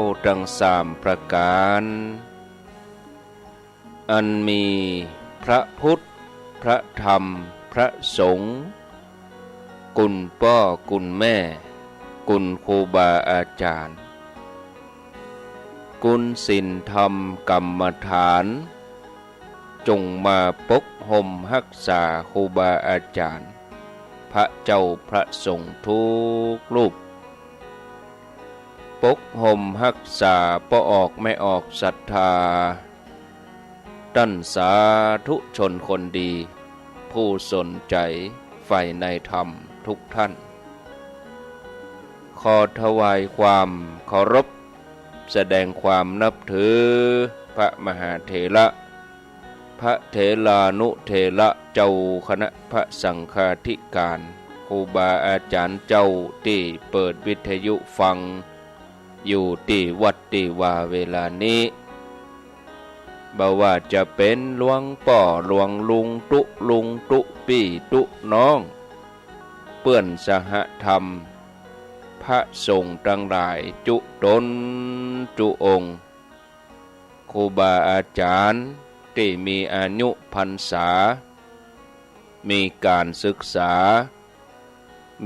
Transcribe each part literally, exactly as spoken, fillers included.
าตังสามประก๋าน อันมีพระพุทธ พระธรรม พระสงฆ์ กุณป้อกุณแม่ กุณครูบาอาจ๋ารย์ กุณศีลธรรมกรรมฐาน จงมาปกห่มฮักษาครูบาอาจ๋ารย์ พระเจ้าพระสงฆ์ทุกรูป ปกห่มฮักษาป้อออกแม่ออกศรัทธา ต้านสาธุชนคนดี ผู้สนใจ๋ใฝ่ในธรรมทุกท่าน ขอถวายความเคารพ แสดงความนับถือพระมหาเถระ พระเถรานุเถระ เจ้าคณะพระสังฆาธิการ ครูบาอาจ๋ารย์เจ้าตี้เปิดวิทยุฟัง อยู่ตี้วัดตี้วาเวลานี้ บ่ว่าจะเป๋นหลวงป้อหลวงลุงตุ๊ลุงตุ๊ปี้ตุ๊น้อง เปื้อนสหธรรม พระสงฆ์ตังหลายจุ๊ต๋นจุ๊องค์ ครูบาอาจ๋ารย์ตี้มีอายุพรรษา มีก๋านศึกษา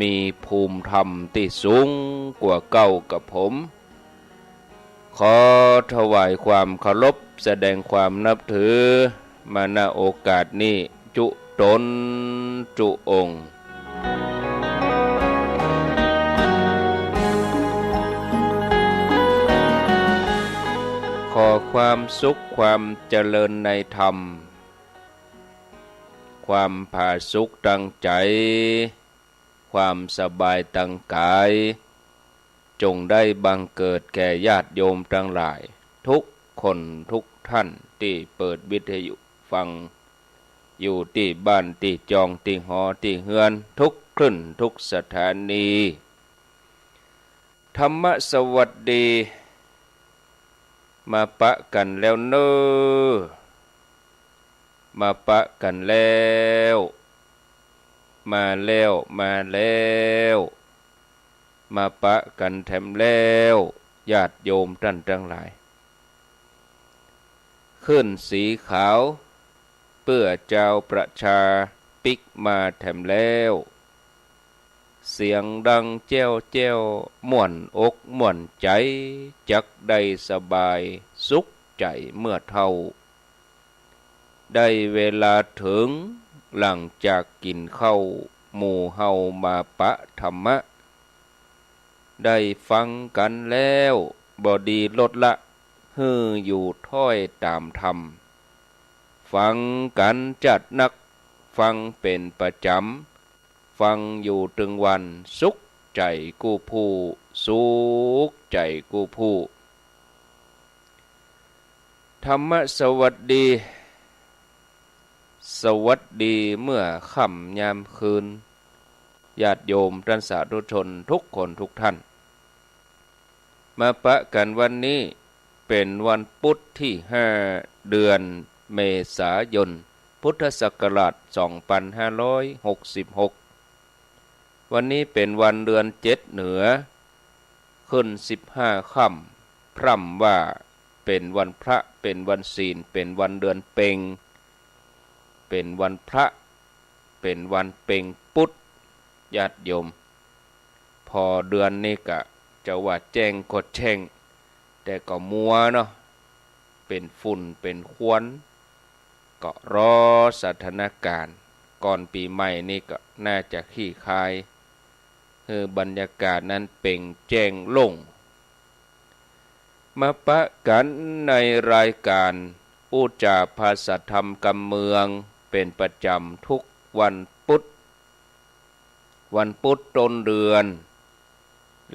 มีภูมิธรรมตี้สูงกว่าเก้ากับผม ขอถวายความเคารพ แสดงความนับถือ มา ณ โอกาสนี้ จุ๊ต๋นจุ๊องค์ ขอความสุขความเจริญในธรรม ความผาสุกตางใจ๋ ความสบายตางก๋าย จงได้บังเกิดแก่ญาติโยมตังหลาย ทุกคนทุกท่านตี้เปิดวิทยุฟัง อยู่ตี้บ้านตี้จองตี้หอตี้เฮือน ทุกคลื่นทุกสถานี ธรรมสวัสดี มาปะกั๋นแล้วเน่อ มาปะกั๋นแล้ว มาแล้ว มาแล้ว มาปะกั๋นแถมแล้ว ญาติโยมต้านตังหลาย คลื่นสีขาว เปื้อจาวประชาปิ๊กมาแถมแล้ว เสียงดังแจ้วแจ้ว ม่วนอกม่วนใจ๋ จักได้สบายสุขใจ๋เมื่อเฒ่า ได้เวลาเถิง หลังจากกิ๋นข้าว หมู่เฮามาปะธรรมะ ได้ฟังกั๋นแล้ว บ่ดีลดละ หื้ออยู่ถ้อยต๋ามธรรม ฟังกั๋นจัดนัก ฟังเป๋นประจ๋ำ ฟังอยู่ตึงวัน สุขใจ๋กู้ผู้ สุขใจ๋กู้ผู้ ธรรมสวัสดี สวัสดีเมื่อค่ำยามคืน ญาติโยมต้านสาธุชนทุกคนทุกท่าน มาปะกั๋นวันนี้ เป๋นวันปุ๊ดตี้ห้า เดือนเมษายน พุทธศักราชสองปันห้าร้อยหกสิบหก วันนี้เป๋นวันเดือนเจ็ดเหนือ ขึ้นสิบห้าค่ำ พร่ำว่าเป๋นวันพระ เป๋นวันศีล เป๋นวันเดือนเป็ง เป๋นวันพระ เป๋นวันเป็งปุ๊ด ญาติโยม ผ่อเดือนนี้ก็จะว่าแจ้งก็แจ้ง แต่ก็มัวเนาะ เป๋นฝุ่นเป๋นควัน ก็รอสถานก๋ารณ์ ก่อนปี๋ใหม่นี้ก็น่าจะคลี่คลาย หื้อบรรยากาศนั้นเป๋งแจ้งโล่ง มาปะกั๋นในรายก๋านอู้จ๋าภาษาธรรมกำเมือง เป๋นประจ๋ำทุกวันปุ๊ด วันปุ๊ดต้นเดือน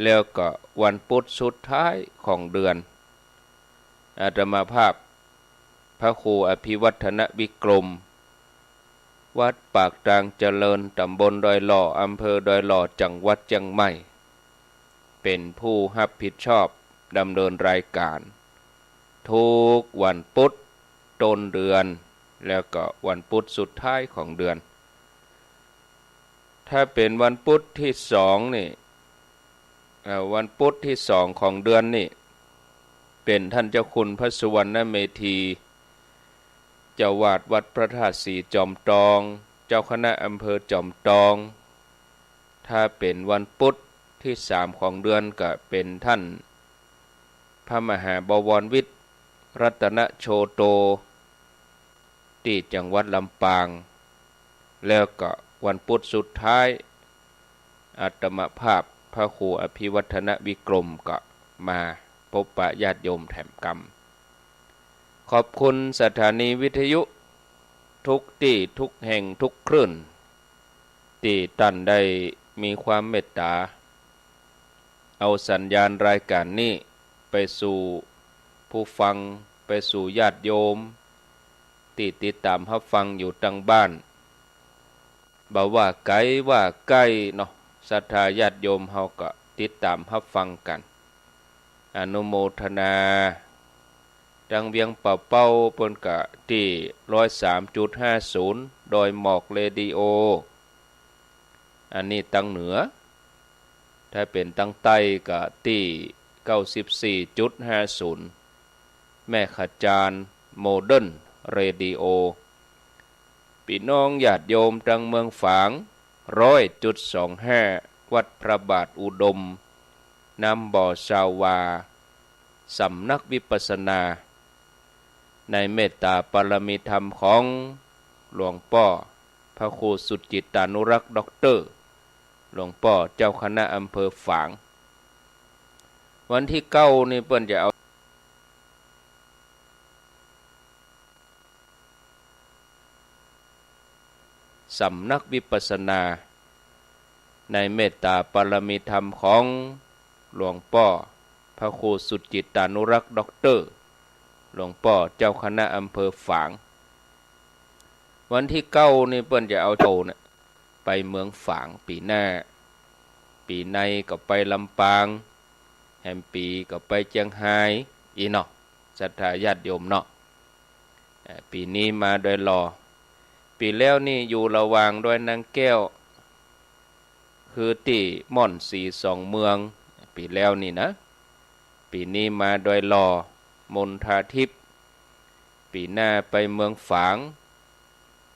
แล้วก็วันปุ๊ดสุดท้ายของเดือน อาตมาภาพ พระครูอภิวัฒนวิกรม วัดปากตางเจริญ ต๋ำบลดอยหล่อ อำเภอดอยหล่อ จังหวัดเจียงใหม่ เป๋นผู้ฮับผิดชอบดำเนินรายก๋าน ทุกวันปุ๊ดต้นเดือน แล้วก็วันปุ๊ดสุดท้ายของเดือน ถ้าเป๋นวันปุ๊ดตี้สองนี่ เอ่อ วันปุ๊ดตี้สองของเดือนนี่ เป๋นต้านเจ้าคุณพระสุวรรณเมธี เจ้าอาวาสวัดพระธาตุสีจอมตอง เจ้าคณะอำเภอจอมตอง ถ้าเป๋นวันปุ๊ดตี้สามของเดือนก็เป๋นต้านพระมหาบวรวิทย์ รัตนโชโต ตี้จังหวัดลำปาง แล้วก็วันปุ๊ดสุดท้าย อาตมาภาพพระครูอภิวัฒนวิกรมก็มาปะปะญาติโยมแถมกำ ขอบคุณสถานีวิทยุทุกตี้ทุกแห่งทุกคลื่น ตี้ต้านได้มีความเมตต๋า เอาสัญญาณรายก๋านนี้ไปสู่ผู้ฟัง ไปสู่ญาติโยม ตี้ติดต๋ามฮับฟังอยู่ตังบ้าน บ่ว่าไก๋ว่าใก้เนาะ ศรัทธาญาติโยมเฮาก็ติดต๋ามฮับฟังกั๋น อนุโมทนา ตังเวียงป่าเป้าเปิ้นก็ตี้ ร้อยสามจุดห้าศูนย์ ดอยหมอกเรดิโอ อันนี้ตังเหนือ ถ้าเป๋นตังใต้ก็ตี้ เก้าสิบสี่จุดห้าศูนย์ แม่ขจารโมเดิร์นเรดิโอ ปี้น้องญาติโยมตังเมืองฝาง ร้อยจุดสองห้า วัดพระบาทอุดม น้ำบ่อซาวา สำนักวิปัสสนา ในเมตต๋าปารมีธรรมของหลวงป้อพระครูสุจิตตานุรักษ์ด็อกเตอร์ หลวงป้อเจ้าคณะอำเภอฝาง วันตี้เก้านี่เปิ้นจะเอา สำนักวิปัสสนา ในเมตต๋าปารมีธรรมของหลวงป้อพระครูสุจิตตานุรักษ์ด็อกเตอร์ หลวงป้อเจ้าคณะอำเภอฝาง วันตี้เก้านี่เปิ้นจะเอาเจ้าเนี่ยไปเมืองฝางปี๋หน้า ปี๋ในก็ไปลำปาง แหมปี๋ก็ไปเจียงฮาย อี้เนาะ ศรัทธาญาติโยมเนาะ เอ่อ ปี๋นี้มาดอยหล่อ ปี๋แล้วนี่อยู่ระหว่างดอยนางแก้ว คือตี้ม่อนสีสองเมือง ปี๋แล้วนี่นะ ปี๋นี้มาดอยหล่อ มณฑาทิพย์ ปี๋หน้าไปเมืองฝาง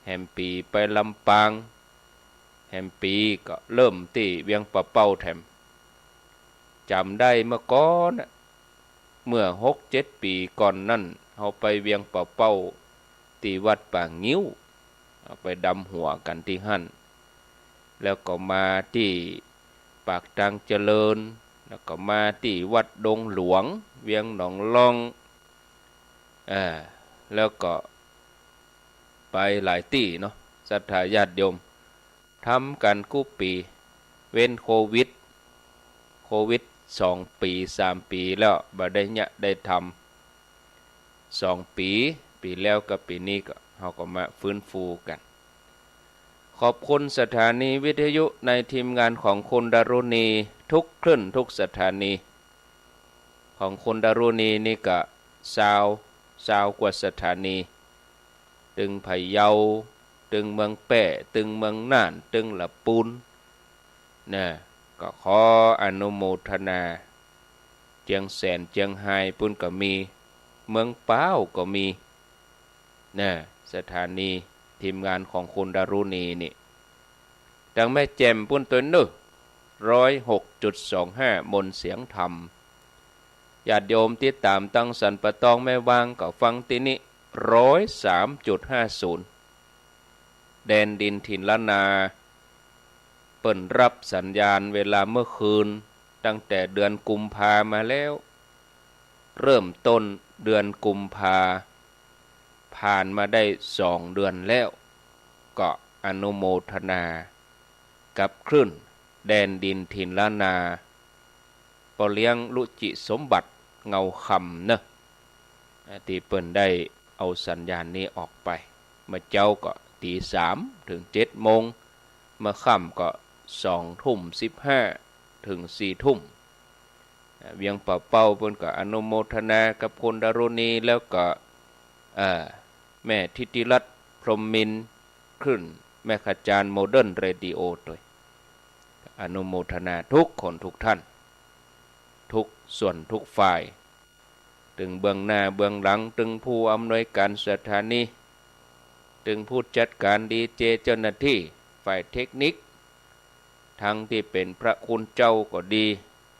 แหมปี๋ไปลำปาง แหมปี๋ก็เริ่มตี้เวียงป่าเป้าแถม จ๋ำได้เมื่อก่อนน่ะ เมื่อหกเจ็ดปี๋ก่อนนั้น เฮาไปเวียงป่าเป้า ตี้วัดป่างิ้ว เอาไปดำหัวกั๋นตี้หั้น แล้วก็มาตี้ปากตางเจริญ แล้วก็มาตี้วัดดงหลวง เวียงหนองล่อง เอ่อ แล้วก็ไปหลายตี้เนาะ ศรัทธาญาติโยม ทำกั๋นกู้ปี๋ เว้นโควิด โควิดสองปี๋สามปี๋แล้ว บ่ได้เยียะได้ทำ สองปี๋ ปี๋แล้วกับปี๋นี้ก็ เฮาก็มาฟื้นฟูกั๋น ขอบคุณสถานีวิทยุในทีมงานของคุณดารุณีทุกคลื่นทุกสถานี ของคุณดารุณีนี่ก็ซาว ซาวกว่าสถานี ตึงพะเยา ตึงเมืองแป้ ตึงเมืองน่าน ตึงละปูน นะ ก็ขออนุโมทนา เจียงแสนเจียงฮายปู้นก็มี เมืองป๊าวก็มี นะ สถานีทีมงานของคุณดารุณีนี่ ตังแม่แจ่มปู้นตวยเนาะ ร้อยหกจุดสองห้า มนต์เสียงธรรม ญาติโยมติดต๋ามตังสันป่าตองแม่วางก็ฟังตี้นี่ ร้อยสามจุดห้าศูนย์ แดนดินถิ่นล้านนา เปิ้นฮับสัญญาณเวลาเมื่อคืน ตั้งแต่เดือนกุมภามาแล้ว เริ่มต้นเดือนกุมภา ผ่านมาได้สองเดือนแล้ว ก็อนุโมทนากับคลื่นแดนดินถิ่นล้านนา ป้อเลี้ยงรุจิสมบัติเงาคำเนาะ ตี้เปิ้นได้เอาสัญญาณนี้ออกไป เมื่อเจ๊าก็ตี๋สามเถิงเจ็ดโมง เมื่อค่ำก็สองทุ่มสิบห้าเถิงสี่ทุ่ม เวียงป่าเป้าเปิ้นก็อนุโมทนากับคุณดารุณี แล้วก็ เอ่อ แม่ทิติรัตน์ พรหมมินทร์ คลื่นแม่ขจารโมเดิร์นเรดิโอตวย อนุโมทนาทุกคนทุกท่าน ทุกส่วนทุกฝ่าย ตึงเบื้องหน้าเบื้องหลัง ตึงผู้อำนวยการสถานี ตึงผู้จัดก๋านดีเจ เจ้าหน้าตี้ฝ่ายเทคนิค ตึงตี้เป๋นพระคุณเจ้าก็ดี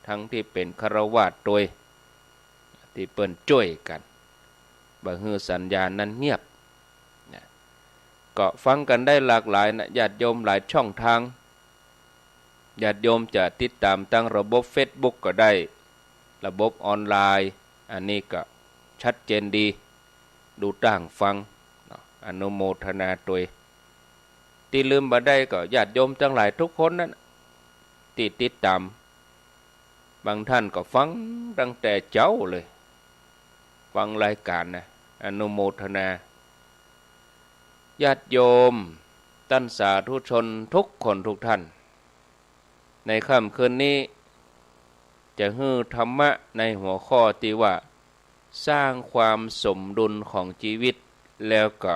ตึงตี้เป๋นฆราวาสตวย ตี้เปิ้นจ้วยกั๋น บ่หื้อสัญญาณนั้นเงียบนะ ก็ฟังกั๋นได้หลากหลายนะ ญาติโยมหลายช่องตาง ญาติโยมจะติดต๋ามตางระบบเฟซบุ๊กก็ได้ ระบบออนไลน์ อันนี้ก็ชัดเจนดี ดูตางฟังเนาะ อนุโมทนาตวย ตี้ลืมบ่ได้ก็ญาติโยมตังหลายทุกคนนั้น ตี้ติดต๋าม บางต้านก็ฟังตั้งแต่เจ๊าเลย ฟังรายก๋านนะ อนุโมทนา ญาติโยมต้านสาธุชนทุกคนทุกต้าน ในค่ำคืนนี้ จะหื้อธรรมะในหัวข้อตี้ว่า สร้างความสมดุลของชีวิต แล้วก็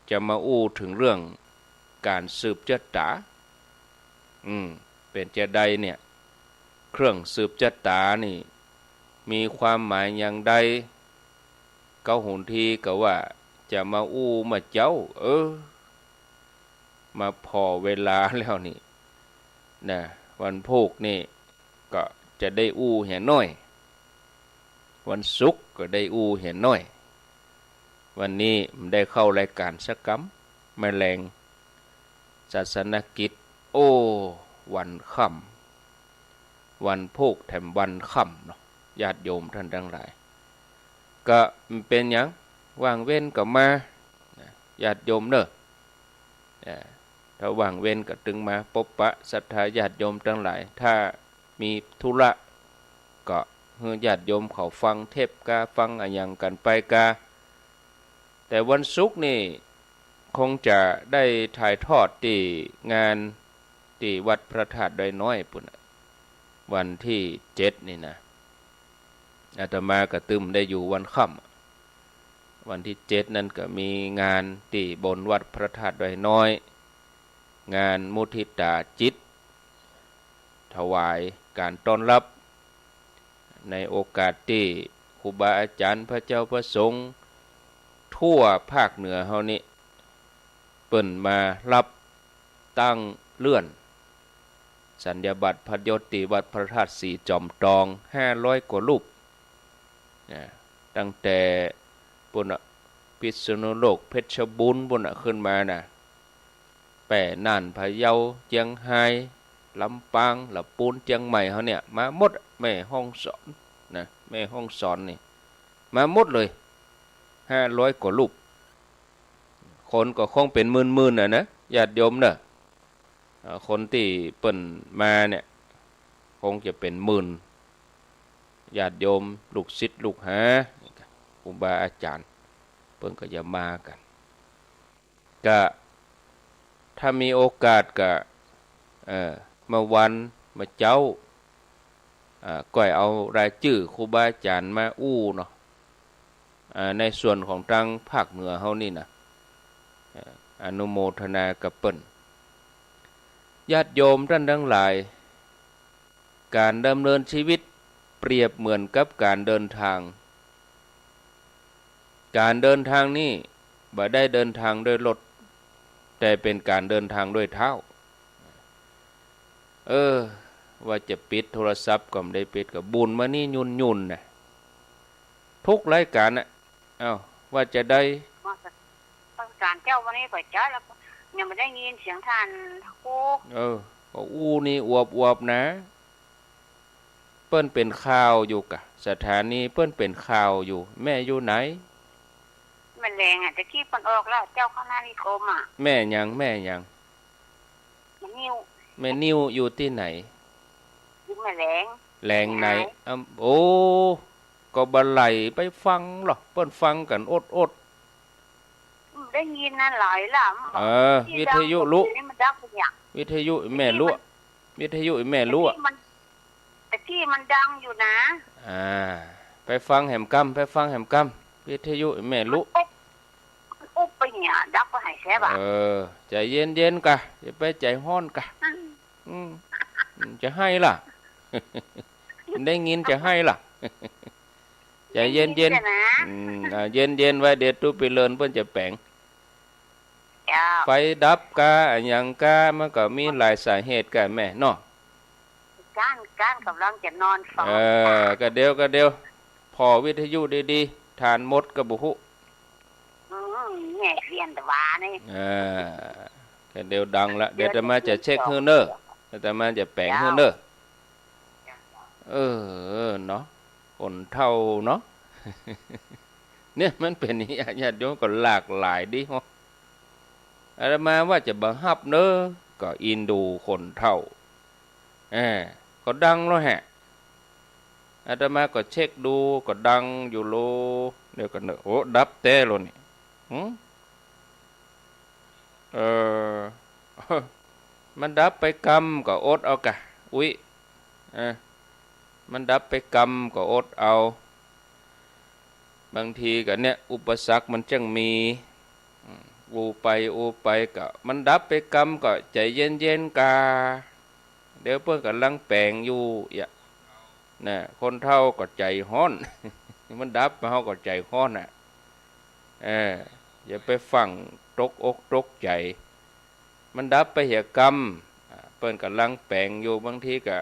จะมาอู้เถิงเรื่องก๋านสืบจะต๋า อืม เป๋นจาใดเนี่ย เครื่องสืบจะต๋านี่ มีความหมายอย่างใด เก๊าหนทีก็ว่าจะมาอู้เมื่อเจ๊า เออ มาผ่อเวลาแล้วนี่นะ วันพูกนี่ก็จะได้อู้เหียน้อย วันศุกร์ก็ได้อู้เหียน้อย วันนี้บ่ได้เข้ารายก๋านสักกำ แมลงศาสนกิจ โอ้ วันค่ำ วันพูกแถมวันค่ำเนาะ ญาติโยมต้านตังหลาย ก็บ่เป๋นหยัง ว่างเว้นก็มานะ ญาติโยมเน่อ เอ่อ ถ้าว่างเว้นก็ตึงมาปบปะศรัทธาญาติโยมตังหลาย ถ้ามีธุระก็หื้อญาติโยมเขาฟังเทปน์กา ฟังอะหยังกั๋นไปกา แต่วันศุกร์นี่คงจะได้ถ่ายทอดตี้งานตี้วัดพระธาตุดอยน้อยปู้นน่ะ วันตี้เจ็ดนี่นะ อาตมาก็ตึงได้อยู่วันค่ำ วันตี้เจ็ดนั้นก็มีงานตี้บนวัดพระธาตุดอยน้อย งานมุทิตาจิต ถวายก๋านต้อนรับ ในโอกาสตี้ครูบาอาจ๋ารย์พระเจ้าพระสงฆ์ทั่วภาคเหนือเฮานี่ เปิ้นมาฮับตั้งเลื่อน สัญญาบัตรพัดยศตี้วัดพระธาตุสีจอมตอง ห้าร้อยกว่ารูป นะ ตั้งแต่ปู้นน่ะ พิษณุโลก เพชรบูรณ์ปู้นน่ะ ขึ้นมาน่ะ แป้ น่าน พะเยา เจียงฮาย ลำปาง ละปูน เจียงใหม่เฮาเนี่ย มาหมด แม่ฮ่องสอนนะ แม่ฮ่องสอนนี่ มาหมดเลย ห้าร้อยกว่ารูป คนก็คงเป๋นหมื่นๆ น่ะนะ ญาติโยมเน่อ อ่า คนตี้เปิ้นมาเนี่ย คงจะเป๋นหมื่น ญาติโยม ลูกศิษย์ลูกหา ครูบาอาจ๋ารย์ เปิ้นก็จะมากั๋น ก็ถ้ามีโอกาสก็ เอ่อ เมื่อวาน เมื่อเจ๊า อ่า ก้อยเอารายจื้อครูบาอาจ๋ารย์มาอู้เนาะ อ่า ในส่วนของตางภาคเหนือเฮานี่นะ เอ่อ อนุโมทนากับเปิ้น ญาติโยมต้านตังหลาย ก๋านดำเนินชีวิตเปรียบเหมือนกับก๋านเดินตาง ก๋านเดินตางนี่บ่ได้เดินตางด้วยรถ แต่เป๋นก๋านเดินตางด้วยเท้า เออ ว่าจะปิดโทรศัพท์ก็บ่ได้ปิด ก็บุ่นมานี่ยุ่นๆ น่ะ ทุกรายก๋านน่ะ เอ้า ว่าจะใด นมัสก๋านเจ้า วันนี้ก็จะแล้ว ยังบ่ได้ยินเสียงต้านครู เออ ก็อู้นี่อวบๆ นะ เปิ้นเป๋นข่าวอยู่กา สถานีเปิ้นเป๋นข่าวอยู่ แม่อยู่ไหน แม่แหลงอะ ตะกี้เปิ้นออกแล้ว เจ้าคณะนิคมอะ แม่หยัง แม่หยัง แม่นิ้ว แม่นิ้วอยู่ตี้ไหน อยู่แม่แหลง แหลงไหน แหลงไหน อ้ำ โอ้ ก็บ่ไหลไปฟังหรอก เปิ้นฟังกั๋นอดๆ ได้ยินนะ ไหลล่ะ เออ วิทยุลุ นี่มันดังไปเนี่ย วิทยุแม่ลุ วิทยุแม่ลุ ตะกี้มัน ตะกี้มันดังอยู่นะ อ่า ไปฟังแหมกำ ไปฟังแหมกำ วิทยุแม่ลุ มันอุบ มันอุบไปเนี่ย ดับไปหายแสบอะ เออ ใจ๋เย็นๆ กา อย่าไปใจ๋ฮ้อนกา อืม อืม อืม จะไห้ล่ะ ได้ยินจะไห้ล่ะ ใจ๋เย็นๆ เย็นๆ เจ้านะ อืม อ่า เย็นๆ ไว้ เดี๋ยวตุ๊ไปเลินเปิ้นจะแป๋ง เจ้า ไฟดับกา อะหยังกา มันก็มีหลายสาเหตุก้าแม่เนาะ ก้าน ก้านก่ำลังจะนอนฟัง เออ กะเดี๋ยว กะเดี๋ยว ผ่อวิทยุดีๆ ถ่านหมดก็บ่ฮู้ อืม แหม เวียนต๋านี่ เออ กะเดี๋ยวดังละ เดี๋ยวอาตมาจะเช็คหื้อเน่อ อาตมาจะแป๋งหื้อเน่อ เจ้า เออ เนาะ คนเฒ่าเนาะ เนี่ยมันเป๋นอย่างนี้ ญาติโยมก็หลากหลายดีฮะ อาตมาว่าจะบ่ฮับเน่อ ก็อินดูคนเฒ่า เออ ก็ดังแล้วแหะ อาตมาก็เช็คดู ก็ดังอยู่โล เดี๋ยวก่อนเน่อ โอ้ ดับแต๊แล้วนี่ หึ เออ มันดับไปกำก็อดเอากะ อุ๊ย เออ มันดับไปกำก็อดเอา บางทีก็เนี่ย อุปสรรคมันจั้งมี อืม อู้ไปอู้ไปก็ มันดับไปกำก็ใจ๋เย็นๆ กา เดี๋ยวเปิ้นก่ำลังแป๋งอยู่ อย่า น่ะ คนเฒ่าก็ใจ๋ฮ้อน มันดับไปเฮาก็ใจ๋ฮ้อนน่ะ เออ อย่าไปฟั่งตกอกตกใจ๋ มันดับไปเหียกำ อ่า เปิ้นก่ำลังแป๋งอยู่ บางทีก็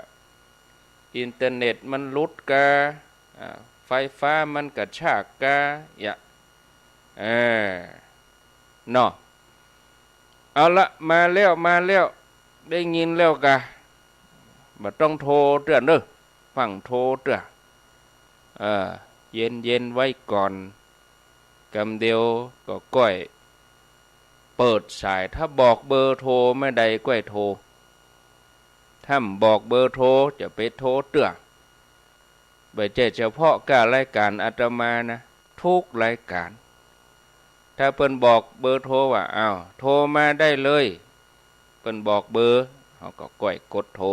อินเทอร์เน็ตมันหลุดกา อ่า ไฟฟ้ามันกระชากกา อย่า เออ เนาะ เอาละ มาแล้ว มาแล้ว ได้ยินแล้วกา บ่ต้องโทรเตื้อเน่อ ฟั่งโทรเตื้อ เออ เย็นๆ ไว้ก่อน กำเดียวก็ก้อยเปิดสาย ถ้าบอกเบอร์โทรไม่ได้ก้อยโทร ถ้าบ่บอกเบอร์โทรจะไปโทรเตื้อ บ่ใจ้เฉพาะก้ารายก๋านอาตมานะ กู้รายก๋าน ถ้าเปิ้นบอกเบอร์โทรว่า อ้าว โทรมาได้เลย เปิ้นบอกเบอร์ เฮาก็ก้อยกดโทร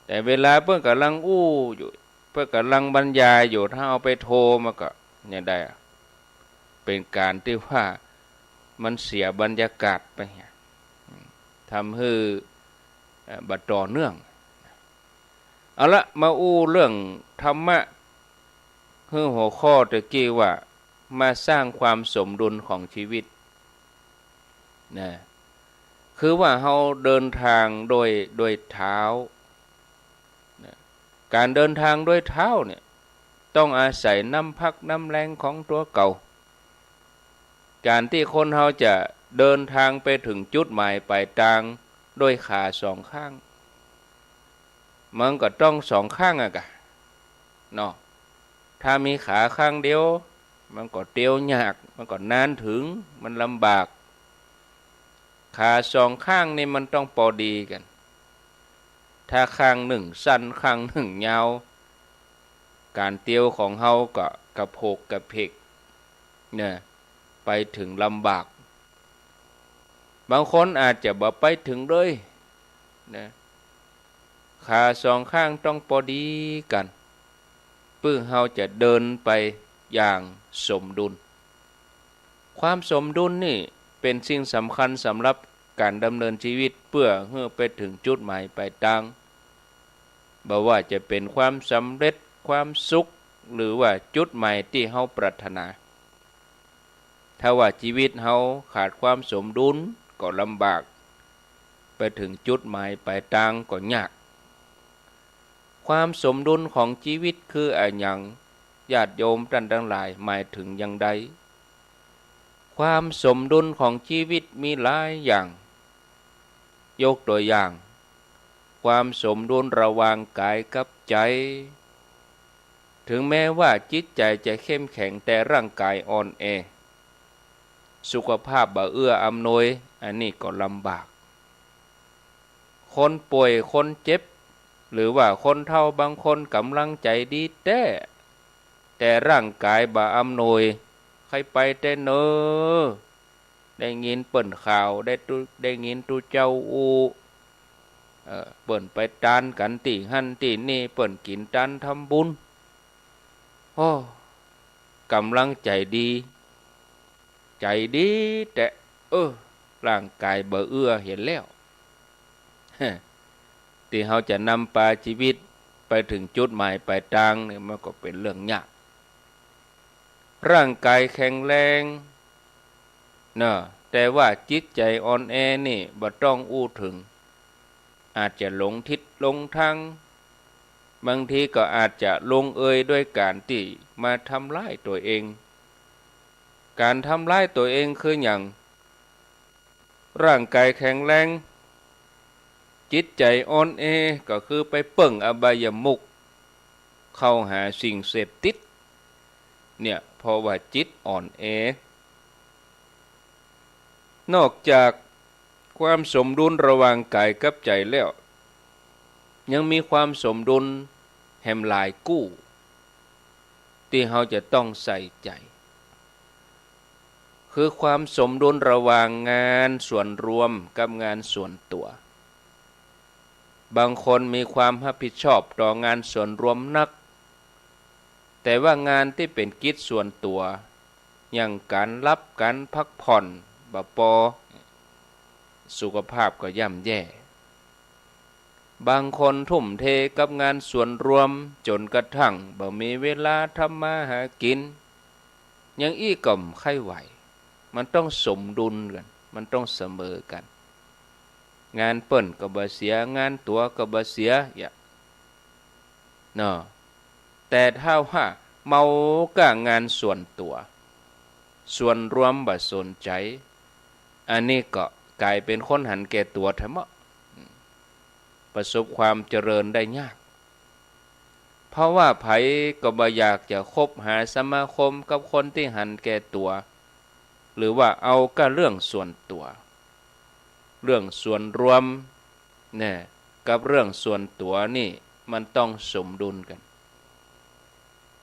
แต่เวลาเปิ้นก่ำลังอู้อยู่ เปิ้นก่ำลังบรรยายอยู่ ถ้าเฮาไปโทรมันก็เนี่ยได้ เป๋นก๋านตี้ว่ามันเสียบรรยากาศไป ทำหื้อ เอ่อ บ่ต่อเนื่อง เอาละ มาอู้เรื่องธรรมะ หื้อหัวข้อตะกี้ว่า มาสร้างความสมดุลของชีวิต นะ คือว่าเฮาเดินทางโดย โดยเท้า นะ ก๋านเดินทางโดยเท้าเนี่ย ต้องอาศัยน้ำพักน้ำแรงของตั๋วเก่า ก๋านตี้คนเฮาจะเดินทางไปเถิงจุดหมายป๋ายตางโดยขาสองข้าง มันก็ต้องสองข้างอะกะ เนาะ ถ้ามีขาข้างเดียว มันก็เตียวยาก มันก็นานเถิง มันลำบาก ขาสองข้างนี่มันต้องปอดีกั๋น ถ้าข้างนึ่งสั้น ข้างนึ่งยาว ก๋านเตียวของเฮาก็กระโผกกระเพก เนี่ย ไปเถิงลำบาก บางคนอาจจะบ่ไปเถิงเลย นะ ขาสองข้างต้องปอดีกั๋น เปื้อเฮาจะเดินไปอย่างสมดุล ความสมดุลนี่เป๋นสิ่งสำคัญสำหรับก๋านดำเนินชีวิต เปื้อหื้อไปเถิงจุดหมายป๋ายตาง บ่ว่าจะเป๋นความสำเร็จ ความสุข หรือว่าจุดหมายตี้เฮาปรารถนา ถ้าว่าชีวิตเฮาขาดความสมดุลก็ลำบาก ไปเถิงจุดหมายป๋ายตางก็ยาก ความสมดุลของชีวิตคืออะหยัง ญาติโยมต้านตังหลาย หมายเถิงอย่างใด ความสมดุลของชีวิตมีหลายอย่าง ยกตั๋วอย่าง ความสมดุลระหว่างก๋ายกับใจ๋ เถิงแม้ว่าจิตใจ๋จะเข้มแข็งแต่ร่างก๋ายอ่อนแอ สุขภาพบ่เอื้ออำนวย อันนี้ก็ลำบาก คนป่วย คนเจ็บ หรือว่าคนเฒ่าบางคนก๋ำลังใจ๋ดีแต๊ แต่ร่างก๋ายบ่อำนวย ใค่ไปแต๊เน่อ ได้ยินเปิ้นข่าว ได้ตุ๊ ได้ยินตุ๊เจ้าอู้ เอ่อ เปิ้นไปตานกั๋นตี้หั้นตี้นี่ เปิ้นกิ๋นตานทำบุญ โอ้ ก๋ำลังใจ๋ดี ใจ๋ดีแต๊ เออ ร่างก๋ายบ่เอื้อเหียแล้ว ตี้เฮาจะนำปาชีวิตไปเถิงจุดหมายป๋ายตางเนี่ย มันก็เป๋นเรื่องยาก ร่างก๋ายแข็งแรง เนาะ แต่ว่าจิตใจ๋อ่อนแอนี่บ่ต้องอู้เถิง อาจจะหลงทิศหลงตาง บางทีก็อาจจะลงเอยด้วยก๋านตี้มาทำร้ายตั๋วเอง ก๋านทำร้ายตั๋วเองคือหยัง ร่างก๋ายแข็งแรง จิตใจ๋อ่อนแอ ก็คือไปเปิ้งอบายมุข เข้าหาสิ่งเสพติด เนี่ย เพราะว่าจิตอ่อนแอ นอกจากความสมดุลระหว่างก๋ายกับใจ๋แล้ว ยังมีความสมดุลแหมหลายกู้ ตี้เฮาจะต้องใส่ใจ๋ คือความสมดุลระหว่างงานส่วนรวมกับงานส่วนตั๋ว บางคนมีความฮับผิดชอบต่องานส่วนรวมนัก แต่ว่างานตี้เป๋นกิจส่วนตั๋ว อย่างก๋านหลับก๋านพักผ่อนบ่ปอ สุขภาพก็ย่ำแย่ บางคนทุ่มเทกับงานส่วนรวมจ๋นกระทั่งบ่มีเวลาทำมาหากิ๋น อย่างอี้ก็บ่ใค่ไหว มันต้องสมดุลกั๋น มันต้องเสมอกั๋น งานเปิ้นก็บ่เสีย งานตั๋วก็บ่เสีย อย่าง เนาะ แต่ถ้าว่าเมาก้างานส่วนตั๋ว ส่วนรวมบ่สนใจ๋ อันนี้ก็ก๋ายเป๋นคนหันแก่ตั๋วแท้เมาะ ประสบความเจริญได้ยาก เพราะว่าใผก็บ่อยากจะคบหาสมาคมกับคนตี้หันแก่ตั๋ว หรือว่าเอาก้าเรื่องส่วนตั๋ว เรื่องส่วนรวม เนี่ย กับเรื่องส่วนตั๋วนี่มันต้องสมดุลกั๋น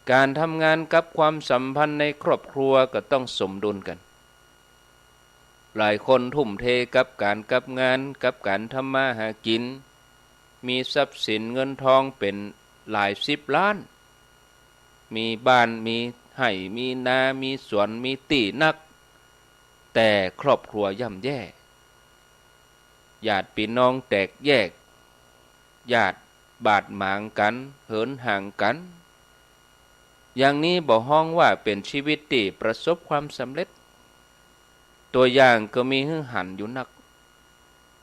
ก๋านทำงานกับความสัมพันธ์ในครอบครัวก็ต้องสมดุลกั๋น หลายคนทุ่มเทกับก๋านกับงาน กับก๋านทำมาหากิ๋น มีทรัพย์สินเงินทองเป๋นหลายสิบล้าน มีบ้าน มีไฮ่ มีนา มีสวน มีตี้นัก แต่ครอบครัวย่ำแย่ ญาติปี้น้องแตกแยก ญาติบาดหมางกั๋น เหินห่างกั๋น อย่างนี้บ่ฮ้องว่าเป๋นชีวิตตี้ประสบความสำเร็จ ตั๋วอย่างก็มีหื้อหันอยู่นัก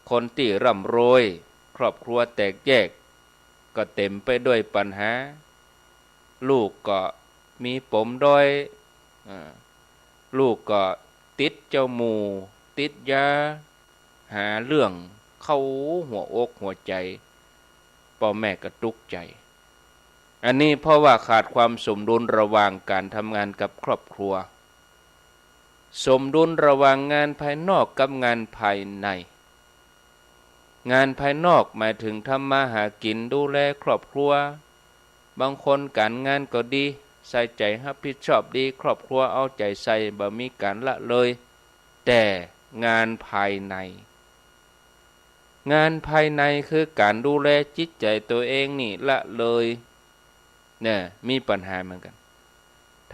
คนตี้ร่ำรวย ครอบครัวแตกแยก ก็เต๋มไปด้วยปัญหา ลูกก็มีป๋มด้อย อ่า ลูกก็ติดเจ้าหมู่ ติดยา หาเรื่องเข้าหัวอกหัวใจ๋ ป้อแม่ก็ตุ๊กใจ๋ อันนี้เพราะว่าขาดความสมดุลระหว่างก๋านทำงานกับครอบครัว สมดุลระหว่างงานภายนอกกับงานภายใน งานภายนอกหมายถึงทำมาหากิ๋นดูแลครอบครัว บางคนก๋านงานก็ดี ใส่ใจ๋ฮับผิดชอบดี ครอบครัวเอาใจ๋ใส่ บ่มีก๋านละเลย แต่งานภายใน งานภายในคือก๋านดูแลจิตใจ๋ตั๋วเองนี่ละเลย เนี่ย มีปัญหาเหมือนกั๋น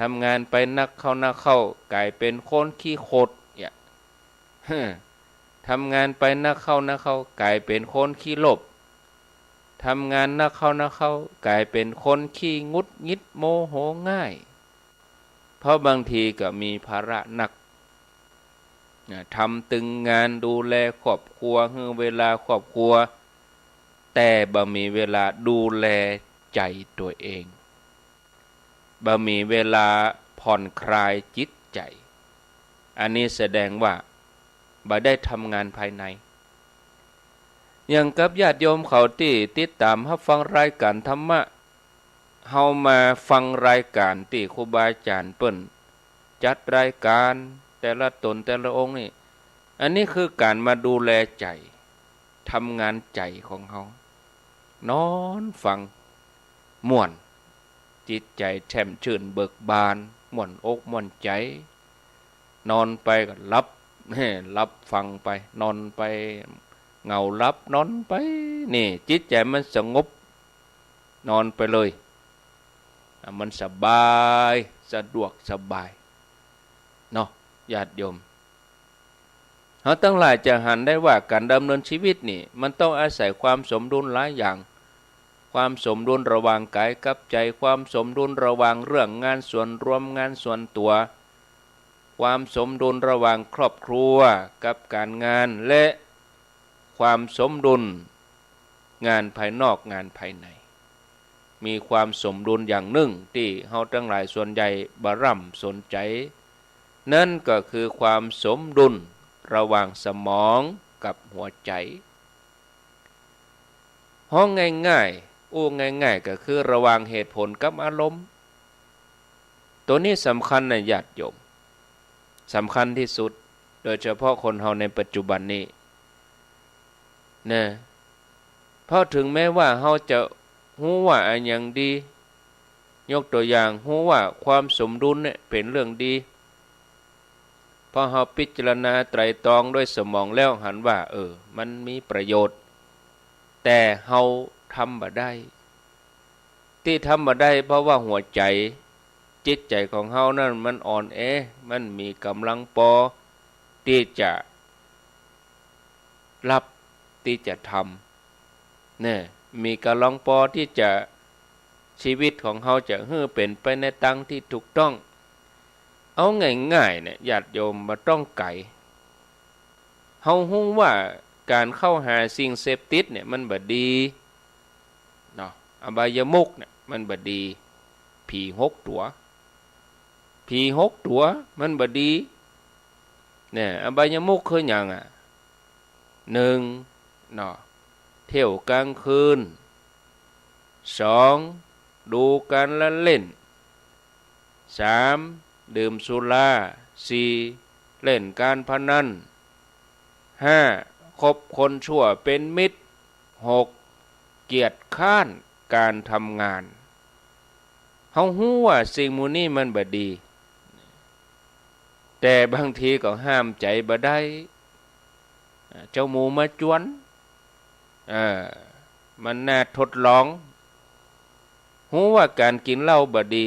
ทำงานไปนักเข้านักเข้า ก๋ายเป๋นคนขี้ขด เนี่ย ทำงานไปนักเข้านักเข้า ก๋ายเป๋นคนขี้โลภ ทำงานนักเข้านักเข้า ก๋ายเป๋นคนขี้หงุดหงิดโมโหง่าย เพราะบางทีก็มีภาระหนัก นะ ทำตึงงานดูแลครอบครัว หื้อเวลาครอบครัว แต่บ่มีเวลาดูแลใจ๋ตั๋วเอง บ่มีเวลาผ่อนคลายจิตใจ๋ อันนี้แสดงว่าบ่ได้ทำงานภายใน อย่างกับญาติโยมเขาตี้ติดต๋ามฮับฟังรายก๋านธรรมะ เฮามาฟังรายก๋านตี้ครูบาอาจ๋ารย์เปิ้นจัดรายก๋านแต่ละต๋นแต่ละองค์นี่ อันนี้คือก๋านมาดูแลใจ๋ ทำงานใจ๋ของเฮา นอนฟัง ม่วน จิตใจ๋แจ่มชื่นเบิกบาน ม่วนอกม่วนใจ๋ นอนไปก็หลับ หลับฟังไป นอนไป เหงาหลับนอนไป นี่ จิตใจ๋มันสงบ นอนไปเลย อ่ะ มันสบาย สะดวกสบาย เนาะ ญาติโยม เฮาตังหลายจะหันได้ว่าก๋านดำเนินชีวิตนี่ มันต้องอาศัยความสมดุลหลายอย่าง ค ความสมดุลระหว่างก๋ายกับใจ๋ ความสมดุลระหว่างเรื่องงานส่วนรวม งานส่วนตั๋ว ความสมดุลระหว่างครอบครัวกับก๋านงาน และความสมดุลงานภายนอก งานภายใน มีความสมดุลอย่างนึ่งตี้เฮาตังหลายส่วนใหญ่บ่ร่ำสนใจ๋ นั้นก็คือความสมดุลระหว่างสมองกับหัวใจ๋ ฮ้องง่ายๆ อู้ง่ายๆ ก็คือระหว่างเหตุผลกับอารมณ์ ตั๋วนี้สำคัญนะญาติโยม สำคัญตี้สุด โดยเฉพาะคนเฮาในปัจจุบันนี้นะ เพราะถึงแม้ว่าเฮาจะฮู้ว่าอะหยังดี ยกตั๋วอย่าง ฮู้ว่าความสมดุลเนี่ยเป๋นเรื่องดี พอเฮาพิจารณาไตร่ตรองด้วยสมองแล้วหันว่า เออ มันมีประโยชน์ แต่เฮาทำบ่ได้ ตี้ทำบ่ได้เพราะว่าหัวใจ๋ จิตใจ๋ของเฮานั้นมันอ่อนแอ มันมีก๋ำลังปอตี้จะรับ ตี้จะทำ เนี่ย มีก๋ำลังปอตี้จะ ชีวิตของเฮาจะหื้อเป๋นไปในตางตี้ถูกต้อง เอาง่ายๆ เนี่ย ญาติโยม บ่ต้องไก๋ เฮาฮู้ว่าก๋านเข้าหาสิ่งเสพติดเนี่ยมันบ่ดีเนาะ อบายมุขเนี่ยมันบ่ดี ผีหกตั๋ว ผีหกตั๋วมันบ่ดี เนี่ย อบายมุขคือหยังอะ นึ่ง เนาะ เที่ยวก๋างคืน สอง ดูก๋านละเล่น สาม ดื่มสุรา สี่ เล่นก๋านพนัน ห้า คบคนชั่วเป๋นมิตร หก เกียจคร้านก๋านทำงาน เฮาฮู้ว่าสิ่งหมู่นี้มันบ่ดี แต่บางทีก็ห้ามใจ๋บ่ได้ เจ้าหมู่มาจวน เออ มันน่าทดลอง ฮู้ว่าก๋านกิ๋นเหล้าบ่ดี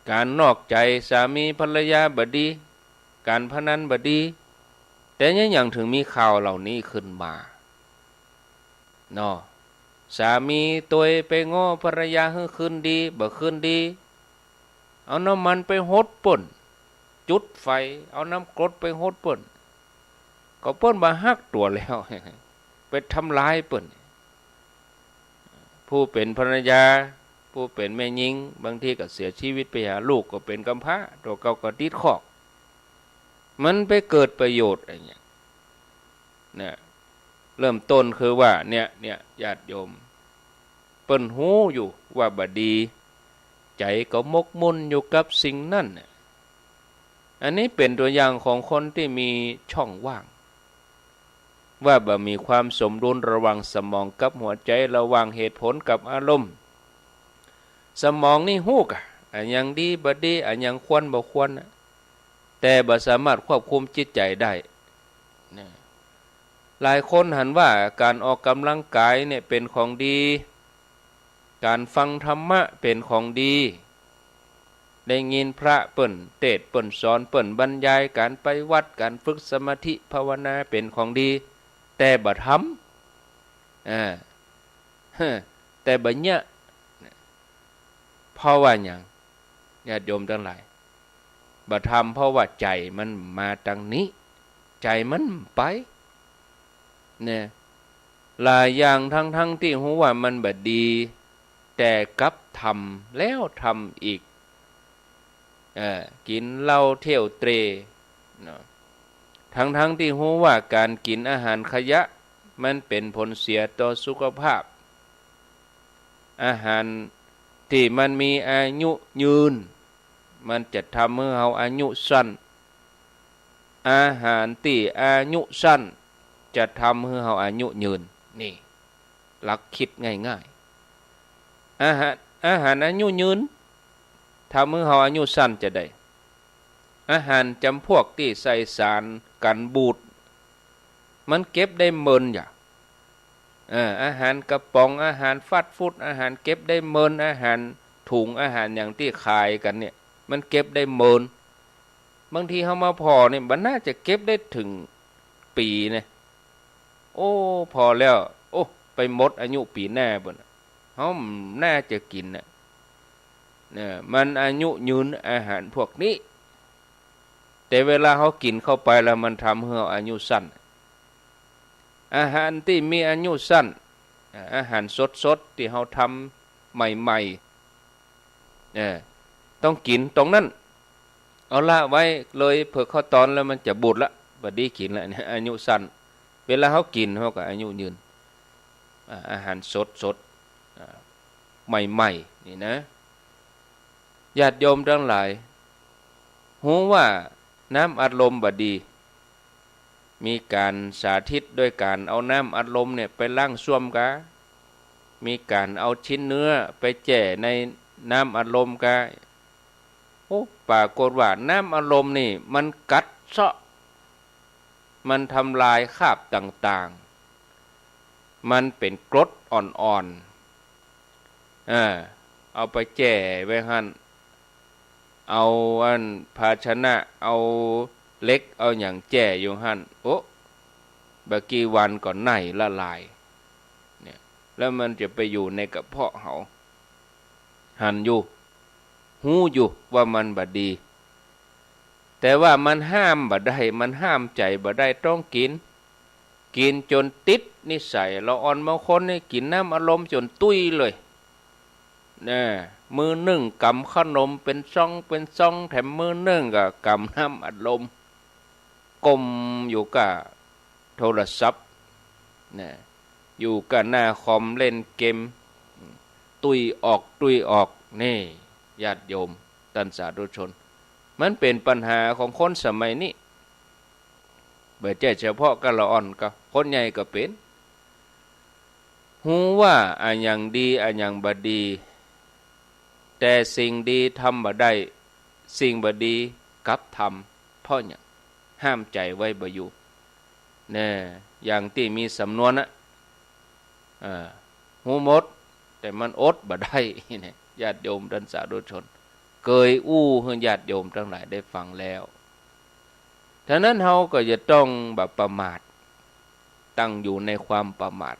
ก๋านนอกใจ๋สามีภรรยาบ่ดี ก๋านพนันบ่ดี แต่ยังหยังเถิงมีข่าวเหล่านี้ขึ้นมา เนาะ สามีตวยไปง้อภรรยาหื้อคืนดี บ่คืนดี เอาน้ำมันไปหดเปิ้น จุดไฟ เอาน้ำกรดไปหดเปิ้น ก็เปิ้นบ่ฮักตั๋วแล้ว ไปทำลายเปิ้น ผู้เป๋นภรรยา ผู้เป๋นแม่ญิง บางทีก็เสียชีวิตไปหา ลูกก็เป๋นกำพร้า ตั๋วเก่าก็ติดคอก มันไปเกิดประโยชน์อะหยัง เนี่ย เริ่มต้นคือว่า เนี่ย เนี่ย ญาติโยม เปิ้นฮู้อยู่ว่าบ่ดี ใจ๋ก็หมกมุ่นอยู่กับสิ่งนั้นน่ะ อันนี้เป๋นตั๋วอย่างของคนตี้มีช่องว่าง ว่าบ่มีความสมดุลระหว่างสมองกับหัวใจ๋ ระหว่างเหตุผลกับอารมณ์ สมองนี่ฮู้ก่ะ อะหยังดีบ่ดี อะหยังควรบ่ควรน่ะ แต่บ่สามารถควบคุมจิตใจ๋ได้นะ หลายคนหันว่าก๋านออกก๋ำลังก๋ายเนี่ยเป๋นของดี ก๋านฟังธรรมะเป๋นของดี ได้ยินพระเปิ้นเตสน์เปิ้นสอนเปิ้นบรรยาย ก๋านไปวัด ก๋านฝึกสมาธิภาวนาเป๋นของดี แต่บ่ทำ อ่า แต่บ่เยียะ เพราะว่าหยัง ญาติโยมตังหลาย บ่ทำเพราะว่าใจ๋มันมาตางนี้ ใจ๋มันไป เนี่ย หลายอย่างทั้งๆ ตี้ฮู้ว่ามันบ่ดี แต่กลับทำแล้วทำอีก เอ่อ กิ๋นเหล้าเที่ยวเตร่เนาะ ทั้งๆ ตี้ฮู้ว่าก๋านกิ๋นอาหารขยะมันเป๋นผลเสียต่อสุขภาพ อาหารตี้มันมีอายุยืน มันจะทำหื้อเฮาอายุสั้น อาหารตี้อายุสั้นจะทำหื้อเฮาอายุยืน นี่ หลักคิดง่ายๆ อาหาร อาหารอายุยืน ทำหื้อเฮาอายุสั้นจาใด อาหารจ๋ำพวกตี้ใส่สารกั๋นบูด มันเก็บได้เมินหยา เออ อาหารกระป๋อง อาหารฟาสต์ฟู้ด อาหารเก็บได้เมิน อาหารถุง อาหารหยังตี้ขายกั๋นเนี่ย มันเก็บได้เมิน บางทีเฮามาผ่อเนี่ย บ่น่าจะเก็บได้เถิงปี๋นะ โอ้ ผ่อแล้ว โอ้ ไปหมดอายุปี๋หน้าปู๊นน่ะ เฮาบ่น่าจะกิ๋นน่ะ เนี่ย มันอายุยืนอาหารพวกนี้ แต่เวลาเฮากิ๋นเข้าไปแล้วมันทำหื้อเฮาอายุสั้น อาหารตี้มีอายุสั้น อ่า อาหารสดๆ ตี้เฮาทำใหม่ๆ เออ ต้องกิ๋นตรงนั้น เอาละไว้เลย เผื่อข้าวตอนแล้วมันจะบูดละ บ่ดีกิ๋นละเนี่ย อายุสั้น เวลาเฮากิ๋นเฮาก็อายุยืน อ่า อาหารสดๆ อ่า ใหม่ๆ นี่นะ ญาติโยมตังหลาย ฮู้ว่าน้ำอัดลมบ่ดี มีก๋านสาธิตโดยก๋านเอาน้ำอัดลมเนี่ยไปล้างส้วมกา มีก๋านเอาชิ้นเนื้อไปแจ้ในน้ำอัดลมกา โอ้ ปรากฏว่าน้ำอัดลมนี่มันกัดเซาะ มันทำลายคราบต่างๆ มันเป๋นกรดอ่อนๆ เออ เอาไปแจ้ไว้หั้น เอาอันภาชนะ เอาเหล็ก เอาหยังแจ้อยู่หั้น โอ้ บ่กี่วันก็ไหน้ละลาย เนี่ย แล้วมันจะไปอยู่ในกระเพาะเฮา หันอยู่ ฮู้อยู่ว่ามันบ่ดี แต่ว่ามันห้ามบ่ได้ มันห้ามใจ๋บ่ได้ ต้องกิ๋น กิ๋นจ๋นติดนิสัย ละอ่อนบางคนนี่กิ๋นน้ำอัดลมจ๋นตุ้ยเลย นะ มื้อนึ่งกำขนมเป๋นซองเป๋นซอง แถมมื้อนึ่งก็กำน้ำอัดลม ก้มอยู่ก้าโทรศัพท์ นะ อยู่ก้าหน้าคอมเล่นเกม ตุ้ยออกตุ้ยออก นี่ ญาติโยมต้านสาธุชน มันเป๋นปัญหาของคนสมัยนี้ บ่ใจ้เฉพาะก้าละอ่อน ก้าคนใหญ่ก็เป๋น ฮู้ว่าอะหยังดีอะหยังบ่ดี แต่สิ่งดีทำบ่ได้ สิ่งบ่ดีกลับทำ เพราะหยัง ห้ามใจ๋ไว้บ่อยู่ แน่ อย่างตี้มีสำนวนน่ะ เออ ฮู้หมด แต่มันอดบ่ได้ เนี่ย ญาติโยมต้านสาธุชน เกยอู้หื้อญาติโยมตังหลายได้ฟังแล้ว ฉะนั้นเฮาก็จะต้องบ่ประมาท ตั้งอยู่ในความประมาท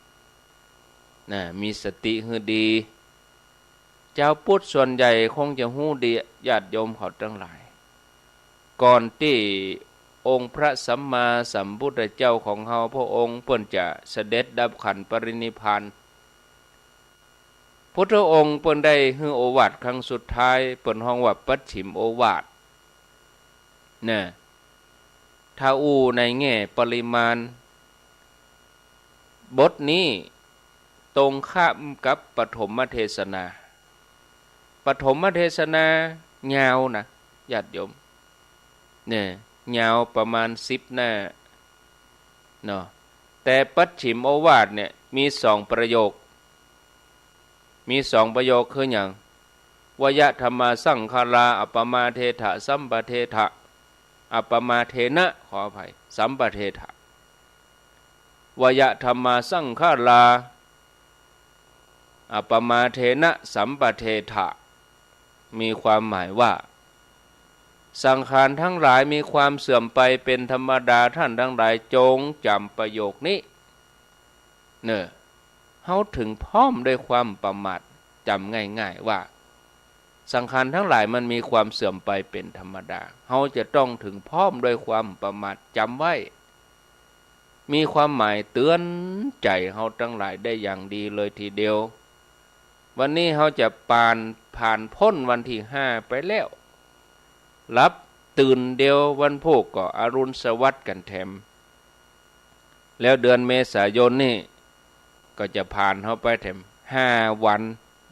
นะ มีสติหื้อดี จาวพุทธส่วนใหญ่คงจะฮู้ดี ญาติโยมเขาตังหลาย ก่อนตี้องค์พระสัมมาสัมพุทธเจ้าของเฮา พระองค์เปิ้นจะเสด็จดับขันธ์ปรินิพพาน พุทธองค์เปิ้นได้หื้อโอวาทครั้งสุดท้าย เปิ้นฮ้องว่าปัจฉิมโอวาท นะ ถ้าอู้ในแง่ปริมาณ บทนี้ตรงข้ามกับปฐมเทศนา ปฐมเทศนายาวนะ ญาติโยม เนี่ย ยาวประมาณสิบหน้า เนาะ แต่ปัจฉิมโอวาทเนี่ยมีสองประโยค มีสองประโยคคือหยัง วยธัมมาสังขารา อัปปมาเทถะ สัมปะเทถะ อัปปมาเทนะ ขออภัย สัมปะเทถะ วยธัมมาสังขารา อัปปมาเทนะ สัมปะเทถะ มีความหมายว่า สังขารทั้งหลายมีความเสื่อมไปเป็นธรรมดา ท่านทั้งหลายจงจ๋ำประโยคนี้ เน่อ เฮาถึงพร้อมด้วยความประมาท จ๋ำง่ายๆ ว่า สังขารทั้งหลายมันมีความเสื่อมไปเป็นธรรมดา เฮาจะต้องถึงพร้อมด้วยความประมาท จ๋ำไว้ มีความหมายเตื๋อนใจ๋เฮาตังหลายได้อย่างดีเลยทีเดียว วันนี้เฮาจะผ่าน ผ่านป๊นวันตี้ห้าไปแล้ว หลับตื่นเดียววันพูกก็อรุณสวัสดิ์กั๋นแถม แล้วเดือนเมษายนนี่ก็จะผ่านเฮาไปแถมห้าวัน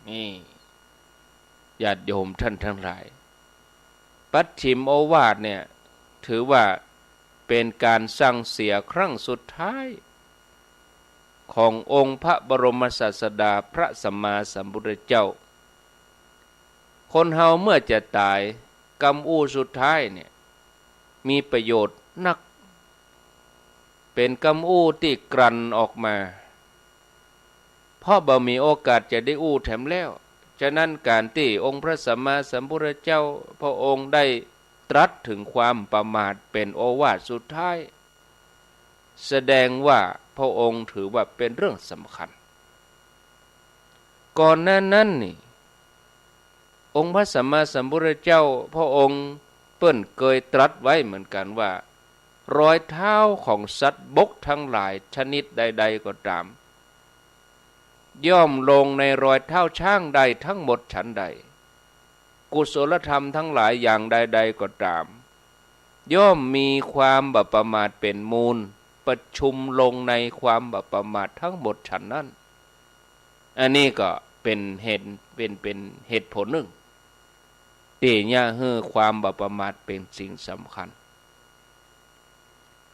นี่ ญาติโยมท่านทั้งหลาย ปัจฉิมโอวาทเนี่ย ถือว่าเป๋นก๋านสั่งเสียครั้งสุดท้าย ขององค์พระบรมศาสดาพระสัมมาสัมพุทธเจ้า คนเฮาเมื่อจะต๋าย กำอู้สุดท้ายเนี่ย มีประโยชน์นัก เป๋นกำอู้ตี้กลั่นออกมา เพราะบ่มีโอกาสจะได้อู้แถมแล้ว ฉะนั้นก๋านตี้องค์พระสัมมาสัมพุทธเจ้าพระองค์ได้ตรัสถึงความประมาทเป๋นโอวาทสุดท้าย แสดงว่าพระองค์ถือว่าเป๋นเรื่องสำคัญ ก่อนหน้านั้นนี่ องค์พระสัมมาสัมพุทธเจ้าพระองค์เปิ้นเกยตรัสไว้เหมือนกั๋นว่า รอยเท้าของสัตว์บกทั้งหลายชนิดใดๆ ก็ต๋าม ย่อมลงในรอยเท้าช้างได้ทั้งหมดฉันใด กุศลธรรมทั้งหลายอย่างใดๆ ก็ต๋าม ย่อมมีความบ่ประมาทเป๋นมูล ประชุมลงในความบ่ประมาททั้งหมดฉันนั้น อันนี้ก็เป๋นเหตุ เป๋น เป๋นเหตุผลนึ่ง ตี้จะหื้อความบ่ประมาทเป๋นสิ่งสำคัญ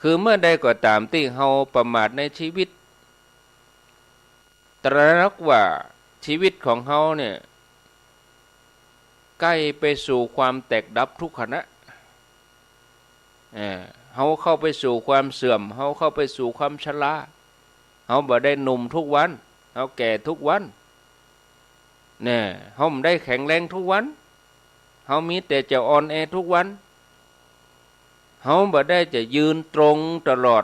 คือเมื่อใดก็ต๋ามตี้เฮาประมาทในชีวิต ตระหนักว่าชีวิตของเฮาเนี่ย ใก้ไปสู่ความแตกดับทุกขณะ เออ เฮาเข้าไปสู่ความเสื่อม เฮาเข้าไปสู่ความชรา เฮาบ่ได้หนุ่มทุกวัน เฮาแก่ทุกวัน แน่ เฮาบ่ได้แข็งแรงทุกวัน เฮามีแต่จะอ่อนแอทุกวัน เฮาบ่ได้จะยืนตรงตลอด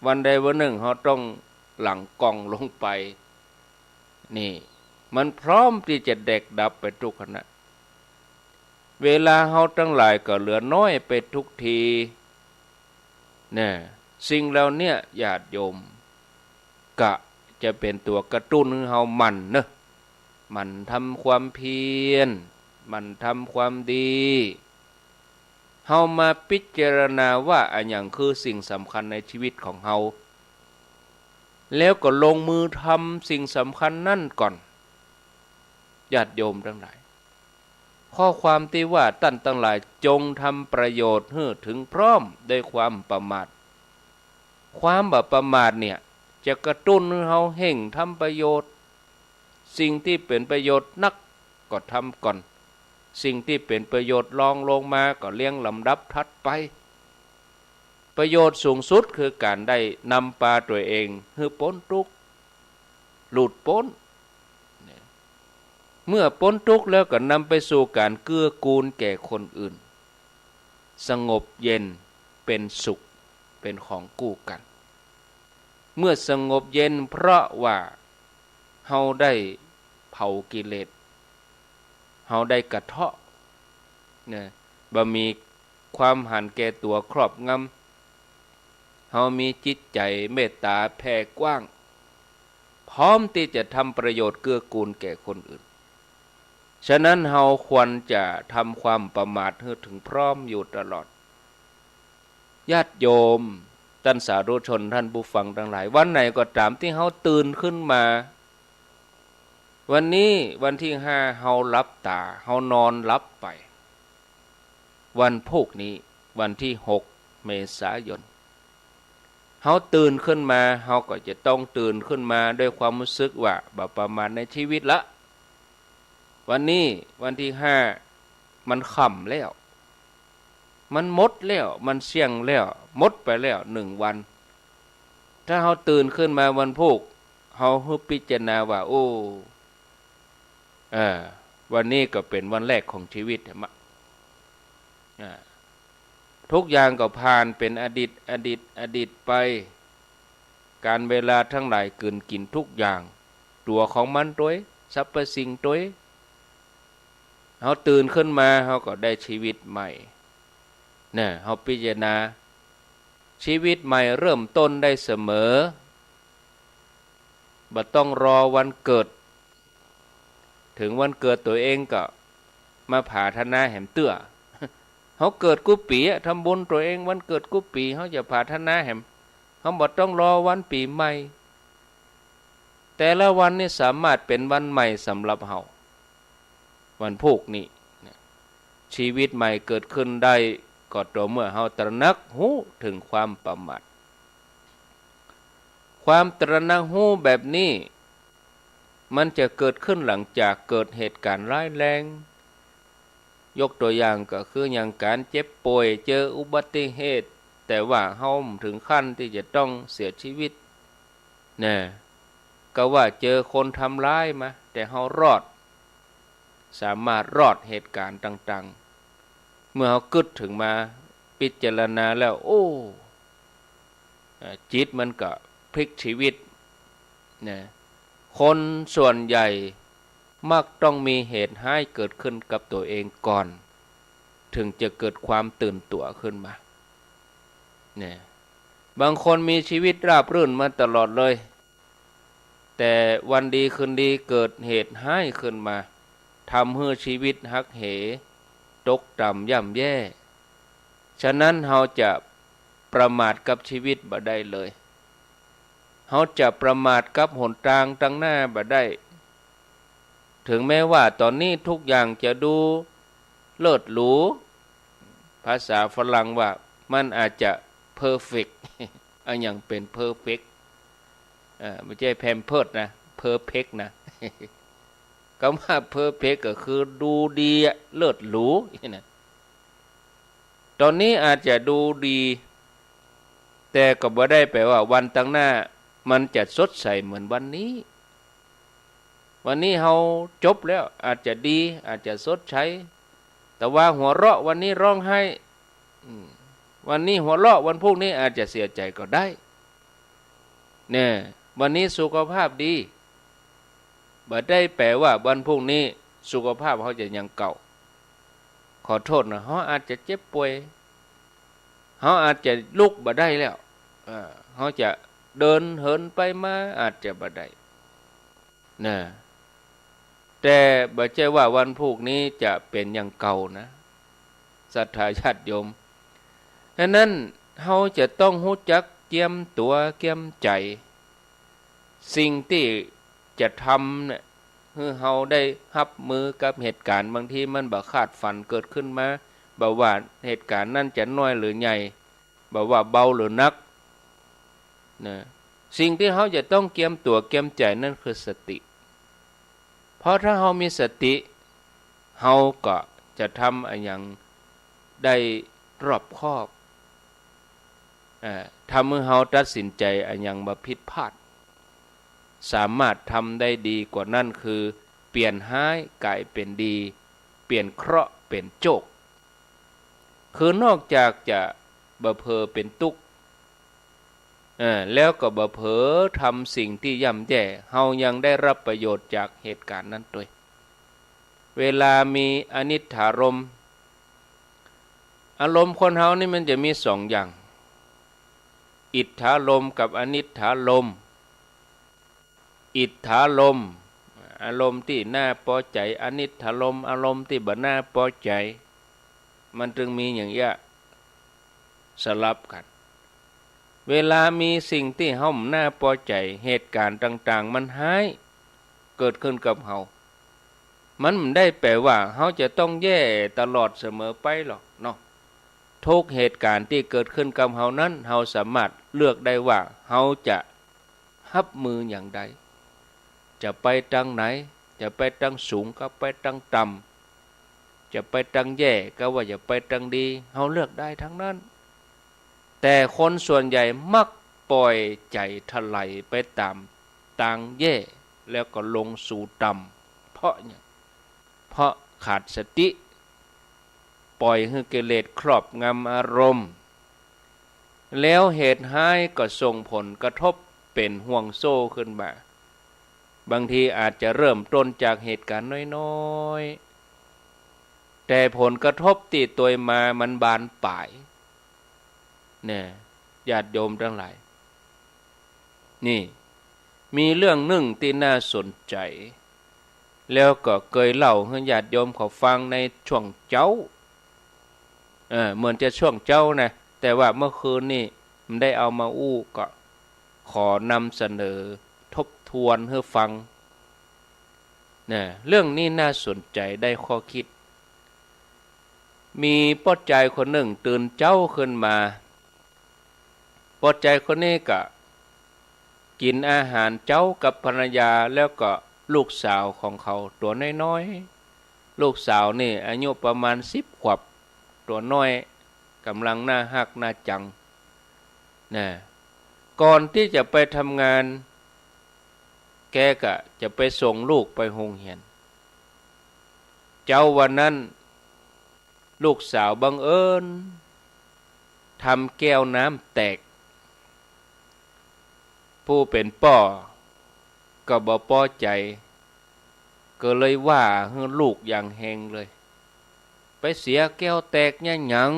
วันใดวันนึ่งเฮาต้องหลังก่องลงไป นี่ มันพร้อมตี้จะแตกดับไปทุกขณะ เวลาเฮาตังหลายก็เหลือน้อยไปทุกที แน่ สิ่งเหล่าเนี้ยญาติโยม ก็จะเป๋นตั๋วกระตุ้นหื้อเฮาหมั่นเนาะ หมั่นทำความเพียร หมั่นทำความดี เฮามาพิจารณาว่าอะหยังคือสิ่งสำคัญในชีวิตของเฮา แล้วก็ลงมือทำสิ่งสำคัญนั้นก่อน ญาติโยมตังหลาย ข้อความตี้ว่าต้านตังหลายจงทำประโยชน์หื้อถึงพร้อมด้วยความบ่ประมาท ความบ่ประมาทเนี่ยจะกระตุ้นหื้อเฮาเฮ่งทำประโยชน์ สิ่งตี้เป๋นประโยชน์นักก็ทำก่อน สิ่งตี้เป๋นประโยชน์รองลงมาก็เรียงลำดับถัดไป ประโยชน์สูงสุดคือก๋านได้นำปาตั๋วเองหื้อป๊นตุ๊กข์ หลุดป๊น เนี่ย เมื่อป๊นตุ๊กข์แล้วก็นำไปสู่ก๋านเกื้อกูลแก่คนอื่น สงบเย็นเป๋นสุข เป๋นของกู้กั๋น เมื่อสงบเย็นเพราะว่าเฮาได้เผากิเลส เฮาได้กระเทาะ เนี่ย บ่มีความหันแก่ตั๋วครอบงำ เฮามีจิตใจ๋เมตต๋าแผ่กว้าง พร้อมตี้จะทำประโยชน์เกื้อกูลแก่คนอื่น ฉะนั้นเฮาควรจะทำความบ่ประมาทหื้อถึงพร้อมอยู่ตลอด ญาติโยม ต้านสาธุชน ต้านผู้ฟังตังหลาย วันไหนก็ต๋ามตี้เฮาตื่นขึ้นมา วันนี้วันตี้ห้า เฮาหลับต๋า เฮานอนหลับไป วันพูกนี้วันตี้หกเมษายน เฮาตื่นขึ้นมา เฮาก็จะต้องตื่นขึ้นมาด้วยความฮู้สึกว่าบ่ประมาทในชีวิตละ วันนี้วันตี้ห้า มันค่ำแล้ว มันหมดแล้ว มันเสี้ยงแล้ว หมดไปแล้วหนึ่งวัน ถ้าเฮาตื่นขึ้นมาวันพูก เฮาหื้อพิจารณาว่า โอ้ เออ วันนี้ก็เป๋นวันแรกของชีวิตมะ อ่า ทุกอย่างก็ผ่านเป๋นอดีต อดีต อดีตไป ก๋าลเวลาตังหลายกลืนกิ๋นทุกอย่าง ตั๋วของมันตวย สรรพสิ่งตวย เฮาตื่นขึ้นมา เฮาก็ได้ชีวิตใหม่ เนี่ย เฮาพิจารณา ชีวิตใหม่เริ่มต้นได้เสมอ บ่ต้องรอวันเกิด เถิงวันเกิดตั๋วเองก็มาผาถนาแหมเตื้อ เฮาเกิดกู้ปี๋อะ ทำบุญตั๋วเองวันเกิดกู้ปี๋ เฮาจะผาถนาแหม เฮาบ่ต้องรอวันปี๋ใหม่ แต่ละวันนี่สามารถเป๋นวันใหม่สำหรับเฮา วันพูกนี้เนี่ย ชีวิตใหม่เกิดขึ้นได้ก็ต่อเมื่อเฮาตระหนักฮู้เถิงความบ่ประมาท ความตระหนักฮู้แบบนี้ มันจะเกิดขึ้นหลังจากเกิดเหตุก๋ารณ์ร้ายแรง ยกตั๋วอย่างก็คืออย่างก๋านเจ็บป่วย เจออุบัติเหตุ แต่ว่าเฮาบ่เถิงขั้นตี้จะต้องเสียชีวิต แน่ ก็ว่าเจอคนทำร้ายมา แต่เฮารอด สามารถรอดเหตุก๋ารณ์ต่างๆ เมื่อเฮากึ๊ดเถิงมาพิจารณาแล้ว โอ้ เอ่อ จิตมันก็พลิกชีวิต นะ คนส่วนใหญ่ มักต้องมีเหตุฮ้ายเกิดขึ้นกับตั๋วเองก่อน เถิงจะเกิดความตื่นตั๋วขึ้นมา เนี่ย บางคนมีชีวิตราบรื่นมาตลอดเลย แต่วันดีคืนดีเกิดเหตุฮ้ายขึ้นมา ทำหื้อชีวิตหักเห ตกต่ำย่ำแย่ ฉะนั้นเฮาจะประมาทกับชีวิตบ่ได้เลย เฮาจะประมาทกับหนตางตังหน้าบ่ได้ ถึงแม้ว่าต๋อนนี้ทุกอย่างจะดูเลิศหรู ภาษาฝรั่งว่ามันอาจจะเพอร์เฟกต์ อะหยังเป๋นเพอร์เฟกต์ เอ่อ บ่ใจ้แพมเพิร์สนะ เพอร์เฟกต์นะ กำว่าเพอร์เฟกต์ก็คือดูดีอะ เลิศหรู นี่นะ ต๋อนนี้อาจจะดูดี แต่ก็บ่ได้แปลว่าวันตังหน้ามันจะสดใสเหมือนวันนี้ วันนี้เฮาจบแล้ว อาจจะดี อาจจะสดใส แต่ว่าหัวเราะวันนี้ร้องไห้ อืม วันนี้หัวเราะ วันพรุ่งนี้อาจจะเสียใจก็ได้ เนี่ย วันนี้สุขภาพดี บ่ได้แปลว่าวันพรุ่งนี้สุขภาพเฮาจะยังเก่า ขอโทษนะ เฮาอาจจะเจ็บป่วย เฮาอาจจะลุกบ่ได้แล้ว เอ่อ เฮาจะเดินเหินไปมาอาจจะบ่ได้ นะ แต่บ่ใจ้ว่าวันพรุ่งนี้จะเป๋นอย่างเก่านะ ศรัทธาญาติโยม ฉะนั้นเฮาจะต้องฮู้จักเจียมตั๋วเจียมใจ๋ สิ่งตี้จะทำเนี่ย หื้อเฮาได้ฮับมือกับเหตุก๋ารณ์ บางทีมันบ่คาดฝันเกิดขึ้นมา บ่ว่าเหตุก๋ารณ์นั้นจะน้อยหรือใหญ่ บ่ว่าเบาหรือหนัก นะ สิ่งตี้เฮาจะต้องเจียมตั๋วเจียมใจ๋นั่นคือสติ เพราะถ้าเฮามีสติ เฮาก็จะทำอะหยังได้รอบคอบ เอ่อ ทำหื้อเฮาตัดสินใจ๋อะหยังบ่ผิดพลาด สามารถทำได้ดีกว่านั้น คือเปลี่ยนฮ้ายก๋ายเป๋นดี เปลี่ยนเคราะห์เป๋นโจค คือนอกจากจะบ่เผลอเป๋นตุ๊กข์ เอ่อ แล้วก็บ่เผลอทำสิ่งตี้ย่ำแย่ เฮายังได้ฮับประโยชน์จากเหตุก๋ารณ์นั้นตวย เวลามีอนิจฐารมณ์ อารมณ์คนเฮานี่มันจะมีสองอย่าง อิทธารมณ์กับอนิจฐารมณ์ อิทธารมณ์ อารมณ์ตี้น่าปอใจ๋ อนิจฐารมณ์ อารมณ์ตี้บ่น่าปอใจ๋ มันจึงมีอย่างเอี้ย สลับกั๋น เวลามีสิ่งตี้เฮาบ่น่าปอใจ๋ เหตุก๋ารณ์ต่างๆ มันฮ้ายเกิดขึ้นกับเฮา มันบ่ได้แปลว่าเฮาจะต้องแย่ตลอดเสมอไปหรอกเนาะ ทุกเหตุก๋ารณ์ตี้เกิดขึ้นกับเฮานั้น เฮาสามารถเลือกได้ว่าเฮาจะฮับมืออย่างใด จะไปตางไหน จะไปตางสูงกับไปตางต่ำ จะไปตางแย่กับว่าจะไปตางดี เฮาเลือกได้ตังนั้น แต่คนส่วนใหญ่มักปล่อยใจ๋ถลายไปต๋ามตางแย่ แล้วก็ลงสู่ต่ำ เพราะหยัง เพราะขาดสติ ปล่อยหื้อกิเลสครอบงำอารมณ์ แล้วเหตุฮ้ายก็ส่งผลกระทบเป๋นห่วงโซ่ขึ้นมา บางทีอาจจะเริ่มต้นจากเหตุก๋ารณ์น้อยๆ แต่ผลกระทบตี้ตวยมามันบานปลาย เนี่ย ญาติโยมตังหลาย นี่ มีเรื่องนึ่งตี้น่าสนใจ๋ แล้วก็เกยเล่าหื้อญาติโยมเขาฟังในช่วงเจ๊า เออ เหมือนจะช่วงเจ๊านะ แต่ว่าเมื่อคืนนี่บ่ได้เอามาอู้ ก็ขอนำเสนอทบทวนหื้อฟัง นะ เรื่องนี้น่าสนใจ๋ ได้ข้อคิด มีป้อจายคนนึ่งตื่นเจ๊าขึ้นมา ป้อจายคนนี้ก็กิ๋นอาหารเจ๊ากับภรรยา แล้วก็ลูกสาวของเขาตั๋วน้อยๆ ลูกสาวนี่อายุประมาณสิบขวบ ตั๋วน้อย ก่ำลังน่าฮักน่าจัง นะ ก่อนตี้จะไปทำงาน แกก็จะไปส่งลูกไปโฮงเฮียน เจ๊าวันนั้น ลูกสาวบังเอิญทำแก้วน้ำแตก ผู้เป๋นป้อก็บ่ปอใจ๋ ก็เลยว่าหื้อลูกอย่างแฮงเลย ไปเสียแก้วแตกเนี่ยหยัง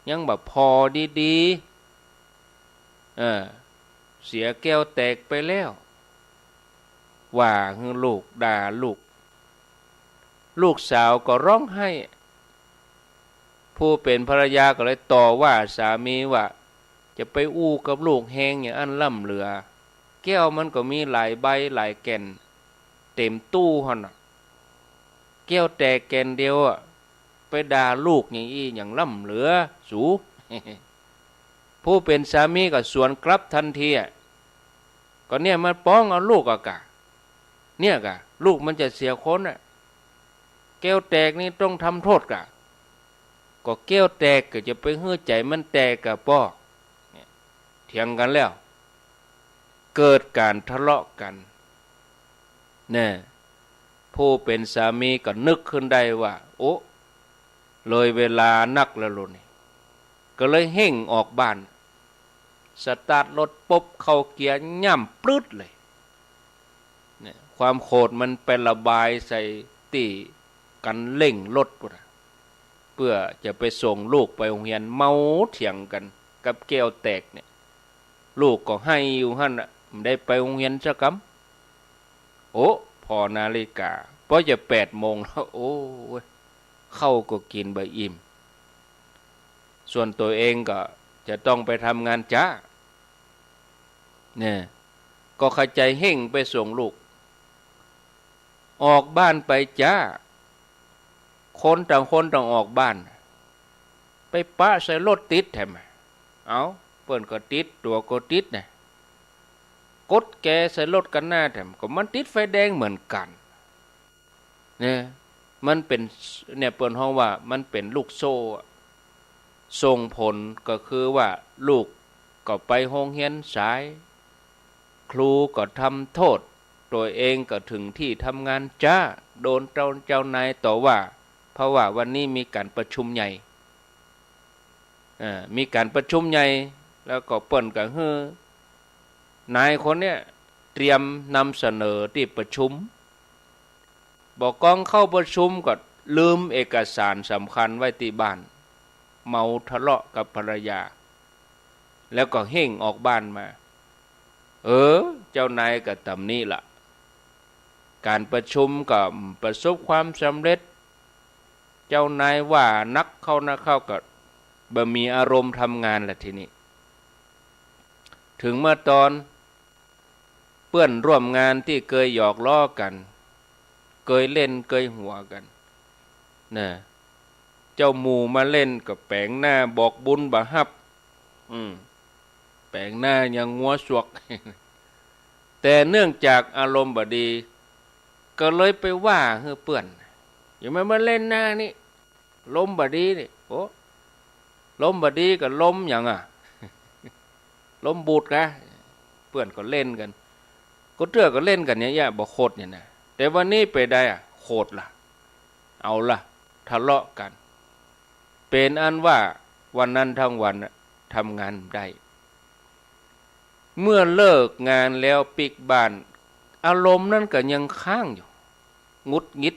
ยังบ่ผ่อดีๆ เออ เสียแก้วแตกไปแล้ว ว่าหื้อลูก ด่าลูก ลูกสาวก็ฮ้องไห้ ผู้เป๋นภรรยาก็เลยต่อว่าสามีว่า จะไปอู้กับลูกแฮงอย่างอั้นล้ำเหลือ แก้วมันก็มีหลายใบหลายแก่น เต๋มตู้หั้นน่ะ แก้วแตกแก่นเดียวอะ ไปด่าลูกอย่างอี้อย่างล้ำเหลือสู ผู้เป๋นสามีก็สวนกลับตันทีอะ ก็เนี่ยมันป๊องเอาลูกอะกะ เนี่ยกะ ลูกมันจะเสียคนอะ แก้วแตกนี่ต้องทำโต้ษกะ ก็แก้วแตกก็จะไปหื้อใจ๋มันแตกกะป้อ เนี่ย เถียงกั๋นแล้ว เกิดก๋านทะเลาะกั๋น แน่ ผู้เป๋นสามีก็นึกขึ้นได้ว่า โอ้ เลยเวลานักแล้วโลนี่ ก็เลยเฮ่งออกบ้าน สตาร์ทรถปุ๊บ เข้าเกียร์ย่ำปลื๊ดเลย เนี่ย ความโขดมันไประบายใส่ตี้คันเร่งรถปู๊นน่ะ เปื้อจะไปส่งลูกไปโฮงเฮียน เมาเถียงกั๋นกับแก้วแตกเนี่ย ลูกก็ไห้อยู่หั้นน่ะ บ่ได้ไปโฮงเฮียนสักกำ โอ้ ผ่อนาฬิกา ป้อจะแปดโมงแล้ว โอ้ย ข้าวก็กิ๋นบ่อิ่ม ส่วนตั๋วเองก็จะต้องไปทำงานจ๊า เนี่ย ก็ขะใจ๋เฮ่งไปส่งลูก ออกบ้านไปจ๊า คนต่างคนต่างออกบ้าน ไปปะใส่รถติดแถม เอ้า เปิ้นก็ติด ตั๋วก็ติดนะ กดแกใส่รถคันหน้าแถม ก็มันติดไฟแดงเหมือนกั๋น เนี่ย มันเป๋น เนี่ย เปิ้นฮ้องว่ามันเป๋นลูกโซ่อะ ส่งผลก็คือว่าลูกก็ไปโฮงเฮียนสาย ครูก็ทำโต้ษ ตั๋วเองก็เถิงตี้ทำงานจ๊า โดนเจ้า เจ้านายต่อว่า เพราะว่าวันนี้มีก๋านประชุมใหญ่ เอ่อ มีก๋านประชุมใหญ่ แล้วก็เปิ้นก็หื้อนายคนเนี้ยเตรียมนำเสนอตี้ประชุม บ่ากองเข้าประชุมก็ลืมเอกสารสำคัญไว้ตี้บ้าน เมาทะเลาะกับภรรยา แล้วก็เฮ่งออกบ้านมา เออ เจ้านายก็ตำหนิละ ก๋านประชุมก็ประสบความสำเร็จ เจ้านายว่านักเข้านักเข้าก็บ่มีอารมณ์ทำงานละทีนี้ เถิงเมื่อตอนเปื้อนร่วมงานตี้เกยหยอกล้อกั๋น เกยเล่นเกยหัวกั๋น นะ เจ้าหมู่มาเล่นก็แป๋งหน้าบอกบุญบ่ฮับ อืม แป๋งหน้าอย่างงัวสวก แต่เนื่องจากอารมณ์บ่ดี ก็เลยไปว่าหื้อเปื้อน อย่ามา มาเล่นหน้านี่ ลมบ่ดีนี่ โอ้ ลมบ่ดีก็ลมหยังอะ ลมบูดกะ เปื้อนก็เล่นกั๋น ก็เตื้อก็เล่นกั๋นเนี่ย บ่โขดเนี่ยนะ แต่วันนี้ไปได้อะ โขดละ เอาละ ทะเลาะกั๋น เป๋นอันว่าวันนั้นทั้งวันน่ะ ทำงานบ่ได้ เมื่อเลิกงานแล้วปิ๊กบ้าน อารมณ์นั้นก็ยังค้างอยู่ หงุดหงิด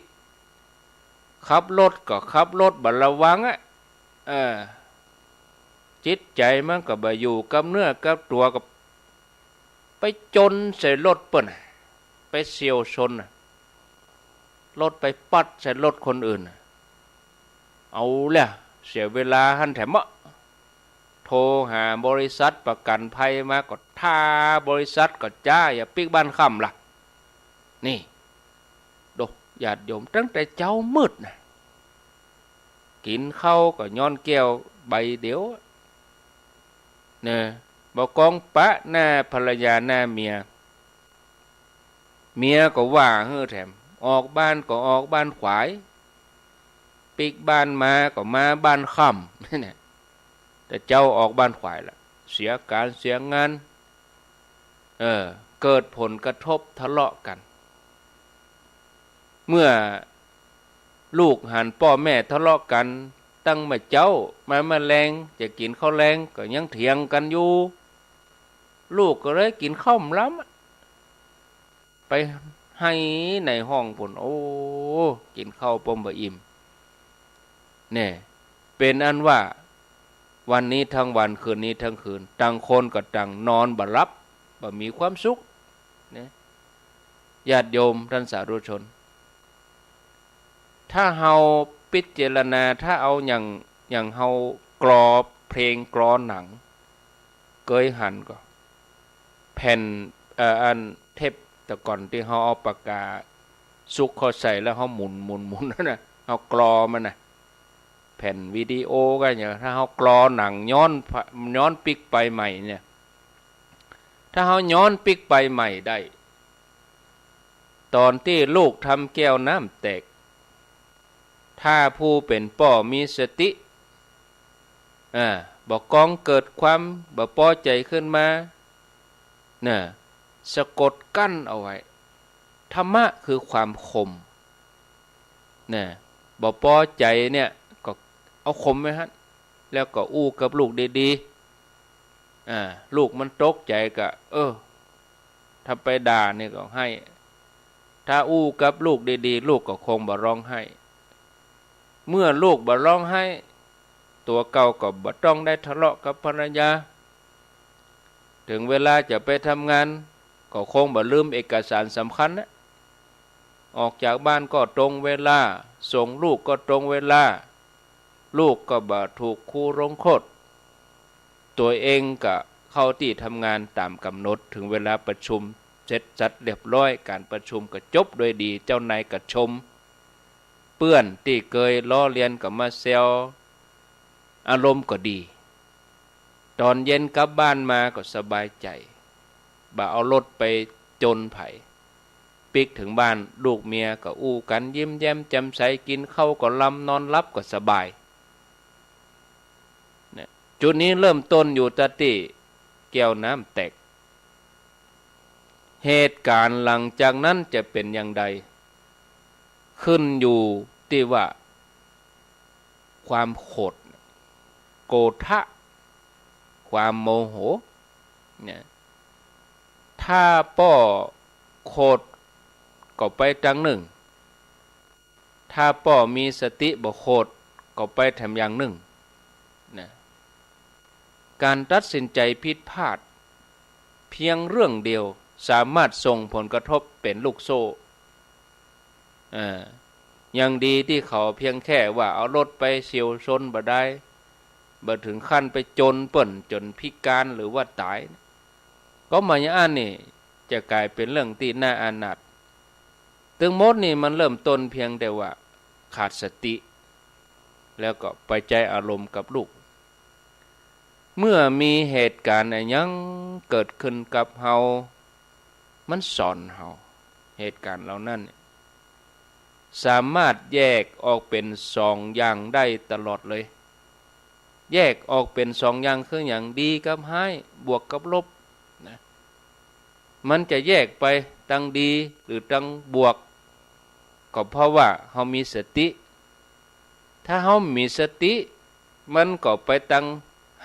ขับรถก็ขับรถบ่ระวังอะ เออ จิตใจ๋มันก็บ่อยู่กับเนื้อกับตั๋ว ก็ไปจนใส่รถเปิ้นน่ะ ไปเฉี่ยวชนน่ะ รถไปปัดใส่รถคนอื่นน่ะ เอาแล้ว เสียเวลาหั้นแถมเนาะ โทรหาบริษัทประกั๋นภัยมา ก็ถ้าบริษัทก็จ๊า อย่าปิ๊กบ้านค่ำละ นี่ โด ญาติโยม ตั้งแต่เจ๊ามืดน่ะ กิ๋นข้าวก็ย้อนแก้วใบเดียว เน่อ บ่ากองปะหน้าภรรยาหน้าเมีย เมียก็ว่าหื้อแถม ออกบ้านก็ออกบ้านขวาย ปิ๊กบ้านมาก็มาบ้านค่ำ เนี่ย แต่เจ๊าออกบ้านขวายละ เสียก๋านเสียงาน เออ เกิดผลกระทบทะเลาะกั๋น เมื่อลูกหันป้อแม่ทะเลาะกั๋น ตั้งแต่เจ๊ามาเมื่อแลง จะกิ๋นข้าวแลงก็ยังเถียงกั๋นอยู่ ลูกก็เลยกิ๋นข้าวบ่ล้ำอะ ไป ไห้ในห้องปู้น โอ้ กิ๋นข้าวป้อมบ่อิ่ม แน่ เป๋นอันว่า วันนี้ทั้งวัน คืนนี้ทั้งคืน ต่างคนก็ต่างนอนบ่หลับ บ่มีความสุข นะ ญาติโยมท่านสาธุชน ถ้าเฮาพิจารณา ถ้าเอาอย่าง อย่างเฮากลอเพลงกลอหนัง เกยหันก่อ แผ่น เอ่อ อันเทปแต่ก่อนตี้เฮาเอาปากกาซุกเข้าใส่แล้วเฮาหมุน หมุน หมุนนั่นน่ะ เฮากลอมันน่ะ แผ่นวิดีโอก็อย่าง ถ้าเฮากลอหนังย้อน ย้อนปิ๊กไปใหม่เนี่ย ถ้าเฮาย้อนปิ๊กไปใหม่ได้ ต๋อนตี้ลูกทำแก้วน้ำแตก ถ้าผู้เป๋นป้อมีสติ อ่า บ่ก้องเกิดความบ่ปอใจ๋ขึ้นมา น่ะ สะกดกั้นเอาไว้ ธรรมะคือความข่ม น่ะ บ่ปอใจ๋เนี่ย ก็เอาข่มไว้หั้น แล้วก็อู้กับลูกดีๆ อ่า ลูกมันตกใจ๋ก็ เออ ถ้าไปด่านี่ก็ไห้ ถ้าอู้กับลูกดีๆ ลูกก็คงบ่ร้องไห้ เมื่อลูกบ่ร้องไห้ ตั๋วเก่าก็บ่ต้องได้ทะเลาะกับภรรยา เถิงเวลาจะไปทำงาน ก็คงบ่ลืมเอกสารสำคัญนะ ออกจากบ้านก็ตรงเวลา ส่งลูกก็ตรงเวลา ลูกก็บ่ถูกครูลงโทษ ตั๋วเองก็เข้าตี้ทำงานต๋ามก๋ำหนด เถิงเวลาประชุมเสร็จสับเรียบร้อย ก๋านประชุมก็จบด้วยดี เจ้านายก็ชม เปื้อนตี้เกยล้อเลียนก็มาแซว อารมณ์ก็ดี ต๋อนเย็นกลับบ้านมาก็สบายใจ๋ บ่เอารถไปจนใผ ปิ๊กเถิงบ้าน ลูกเมียก็อู้กั๋นยิ้มแย้มแจ่มใส กิ๋นข้าวก็ลำ นอนหลับก็สบาย เนี่ย จุดนี้เริ่มต้นอยู่ตะตี้แก้วน้ำแตก เหตุก๋ารณ์หลังจากนั้นจะเป๋นอย่างใด ขึ้นอยู่ตี้ว่า ความโขด โกธะ ความโมโห เนี่ย ถ้าป้อโขดก็ไปตางนึ่ง ถ้าป้อมีสติบ่โขดก็ไปแถมอย่างนึ่ง นะ ก๋านตัดสินใจ๋ผิดพลาด เพียงเรื่องเดียว สามารถส่งผลกระทบเป๋นลูกโซ่ อ่า ยังดีตี้เขาเพียงแค่ว่าเอารถไปเฉี่ยวชนบ่ได้ บ่เถิงขั้นไปจนเปิ้นจ๋นพิก๋านหรือว่าต๋าย ก็บ่อย่างอั้นนี่จะก๋ายเป๋นเรื่องตี้น่าอานาถ ตึงหมดนี่มันเริ่มต้นเพียงแต่ว่าขาดสติ แล้วก็ไปใจ๊อารมณ์กับลูก เมื่อมีเหตุก๋ารณ์อะหยังเกิดขึ้นกับเฮา มันสอนเฮา เหตุก๋ารณ์เหล่านั้นเนี่ย สามารถแยกออกเป๋นสองอย่างได้ตลอดเลย แยกออกเป๋นสองอย่างคืออย่างดีกับฮ้าย บวกกับลบ นะ มันจะแยกไปตางดีหรือตางบวก ก็เพราะว่าเฮามีสติ ถ้าเฮาบ่มีสติ มันก็ไปตาง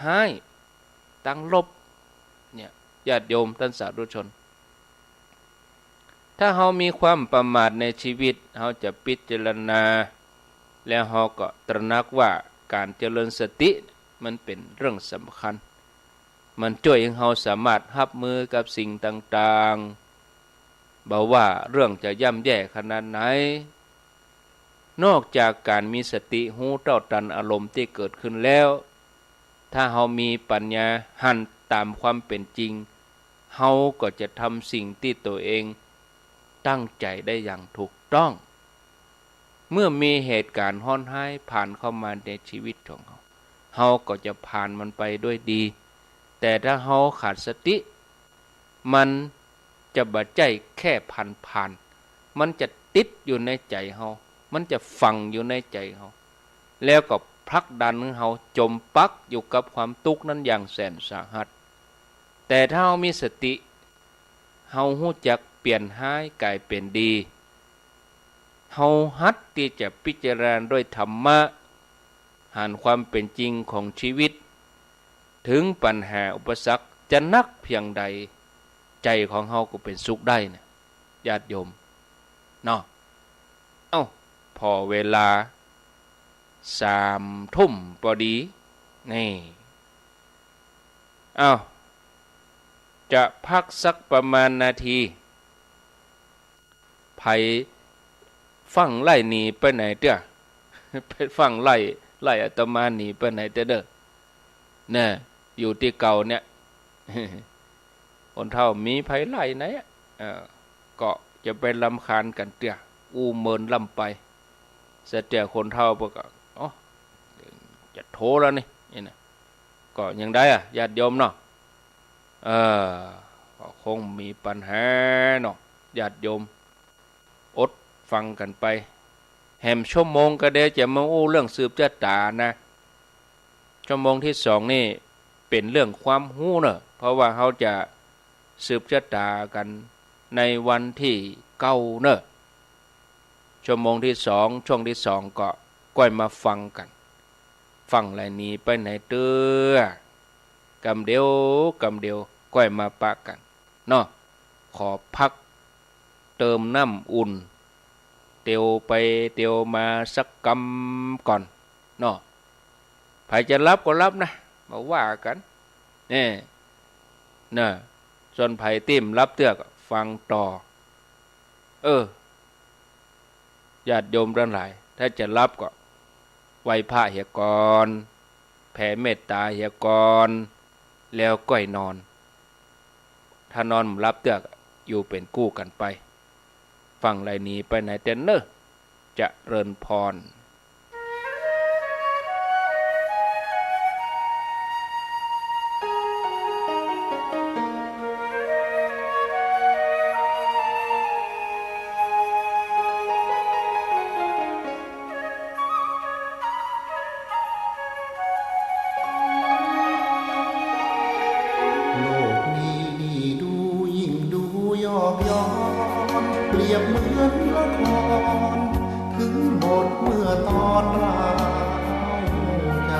ฮ้าย ตางลบ เนี่ย ญาติโยมท่านสาธุชน ถ้าเฮามีความประมาทในชีวิต เฮาจะพิจารณา แล้วเฮาก็ตระหนักว่าก๋านเจริญสติมันเป๋นเรื่องสำคัญ มันจ้วยหื้อเฮาสามารถฮับมือกับสิ่งต่างๆ บ่ว่าเรื่องจะย่ำแย่ขนาดไหน นอกจากก๋านมีสติฮู้เต้าตันอารมณ์ตี้เกิดขึ้นแล้ว ถ้าเฮามีปัญญาหันต๋ามความเป๋นจริง เฮาก็จะทำสิ่งตี้ตั๋วเองตั้งใจ๋ได้อย่างถูกต้อง เมื่อมีเหตุก๋ารณ์ฮ้อนฮ้ายผ่านเข้ามาในชีวิตของเฮา เฮาก็จะผ่านมันไปด้วยดี แต่ถ้าเฮาขาดสติ มันจะบ่ใจ้แค่ผ่านๆ มันจะติดอยู่ในใจ๋เฮา มันจะฝังอยู่ในใจ๋เฮา แล้วก็ผลักดันหื้อเฮาจ๋มปักอยู่กับความตุ๊กข์นั้นอย่างแสนสาหัส แต่ถ้าเฮามีสติ เฮาฮู้จักเปลี่ยนฮ้ายก๋ายเป๋นดี เฮาหัดตี้จะพิจารณาด้วยธรรมะ หันความเป๋นจริงของชีวิต เถิงปัญหาอุปสรรคจะหนักเพียงใด ใจ๋ของเฮาก็เป๋นสุขได้นะ ญาติโยม เนาะ เอ้า ผ่อเวลาสามทุ่มปอดี นี่ เอ้า จะพักสักประมาณนาที ใผฟั่งไล่หนีไปไหนเตื้อ ไปฟั่งไล่ ไล่อาตมาหนีไปไหนเตื้อเน่อ น่ะ อยู่ตี้เก่าเนี่ย คนเฒ่ามีใผไล่ไหนอะ เออ ก็จะไปรำคาญกั๋นเตื้อ อู้เมินล้ำไป สะเตื้อคนเฒ่าเปิ้นก็ โอ้ จะโทแล้วนี่ นี่นะ ก็ยังได้อะ ญาติโยมเนาะ เออ ก็คงมีปัญหาเนาะ ญาติโยม อดฟังกั๋นไป แหมชั่วโมงก็ได้ จะมาอู้เรื่องสืบจะต๋านะ ชั่วโมงตี้สองนี่เป๋นเรื่องความฮู้เน่อ เพราะว่าเฮาจะสืบจะต๋ากั๋นในวันตี้เก้าเน่อ ชั่วโมงตี้สอง ช่วงตี้สองก็ก้อยมาฟังกั๋น ฟั่งไล่หนีไปไหนเตื้อ กำเดียว กำเดียว ก้อยมาปะกั๋นเนาะ ขอพักเติมน้ำอุ่น เตียวไปเตียวมาสักกำก่อนเนาะ ใผจะหลับก็หลับนะ บ่ว่ากั๋น แน่ น่ะ ส่วนใผตี้บ่หลับเตื้อก็ฟังต่อ เออ ญาติโยมตังหลาย ถ้าจะหลับก็ไหว้พระเหียก่อน แผ่เมตต๋าเหียก่อน แล้วก้อยนอน ถ้านอนบ่หลับเตื้อก็อยู่เป๋นกู้กั๋นไป ฟั่งไล่หนีไปไหนเตื้อเน่อ เจริญพร โลกนี้นี่ดูยิ่งดูยอกย้อน เปรียบเหมือนละคร ถึงบทเมื่อตอนร้าวใจ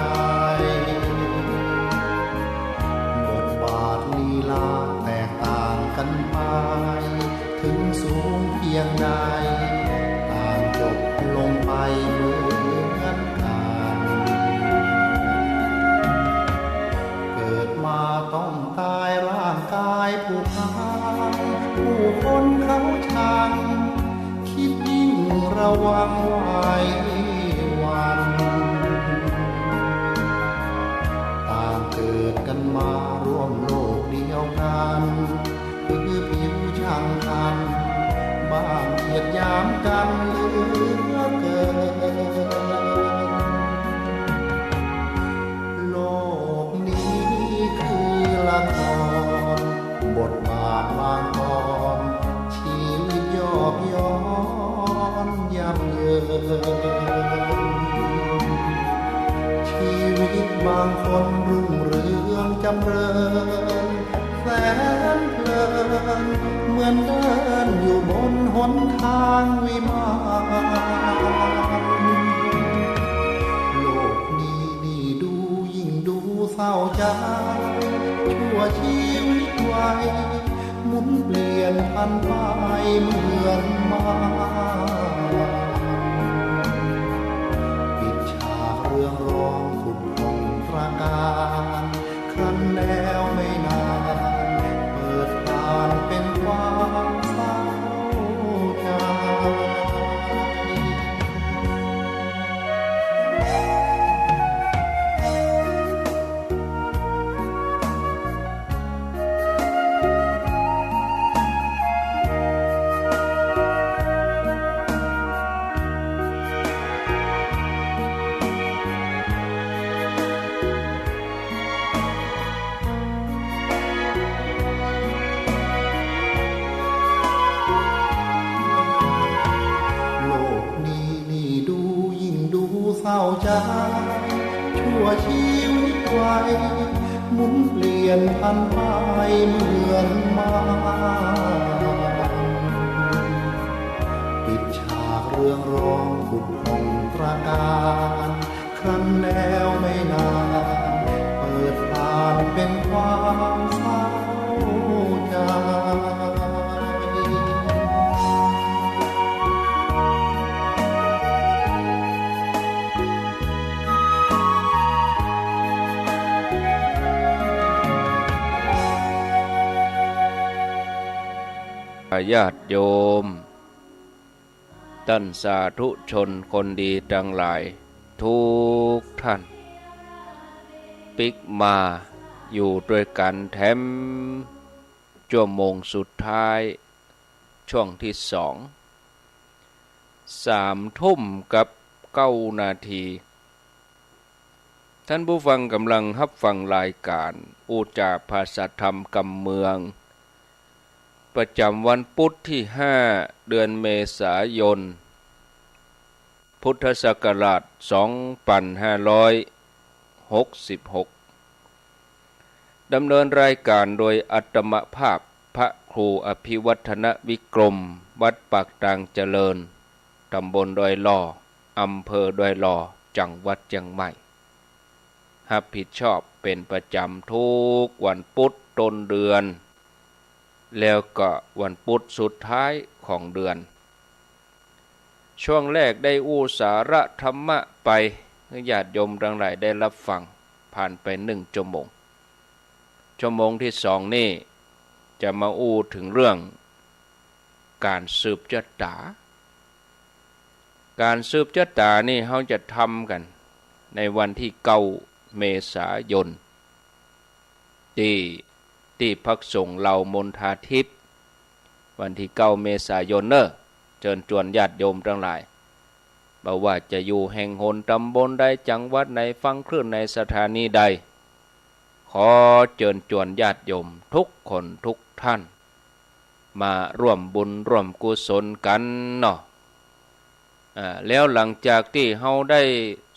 บทบาทลีลาแตกต่างกั๋นไป ถึงสูงเพียงใด ต่างจบลงไปเหมือนกั๋น เกิดมาต้องตายร่างกายผุพัง ผู้คนเขาชัง คิดยิ่งระวังไว้วัน ต่างเกิดกั๋นมาร่วมโลกเดียวกั๋น คือผิวช่างคัน บ้างเยียดหยามกั๋นเหลือเกิน โลกนี้คือละคร บทบาทบางตอน ชีวิตยอกย้อนยับเยิน ชีวิตบางคนรุ่งเรืองจำเริญ แสนเพลิน เหมือนเดินอยู่บนหนทางวิมาน โลกนี้นี่ดูยิ่งดูเศร้าใจ ชั่วชีวิตวัย หมุนเปลี่ยนผันไปเหมือนมาร ปิดฉากเรืองรองผุดผ่องตระการ ครั้นแล้วไม่นาน เปิดผ่านเป็นความเศร้าใจ โลกนี้นี่ดูยิ่งดูเศร้าใจ ชั่วชีวิตวัย หมุนเปลี่ยนผันไปเหมือนมาร ปิดฉากเรืองรองผุดผ่องตระการ ครั้นแล้วไม่นาน เปิดผ่านเป็นความเศร้าใจ ญาติโยม ต้านสาธุชนคนดีตังหลายกู้ต้าน ปิ๊กมาอยู่ตวยกั๋นแถมจั่วโมงสุดท้าย ช่วงตี้สอง สามทุ่มกับเก้านาที ต้านผู้ฟังก่ำลังฮับฟังรายก๋านอู้จ๋าภาษาธรรมกำเมือง ประจำวันปุ๊ดตี้ห้า เดือนเมษายน พุทธศักราชสองปันห้าร้อยหกสิบหก ดำเนินรายก๋านโดยอาตมาภาพพระครูอภิวัฒนวิกรม วัดปากตางเจริญ ตำบลดอยหล่อ อำเภอดอยหล่อ จังหวัดเจียงใหม่ ฮับผิดชอบเป๋นประจ๋ำกู้วันปุ๊ดต้นเดือน แล้วก็วันปุ๊ดสุดท้ายของเดือน ช่วงแรกได้อู้สาระธรรมะไป หื้อญาติโยมตังหลายได้ฮับฟัง ผ่านไปนึ่งจั่วโมง จั่วโมงตี้สองนี่จะมาอู้เถิงเรื่องก๋านสืบจะต๋า ก๋านสืบจะต๋านี่เฮาจะทำกั๋นในวันตี้เก้าเมษายน ตี้ ตี้พักสงฆ์เหล่ามณฑาทิพย์ วันตี้เก้าเมษายนเน่อ เจิญจวนญาติโยมตังหลาย บ่ว่าจะอยู่แห่งหนตำบลใดจังหวัดไหนฟังคลื่นในสถานีใด ขอเจิญจวนญาติโยมกู้คนกู้ต้าน มาร่วมบุญร่วมกุศลกั๋นเนาะ อ่า แล้วหลังจากตี้เฮาได้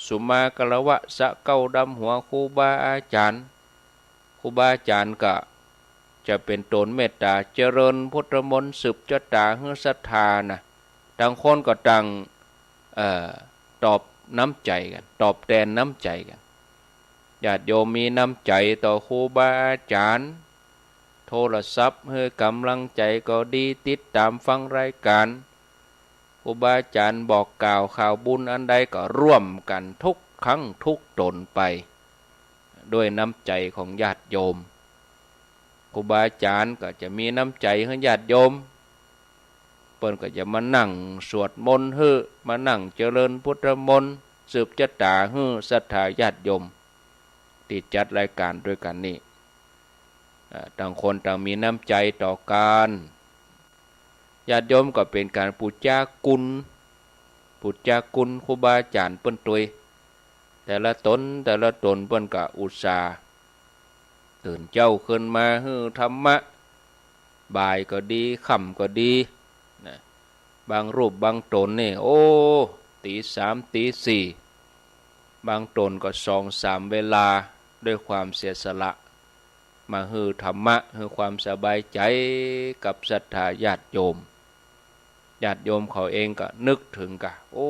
สุมาคารวะสะเกล้าดำหัวครูบาอาจ๋ารย์ ครูบาอาจ๋ารย์ก็จะเป๋นต๋นเมตต๋าเจริญพุทธมนต์สืบจะต๋าหื้อศรัทธานะ ต่างคนก็ต่าง เอ่อ ตอบน้ำใจ๋กั๋น ตอบแตนน้ำใจ๋กั๋น ญาติโยมมีน้ำใจ๋ต่อครูบาอาจ๋ารย์ โทรศัพท์หื้อก๋ำลังใจ๋ก็ดี ติดต๋ามฟังรายก๋าน ครูบาอาจ๋ารย์บอกกล่าวข่าวบุญอันใดก็ร่วมกั๋นกู้ครั้งกู้ต๋นไป ด้วยน้ำใจ๋ของญาติโยม ครูบาอาจ๋ารย์ก็จะมีน้ำใจ๋หื้อญาติโยม เปิ้นก็จะมานั่งสวดมนต์หื้อ มานั่งเจริญพุทธมนต์ สืบจะต๋าหื้อศรัทธาญาติโยม ตี้จัดรายก๋านตวยกั๋นนี่ อ่า ต่างคนต่างมีน้ำใจ๋ต่อกั๋น ญาติโยมก็เป๋นก๋านปู๋จาคุณ ปู๋จาคุณครูบาอาจ๋ารย์เปิ้นตวย แต่ละต๋น แต่ละต๋นเปิ้นก็อุตส่าห์ตื่นเจ๊าขึ้นมาหื้อธรรมะ บ่ายก็ดี ค่ำก็ดี นะ บางรูปบางต๋นนี่ โอ้ ตี๋สาม ตี๋สี่ บางต๋นก็สองสามเวลา ด้วยความเสียสละ มาหื้อธรรมะ หื้อความสบายใจ๋กับศรัทธาญาติโยม ญาติโยมเขาเองก็นึกเถิงกา โอ้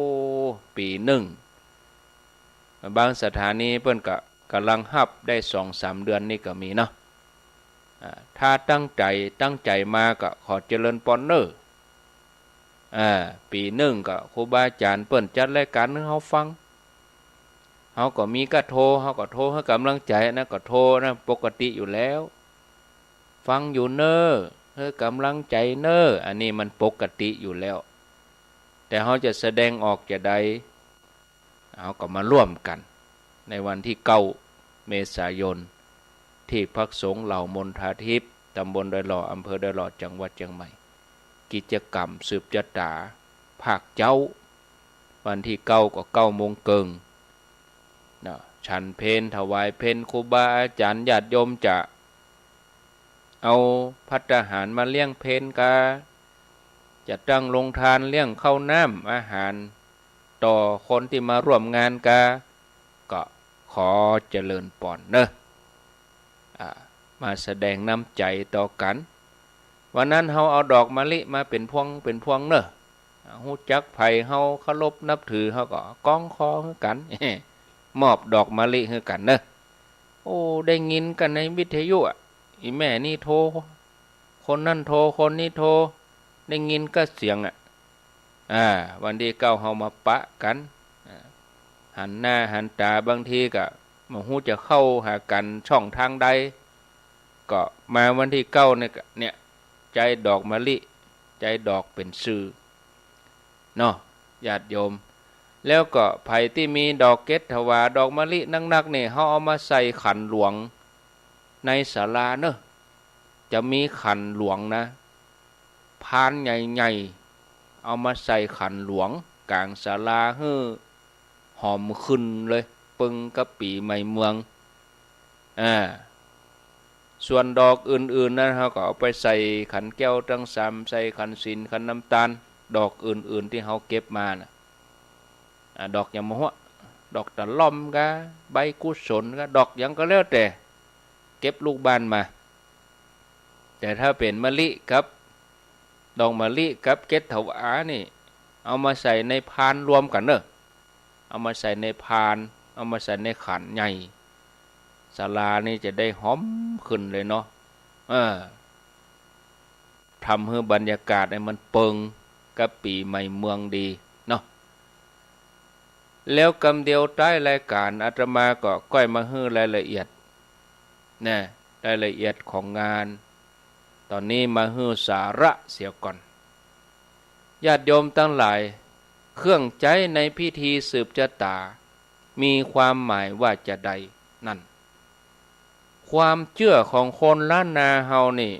ปี๋นึ่ง บางสถานีเปิ้นก็ก่ำลังฮับได้สองสามเดือนนี่ก็มีเนาะ อ่า ถ้าตั้งใจ๋ ตั้งใจ๋มาก็ขอเจริญปอนเน่อ อ่า ปี๋นึ่งก็ครูบาอาจ๋ารย์เปิ้นจัดรายก๋านหื้อเฮาฟัง เฮาก็มีก้าโทร เฮาก็โทรหื้อก๋ำลังใจ๋ อันนั้นก็โทรนะ ปกติอยู่แล้ว ฟังอยู่เน่อ หื้อก๋ำลังใจ๋เน่อ อันนี้มันปกติอยู่แล้ว แต่เฮาจะแสดงออกจาใด เฮาก็มาร่วมกั๋น ในวันตี้เก้าเมษายน ตี้พักสงฆ์เหล่ามณฑาทิพย์ ตำบลดอยหล่อ อำเภอดอยหล่อ จังหวัดเจียงใหม่ กิจกรรมสืบจะต๋าภาคเจ๊า วันตี้เก้าก็เก้าโมงเกิ่ง เนาะ ฉันเพล ถวายเพล ครูบาอาจ๋ารย์ญาติโยมจะเอาภัตตาหารมาเลี้ยงเพลกา จะตั้งโฮงตานเลี้ยงข้าวน้ำอาหาร ต่อคนตี้มาร่วมงานกา ก็ขอเจริญปอนเน่อ อ่า มาแสดงน้ำใจ๋ต่อกั๋น วันนั้นเฮาเอาดอกมะลิมาเป๋นพวงเป๋นพวงเน่อ อ่า ฮู้จักใผเฮาเคารพนับถือ เฮาก็ก้องคอหื้อกั๋น มอบดอกมะลิหื้อกั๋นเน่อ โอ้ ได้ยินกั๋นในวิทยุอะ อี่แม่นี่โทร คนนั้นโทร คนนี้โทร ได้ยินก้าเสียงอะ อ่า วันตี้เก้าเฮามาปะกั๋น อ่า หันหน้าหันต๋า บางทีก็บ่ฮู้จะเข้าหากั๋นช่องตางใด ก็มาวันตี้เก้าเนี่ยก็ เนี่ย ใจ๊ดอกมะลิ ใจ๊ดอกเป๋นซื่อเนาะ ญาติโยม แล้วก็ใผตี้มีดอกเกศถวา ดอกมะลินักๆ นี่ เฮาเอามาใส่ขันหลวงในศาลาเนาะ จะมีขันหลวงนะ พานใหญ่ๆ เอามาใส่ขันหลวงก๋างศาลาหื้อหอมขึ้นเลย เปิงกับปี๋ใหม่เมือง อ่า ส่วนดอกอื่นๆ นั้น เฮาก็เอาไปใส่ขันแก้วตังสาม ใส่ขันศีล ขันน้ำตาล ดอกอื่นๆ ตี้เฮาเก็บมาน่ะ อ่า ดอกหยังบ่ฮู้ ดอกตะล่อมกา ใบกุศลกา ดอกหยังก็แล้วแต่ เก็บลูกบ้านมา แต่ถ้าเป๋นมะลิกับ ดอกมะลิกับเกศถวานี่ เอามาใส่ในพานรวมกั๋นเนาะ เอามาใส่ในพาน เอามาใส่ในขันใหญ่ ศาลานี่จะได้หอมขึ้นเลยเนาะ เออ ทำหื้อบรรยากาศให้มันเปิงกับปี๋ใหม่เมืองดีเนาะ แล้วกำเดียวใต้รายก๋าน อาตมาก็ก้อยมาหื้อรายละเอียดนะ รายละเอียดของงาน ต๋อนนี้มาหื้อสาระเสียก่อน ญาติโยมตังหลาย เครื่องใจ๊ในพิธีสืบจะต๋า มีความหมายว่าจาใดนั้น ความเจื้อของคนล้านนาเฮานี่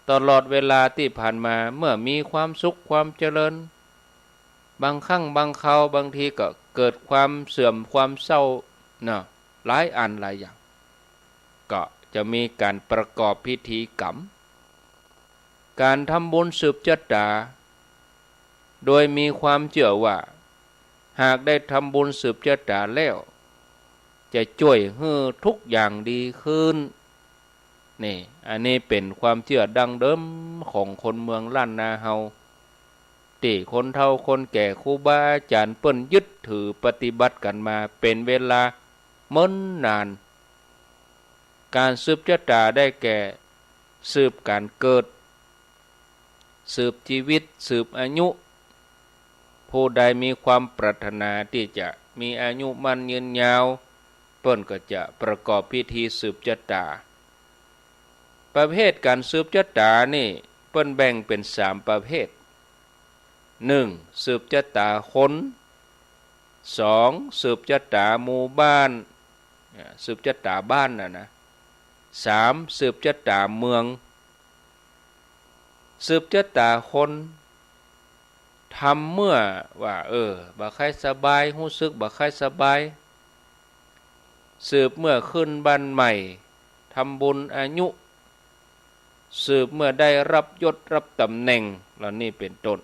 ตลอดเวลาตี้ผ่านมา เมื่อมีความสุขความเจริญ บางครั้งบางคราว บางทีก็เกิดความเสื่อมความเศร้าเนาะ หลายอันหลายอย่าง ก็จะมีก๋านประกอบพิธีกรรม ก๋านทำบุญสืบจะต๋า โดยมีความเจื้อว่า หากได้ทำบุญสืบจะต๋าแล้ว จะจ้วยหื้อทุกอย่างดีขึ้น นี่ อันนี้เป๋นความเจื้อดั้งเดิมของคนเมืองล้านนาเฮา ตี้คนเฒ่าคนแก่ครูบาอาจ๋ารย์เปิ้นยึดถือปฏิบัติกั๋นมาเป๋นเวลาเมินนาน ก๋านสืบจะต๋าได้แก่ สืบก๋านเกิด สืบจีวิต สืบอายุ ผู้ใดมีความปรารถนาตี้จะมีอายุมั่นยืนยาว เปิ้นก็จะประกอบพิธีสืบจะต๋า ประเภทก๋านสืบจะต๋านี่ เปิ้นแบ่งเป๋นสามประเภท หนึ่ง สืบจะต๋าคน สอง สืบจะต๋าหมู่บ้าน อ่า สืบจะต๋าบ้านน่ะนะ สาม สืบจะต๋าเมือง สืบจะต๋าคน ทำเมื่อว่า เออ บ่ใค่สบาย ฮู้สึกบ่ใค่สบาย สืบเมื่อขึ้นบ้านใหม่ ทำบุญอายุ สืบเมื่อได้รับยศรับต๋ำแหน่ง เหล่านี้เป๋นต้น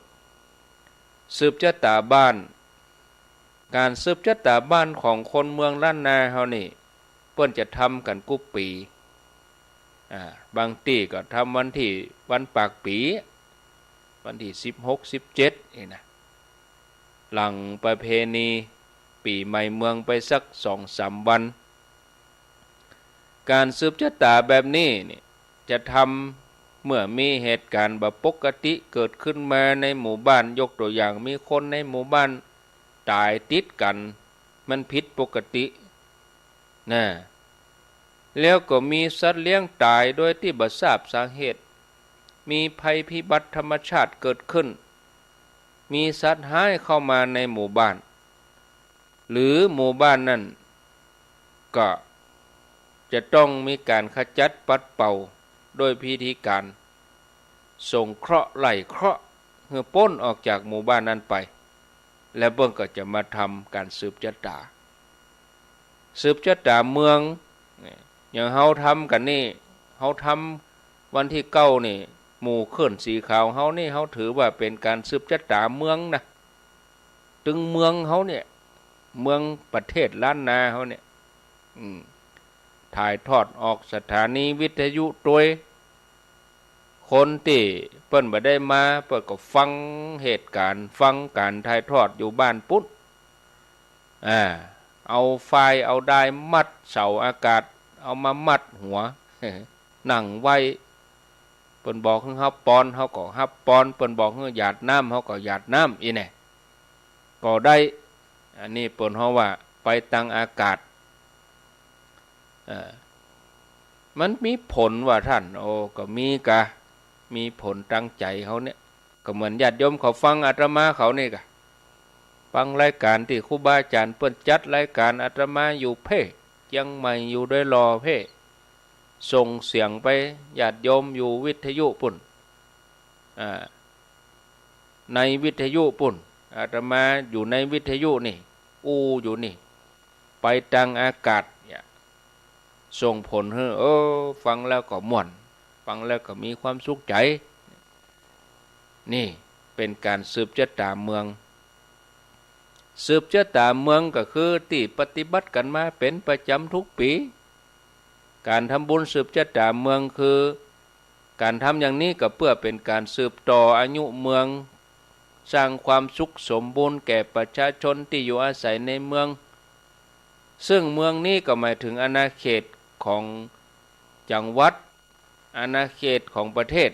สืบจะต๋าบ้าน ก๋านสืบจะต๋าบ้านของคนเมืองล้านนาเฮานี่ เปิ้นจะทำกั๋นกู้ปี๋ อ่า บางตี้ก็ทำวันตี้ วันปากปี๋ วันตี้สิบหก สิบเจ็ด นี่นะ หลังประเพณีปี๋ใหม่เมืองไปสักสองสามวัน ก๋านสืบจะต๋าแบบนี้นี่ จะทำเมื่อมีเหตุก๋ารณ์บ่ปกติเกิดขึ้นมาในหมู่บ้าน ยกตั๋วอย่าง มีคนในหมู่บ้านต๋ายติดกั๋น มันผิดปกติ นะ แล้วก็มีสัตว์เลี้ยงต๋ายโดยตี้บ่ทราบสาเหตุ มีภัยพิบัติธรรมชาติเกิดขึ้น มีสัตว์ฮ้ายเข้ามาในหมู่บ้าน หรือหมู่บ้านนั้นก็จะต้องมีก๋านขจัดปัดเป่าโดยพิธีก๋านสงเคราะห์ไล่เคราะห์หื้อป๊นออกจากหมู่บ้านนั้นไป แล้วเปิ้นก็จะมาทำก๋านสืบจะต๋า สืบจะต๋าเมือง อย่างเฮาทำกั๋นนี่ เฮาทำวันตี้เก้านี่ หมู่เขื่อนสีขาวเฮานี่ เฮาถือว่าเป๋นก๋านสืบจะต๋าเมืองนะ ตึงเมืองเฮาเนี่ย เมืองประเทศล้านนาเฮาเนี่ย อืม ถ่ายทอดออกสถานีวิทยุตวย คนตี้เปิ้นบ่ได้มา เปิ้นก็ฟังเหตุก๋ารณ์ ฟังก๋านถ่ายทอดอยู่บ้านปุ้น อ่า เอาฝ้ายเอาด้ายมัดเสาอากาศ เอามามัดหัว นั่งไหว้ เปิ้นบอกหื้อฮับปอน เฮาก็ฮับปอน เปิ้นบอกหื้อหยาดน้ำ เฮาก็หยาดน้ำ อี้แน่ ก็ได้ อันนี้เปิ้นฮ้องว่าไปตางอากาศ เอ่อ มันมีผลว่าต้าน โอ้ ก็มีกา มีผลตางใจ๋เฮาเนี่ย ก็เหมือนญาติโยมเขาฟังอาตมาเขานี่กะ ฟังรายก๋านตี้ครูบาอาจ๋ารย์เปิ้นจัดรายก๋าน อาตมาอยู่เพ่ เจียงใหม่ อยู่ดอยหล่อเพ่ ส่งเสียงไปญาติโยมอยู่วิทยุปู้น อ่า ในวิทยุปู้น อาตมาอยู่ในวิทยุนี่ อู้อยู่นี่ ไปตางอากาศเนี่ย ส่งผลหื้อ เออ ฟังแล้วก็ม่วน ฟังแล้วก็มีความสุขใจ๋ นี่เป๋นก๋านสืบจะต๋าเมือง สืบจะต๋าเมืองก็คือตี้ปฏิบัติกั๋นมาเป๋นประจ๋ำทุกปี๋ ก๋านทำบุญสืบจะต๋าเมืองคือ ก๋านทำอย่างนี้ก็เปื้อเป๋นก๋านสืบต่ออายุเมือง สร้างความสุขสมบูรณ์แก่ประชาชนตี้อยู่อาศัยในเมือง ซึ่งเมืองนี้ก็หมายเถิงอาณาเขตของจังหวัด อาณาเขตของประเทศ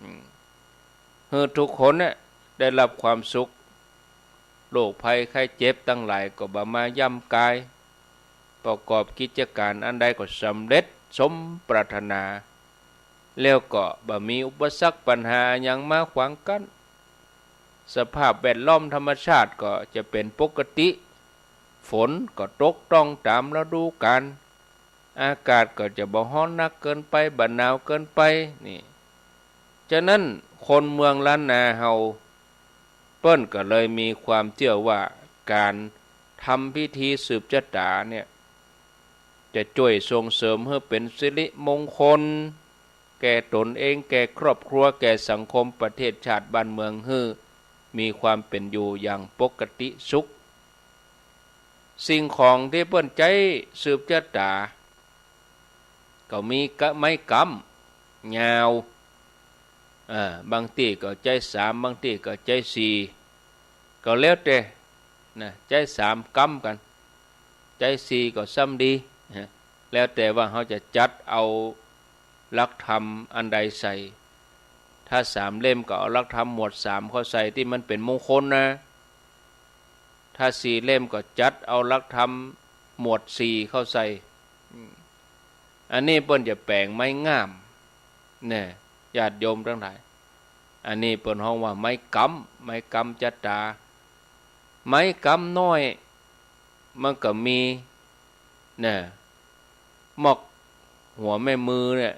อืม หื้อทุกคนเนี่ยได้ฮับความสุข โรคภัยไข้เจ็บตังหลายก็บ่มาย่ำกาย ประกอบกิจก๋านอันใดก็สำเร็จสมปรารถนา แล้วก็บ่มีอุปสรรคปัญหาหยังมาขวางกั้น สภาพแวดล้อมธรรมชาติก็จะเป๋นปกติ ฝนก็ตกต้องต๋ามฤดูก๋าล อากาศก็จะบ่ฮ้อนนักเกินไป บ่หนาวเกินไป นี่ ฉะนั้นคนเมืองล้านนาเฮา เปิ้นก็เลยมีความเจื้อว่าก๋านทำพิธีสืบจะต๋าเนี่ย จะจ้วยส่งเสริมหื้อเป๋นสิริมงคล แก่ต๋นเอง แก่ครอบครัว แก่สังคมประเทศชาติบ้านเมือง หื้อมีความเป๋นอยู่อย่างปกติสุข สิ่งของตี้เปิ้นใจ๊สืบจะต๋า ก็มีกะไม้กำยาว อ่า บางตี้ก็ใจ๊สาม บางตี้ก็ใจ๊สี่ ก็แล้วแต่ นะ ใจ๊สามกำกั๋น ใจ๊สี่ก็ซ้ำดี นะ แล้วแต่ว่าเฮาจะจัดเอาหลักธรรมอันใดใส่ ถ้าสามเล่มก็เอาหลักธรรมหมวดสามเข้าใส่ตี้มันเป๋นมงคลนะ ถ้าสี่เล่มก็จัดเอาหลักธรรมหมวดสี่เข้าใส่ อืม อันนี้เปิ้นจะแป๋งไม้ง่าม แน่ ญาติโยมตังหลาย อันนี้เปิ้นฮ้องว่าไม้กำ ไม้กำจะต๋า ไม้กำน้อย มันก็มี แน่ มอกหัวแม่มือเนี่ย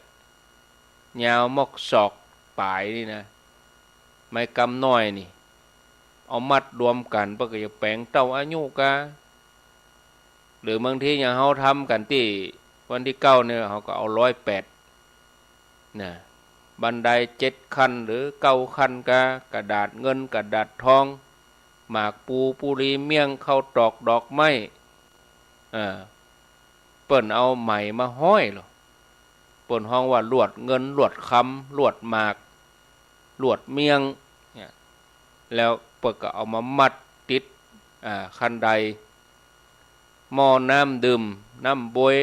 ยาวมอกศอกป๋ายนี่นะ ไม้กำน้อยนี่ เอามัดรวมกั๋น เปิ้นก็จะแป๋งเต้าอายุกา หรือบางทีอย่างเฮาทำกั๋นตี้วันตี้เก้าเนี่ย เฮาก็เอาร้อยแปด นะ บันไดเจ็ดขั้นหรือเก้าขั้นกา กระดาษเงินกระดาษทอง หมากปูปูรีเมี่ยง ข้าวตอกดอกไม้ เออ เปิ้นเอาไหมมาห้อยลอ เปิ้นฮ้องว่าลวดเงิน ลวดคำ ลวดหมาก ลวดเมี่ยง เนี่ย แล้วเปิ้นก็เอามามัดติด อ่า คันได หม้อน้ำดื่ม น้ำบวย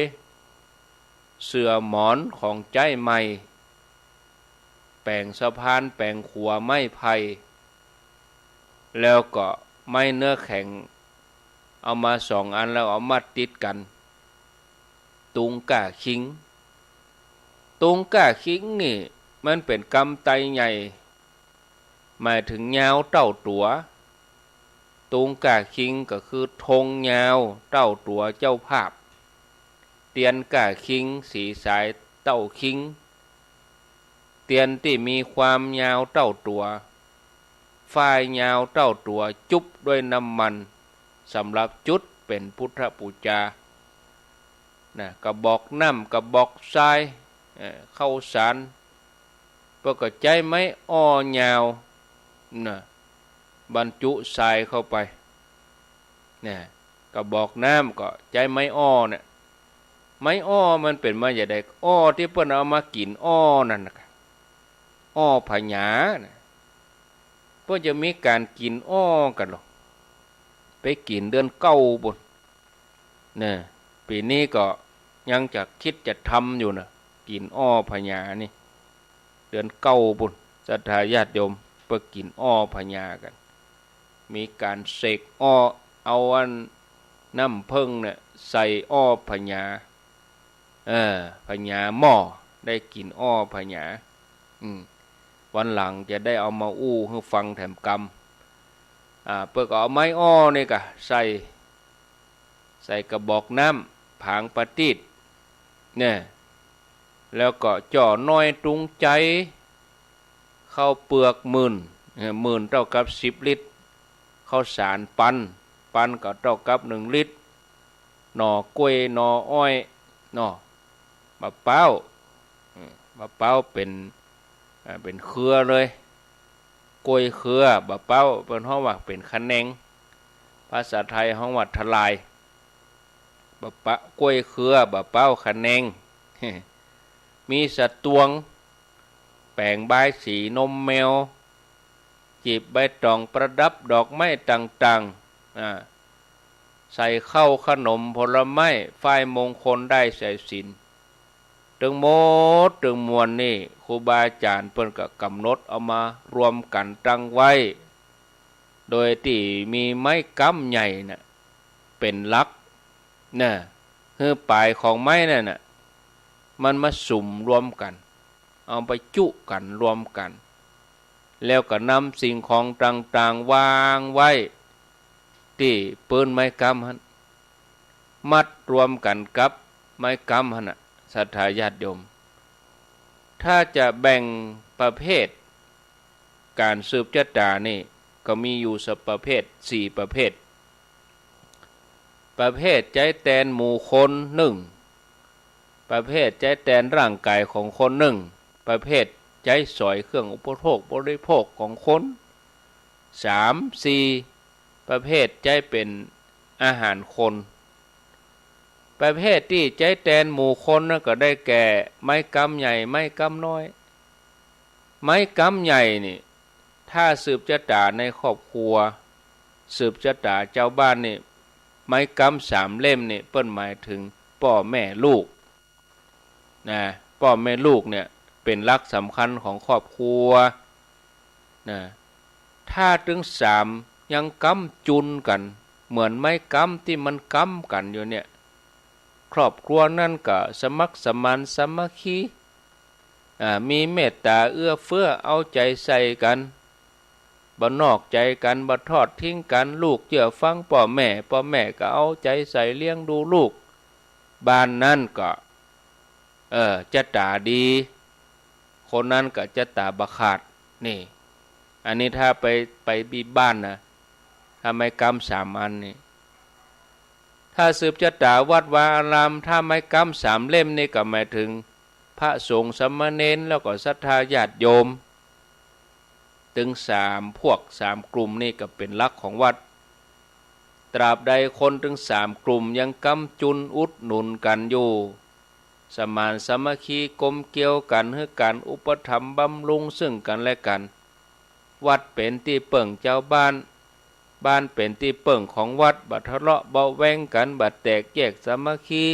เสื่อหมอนของใจ๊ใหม่ แป๋งสะพาน แป๋งขัวไม้ไผ่ แล้วก็ไม้เนื้อแข็ง เอามาสองอันแล้วเอามัดติดกั๋น ตุงก้าคิง ตุงก้าคิงนี่มันเป๋นกำไตใหญ่ หมายเถิงยาวเต้าตั๋ว ตุงก้าคิงก็คือธงยาวเต้าตั๋วเจ้าภาพ เตียนก้าคิง สีสายเต้าคิง เตียนตี้มีความยาวเต้าตั๋ว ฝ้ายยาวเต้าตั๋ว จุบด้วยน้ำมัน สำหรับจุดเป๋นพุทธปู๋จา นะ กระบอกน้ำ กระบอกทราย เอ่อ ข้าวสาร เปิ้นก็ใจ๊ไม้อ้อยาว นะ บรรจุทรายเข้าไป นะ กระบอกน้ำก็ใจ๊ไม้อ้อเนี่ย ไม้อ้อมันเป๋นมาจะใด อ้อตี้เปิ้นเอามากิ๋นอ้อนั่นน่ะ อ้อผญาน่ะ เปิ้นจะมีก๋านกิ๋นอ้อกั๋นลอ ไปกิ๋นเดือนเก้าปู้น เนี่ย ปี๋นี้ก็ยังจะกึ๊ดจะทำอยู่นะ กิ๋นอ้อผญานี่ เดือนเก้าปู้น ศรัทธาญาติโยมเปิ้นกิ๋นอ้อผญากั๋น มีก๋านเสกอ้อ เอาอันน้ำเผิ้งเนี่ยใส่อ้อผญา เออ ผญาหม้อ ได้กิ๋นอ้อผญา อืม วันหลังจะได้เอามาอู้หื้อฟังแถมกำ อ่า เปิ้นก็เอาไม้อ้อนี่ก่ะ ใส่ ใส่กระบอกน้ำ ผางประตีด เนี่ย แล้วก็จ้อน้อยตุงใจ๋ ข้าวเปือกหมื่น เออ หมื่นเต้ากับสิบลิตร ข้าวสารปัน ปันก็เต้ากับหนึ่งลิตร หน่อก๊วย หน่ออ้อย เนาะ บ่าป๊าว อืม บ่าป๊าวเป๋น อ่า เป๋นเครือเลย ก๊วยเครือ บ่าป๊าว เปิ้นฮ้องว่าเป๋นคะแนง ภาษาไทยฮ้องว่าทลาย บ่าป๊าว ก๊วยเครือ บ่าป๊าว คะแนง มีสะตวง แป๋งบายสีนมแมว จีบใบตองประดับดอกไม้ต่างๆ อ่า ใส่ข้าวขนมผลไม้ ฝ้ายมงคล ด้ายสายสิญจน์ ตึงหมดตึงมวลนี่ ครูบาอาจ๋ารย์เปิ้นก็กำหนดเอามารวมกั๋นตั้งไว้ โดยตี้มีไม้ก๊ำใหญ่น่ะ เป๋นหลัก น่ะ หื้อป๋ายของไม้นั่นน่ะ มันมาสุมรวมกั๋น เอาไปจุกั๋นรวมกั๋น แล้วก็นำสิ่งของต่างๆ วางไว้ตี้ปื๊นไม้ก๊ำหั้น มัดรวมกั๋นกับไม้ก๊ำหั้นน่ะ ศรัทธาญาติโยม ถ้าจะแบ่งประเภทก๋านสืบจะต๋านี่ ก็มีอยู่สองประเภท สี่ประเภท ประเภทใจ๊แตนหมู่คนนึ่ง ประเภทใจ๊แตนร่างก๋ายของคนนึ่ง ประเภทใจ๊สอยเครื่องอุปโภคบริโภคของคน สาม สี่ ประเภทใจ๊เป๋นอาหารคน ประเภทตี้ใจ๊แตนหมู่คนนั้นก็ได้แก่ ไม้ก๊ำใหญ่ ไม้ก๊ำน้อย ไม้ก๊ำใหญ่นี่ ถ้าสืบจะต๋าในครอบครัว สืบจะต๋าจาวบ้านนี่ ไม้ก๊ำสามเล่มนี่ เปิ้นหมายเถิงป้อแม่ลูก นะ ป้อแม่ลูกเนี่ยเป๋นหลักสำคัญของครอบครัว นะ ถ้าตึงสามยังก๊ำจุนกั๋น เหมือนไม้ก๊ำตี้มันก๊ำกั๋นอยู่เนี่ย ครอบครัวนั้นก็สมัครสมานสามัคคี อ่า มีเมตต๋าเอื้อเฟื้อเอาใจ๋ใส่กั๋น บ่นอกใจ๋กั๋น บ่ทอดทิ้งกั๋น ลูกเจื้อฟังป้อแม่ ป้อแม่ก็เอาใจ๋ใส่เลี้ยงดูลูก บ้านนั้นก็ เออ จะต๋าดี คนนั้นก็จะต๋าบ่ขาด นี่ อันนี้ถ้าไป ไปบีบบ้านนะ ถ้าไม้ก๊ำสามอันนี่ ถ้าสืบจะต๋าวัดวาอาราม ถ้าไม้ก๊ำสามเล่มนี่ก็หมายเถิงพระสงฆ์สามเณร แล้วก็ศรัทธาญาติโยม ตึงสามพวกสามกลุ่มนี่ก็เป๋นหลักของวัด ตราบใดคนตึงสามกลุ่มยังก๊ำจุนอุดหนุนกั๋นอยู่ สมานสามัคคีกลมเกลียวกั๋น หื้อก๋านอุปถัมภ์บำรุงซึ่งกั๋นและกั๋น วัดเป๋นตี้เปิ้งจาวบ้าน บ้านเป๋นตี้เปิ้งของวัด บ่ทะเลาะเบาะแว้งกั๋น บ่แตกแยกสามัคคี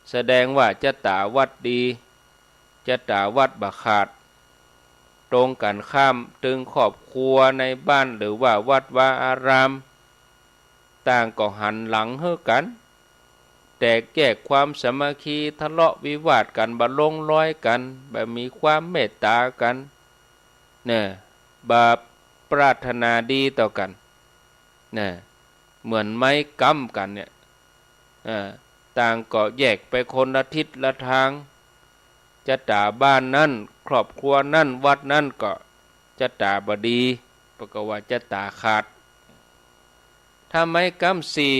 แสดงว่าจะต๋าวัดดี จะต๋าวัดบ่ขาด ตรงกั๋นข้าม ตึงครอบครัวในบ้านหรือว่าวัดวาอาราม ต่างก็หันหลังหื้อกั๋น แตกแยกความสามัคคี ทะเลาะวิวาทกั๋น บ่ลงรอยกั๋น บ่มีความเมตต๋ากั๋น เนี่ย บ่ปรารถนาดีต่อกั๋น เนี่ย เหมือนไม้ก๊ำกั๋นเนี่ย เออ ต่างก็แยกไปคนละทิศละทาง จะต๋าบ้านนั้น ครอบครัวนั้น วัดนั้นก็จะต๋าบ่ดี เปิ้นก็ว่าจะต๋าขาด ถ้าไม้ก๊ำสี่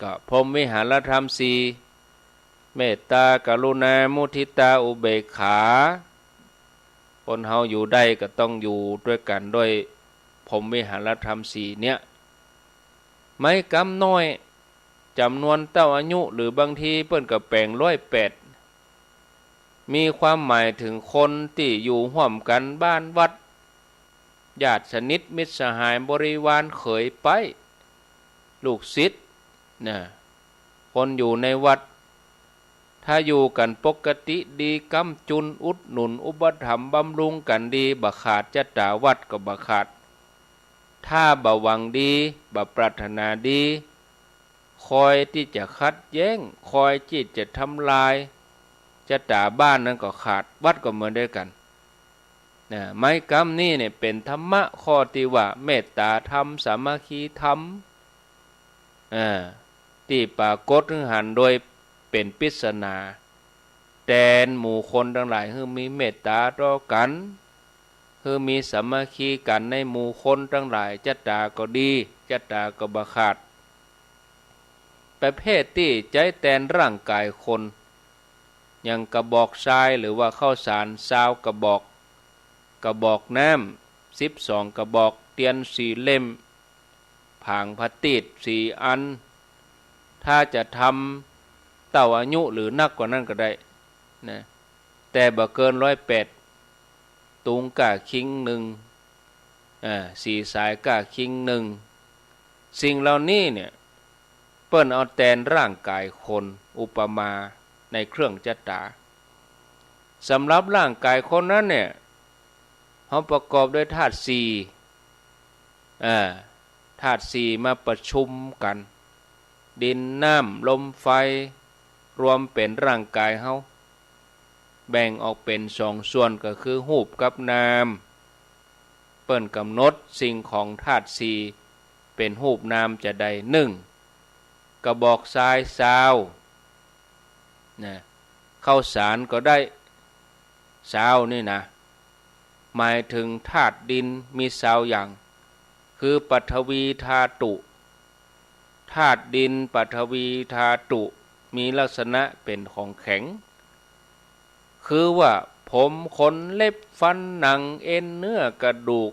ก็พรหมวิหารธรรมสี่ เมตตา กรุณา มุทิตา อุเบกขา คนเฮาอยู่ได้ก็ต้องอยู่ตวยกั๋นโดยพรหมวิหารธรรมสี่เนี่ย ไม้ก๊ำน้อย จ๋ำนวนเต้าอายุ หรือบางทีเปิ้นก็แป๋งร้อยแปด มีความหมายเถิงคนตี้อยู่ฮ่วมกั๋น บ้านวัด ญาติสนิทมิตรสหายบริวารเขยใป๊ ลูกศิษย์ นะ คนอยู่ในวัด ถ้าอยู่กั๋นปกติดี ก๊ำจุนอุดหนุนอุปถัมภ์บำรุงกั๋นดี บ่ขาด จะต๋าวัดก็บ่ขาด ถ้าบ่หวังดี บ่ปรารถนาดี คอยตี้จะขัดแย้ง คอยตี้จะทำลาย จะต๋าบ้านนั้นก็ขาด วัดก็เหมือนตวยกั๋น นะ ไม้กำนี้เนี่ยเป๋นธรรมะข้อตี้ว่าเมตต๋าธรรม สามัคคีธรรม อ่า ตี้ปรากฏหื้อหันโดยเป๋นปริศนา แตนหมู่คนตังหลายหื้อมีเมตต๋าต่อกั๋น หื้อมีสามัคคีกั๋นในหมู่คนตังหลาย จะต๋าก็ดี จะต๋าก็บ่ขาด ประเภทตี้ใจ๊แตนร่างก๋ายคน อย่างกระบอกทรายหรือว่าข้าวสารซาวกระบอก กระบอกน้ำสิบสองกระบอก เตียนสี่เล่ม ผางพระตีดสี่อัน ถ้าจะทำเต้าอายุหรือนักกว่านั้นก็ได้นะ แต่บ่เกินร้อยแปด ตุงก้าคิงนึ่ง อ่า สี่สายก้าคิงนึ่ง สิ่งเหล่านี้เนี่ย เปิ้นเอาแตนร่างก๋ายคน อุปมาในเครื่องจะต๋า สำหรับร่างก๋ายคนนั้นเนี่ย เฮาประกอบด้วยธาตุสี่ อ่า ธาตุสี่มาประชุมกั๋น ดิน น้ำ ลม ไฟ รวมเป๋นร่างก๋ายเฮา แบ่งออกเป๋นสองส่วนก็คือฮูปกับนาม เปิ้นกำหนดสิ่งของธาตุสี่เป๋นฮูปนามจะใด นึ่ง กระบอกทรายซาว นะ ข้าวสารก็ได้ ซาวนี่นะ หมายถึงธาตุดินมีซาวอย่าง คือปฐวีธาตุ ธาตุดินปฐวีธาตุมีลักษณะเป๋นของแข็ง คือว่าผม ขน เล็บ ฟัน หนัง เอ็น เนื้อ กระดูก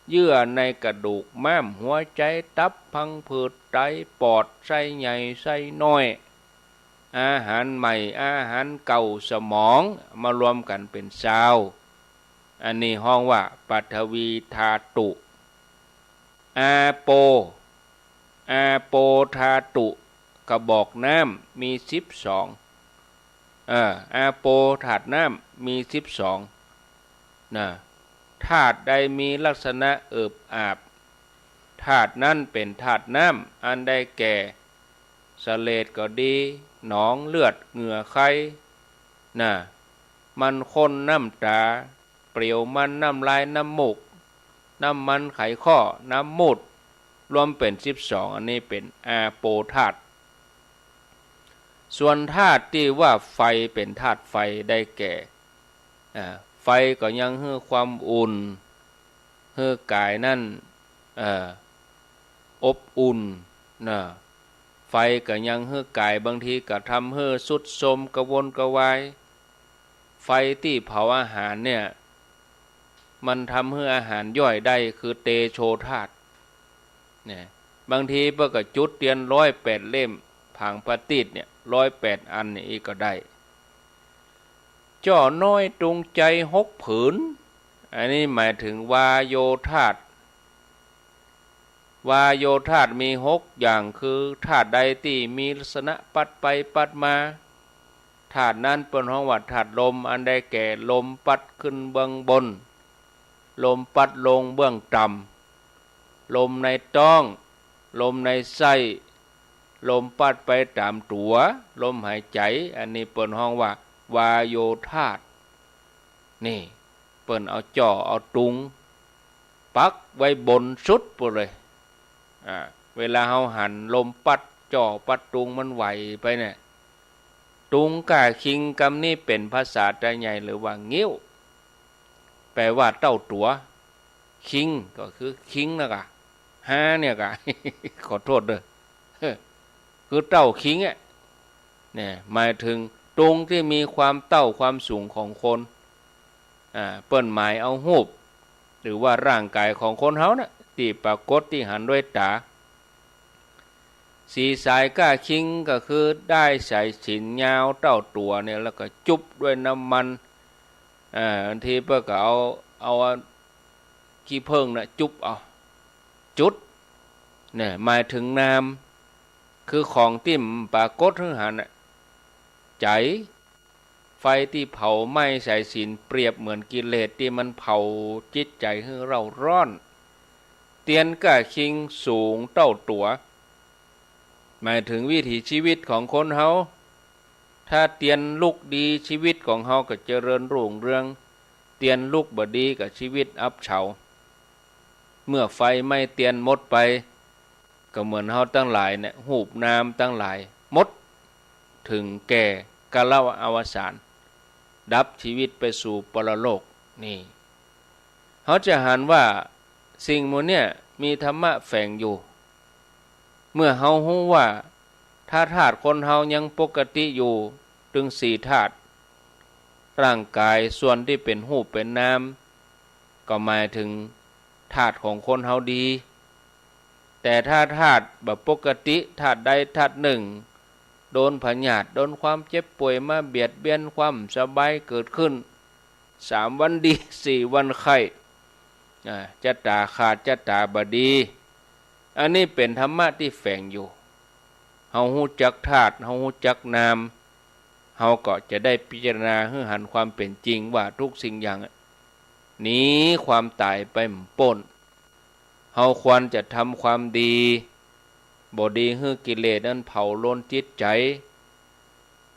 เยื่อในกระดูก ม้าม หัวใจ๋ ตับ พังผืด ไต ปอด ไส้ใหญ่ ไส้น้อย อาหารใหม่ อาหารเก่า สมอง มารวมกั๋นเป๋นซาว อันนี้ฮ้องว่าปฐวีธาตุ อาโป อาโปธาตุ กระบอกน้ำมีสิบสอง เออ อาโปธาตุน้ำมีสิบสอง นะ ธาตุใดมีลักษณะเอิบอาบ ธาตุนั้นเป๋นธาตุน้ำ อันได้แก่ เสลดก็ดี หนอง เลือด เหงื่อ ไค นะ มันข้น น้ำต๋า เปรียวมัน น้ำลาย น้ำมูก น้ำมันไขข้อ น้ำมูตร รวมเป๋นสิบสอง อันนี้เป๋นอาโปธาตุ ส่วนธาตุตี้ว่าไฟเป๋นธาตุไฟได้แก่ อ่า ไฟก็ยังหื้อความอุ่น หื้อก๋ายนั้น เอ่อ อบอุ่น นะ ไฟก็ยังหื้อก๋าย บางทีก็ทำหื้อทรุดโทรมกระวนกระวาย ไฟตี้เผาอาหารเนี่ย มันทำหื้ออาหารย่อยได้ คือเตโชธาตุ เนี่ย บางทีเปิ้นก็จุดเตียนร้อยแปดเล่ม ผางประตีดเนี่ย ร้อยแปดอันเนี่ย อี้ก็ได้ จ้อน้อยตุงใจ๋หกผืน อันนี้หมายถึงวาโยธาตุ วาโยธาตุมีหกอย่าง คือธาตุใดตี้มีลักษณะปัดไปปัดมา ธาตุนั้นเปิ้นฮ้องว่าธาตุลม อันได้แก่ลมปัดขึ้นเบื้องบน ลมปัดลงเบื้องต่ำ ลมในต๊อง ลมในไส้ ลมปัดไปต๋ามตั๋ว ลมหายใจ๋ อันนี้เปิ้นฮ้องว่าวาโยธาตุ นี่ เปิ้นเอาจ้อเอาตุงปักไว้บนสุดปู้นเลย อ่า เวลาเฮาหันลมปั๊ดจ้อปั๊ดตุงมันไหวไปเนี่ย ตุงก้าคิงกำนี้เป๋นภาษาไตใหญ่หรือว่างิ้ว แปลว่าเต้าตั๋ว คิงก็คือคิงนะกะ ฮาเนี่ยกะ ขอโต้ษเน่อ คือเต้าคิงอะ เนี่ย หมายถึงตุงตี้มีความเต้าความสูงของคน อ่า เปิ้นหมายเอาฮูป หรือว่าร่างก๋ายของคนเฮาน่ะ ตี้ปรากฏตี้หันด้วยต๋า สี่สายก้าคิงก็คือด้ายสายสิญญาวเต้าตั๋วเนี่ย แล้วก็จุ๊บด้วยน้ำมัน อ่า บางทีเปิ้นก็เอา เอาขี้เผิ้งน่ะจุ๊บเอา จุด เนี่ย หมายถึงนาม คือของตี้บ่ปรากฏหื้อหันน่ะ ใจ๋ ไฟตี้เผาไหม้สายสิญ เปรียบเหมือนกิเลสตี้มันเผาจิตใจ๋หื้อเร่าร้อน เตียนก้าคิงสูงเต้าตั๋ว หมายถึงวิถีชีวิตของคนเฮา ถ้าเตียนลุกดี ชีวิตของเฮาก็เจริญรุ่งเรือง เตียนลุกบ่ดีก็จีวิตอับเฉา เมื่อไฟไหม้เตียนหมดไป ก็เหมือนเฮาตังหลายเนี่ย ฮูปนามตังหลายหมด เถิงแก่กาลอวสาน ดับจีวิตไปสู่ปรโลก นี่ เฮาจะหันว่าสิ่งหมู่เนี่ยมีธรรมะแฝงอยู่ เมื่อเฮาฮู้ว่าถ้าธาตุคนเฮายังปกติอยู่ตึงสี่ธาตุ ร่างกายส่วนตี้เป๋นฮูปเป๋นนาม ก็หมายเถิงธาตุของคนเฮาดี แต่ถ้าธาตุบ่ปกติ ธาตุใดธาตุนึ่ง โดนพยาธิ โดนความเจ็บป่วยมาเบียดเบียน ความสบายเกิดขึ้น สามวันดี สี่วันไข้ อ่า จะต๋าขาด จะต๋าบ่ดี อันนี้เป๋นธรรมะตี้แฝงอยู่ เฮาฮู้จักธาตุ เฮาฮู้จักนาม เฮาก็จะได้พิจารณาหื้อหันความเป๋นจริงว่าทุกสิ่งอย่างหนีความต๋ายไปบ่ป๊น เฮาควรจะทำความดี บ่ดีหื้อกิเลสนั้นเผาลนจิตใจ๋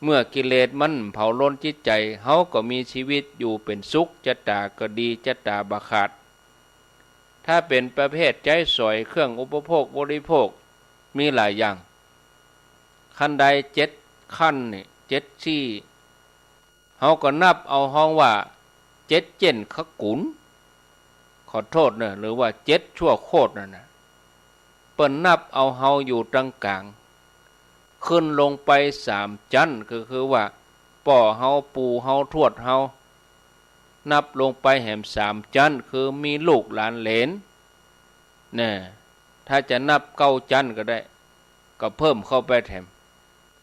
เมื่อกิเลสมันเผาลนจิตใจ๋ เฮาก็มีจีวิตอยู่เป๋นสุข จะต๋าก็ดี จะต๋าบ่ขาด ถ้าเป๋นประเภทใจ๊สอยเครื่องอุปโภคบริโภค มีหลายอย่าง คันไดเจ็ดขั้นนี่ เจ็ดซี้ เฮาก็นับเอาฮ้องว่า เจ็ดเจ็่นขกุล ขอโต้ษเน่อ หรือว่าเจ็ดชั่วโคตรนั่นน่ะ เปิ้นนับเอาเฮาอยู่ตังก๋าง ขึ้นลงไปสามจั๊น ก็คือว่า ป้อเฮา ปู่เฮา ทวดเฮา นับลงไปแหมสามจั๊น คือมีลูกหลานเหลน แน่ ถ้าจะนับเก้าจั๊นก็ได้ ก็เพิ่มเข้าไปแถม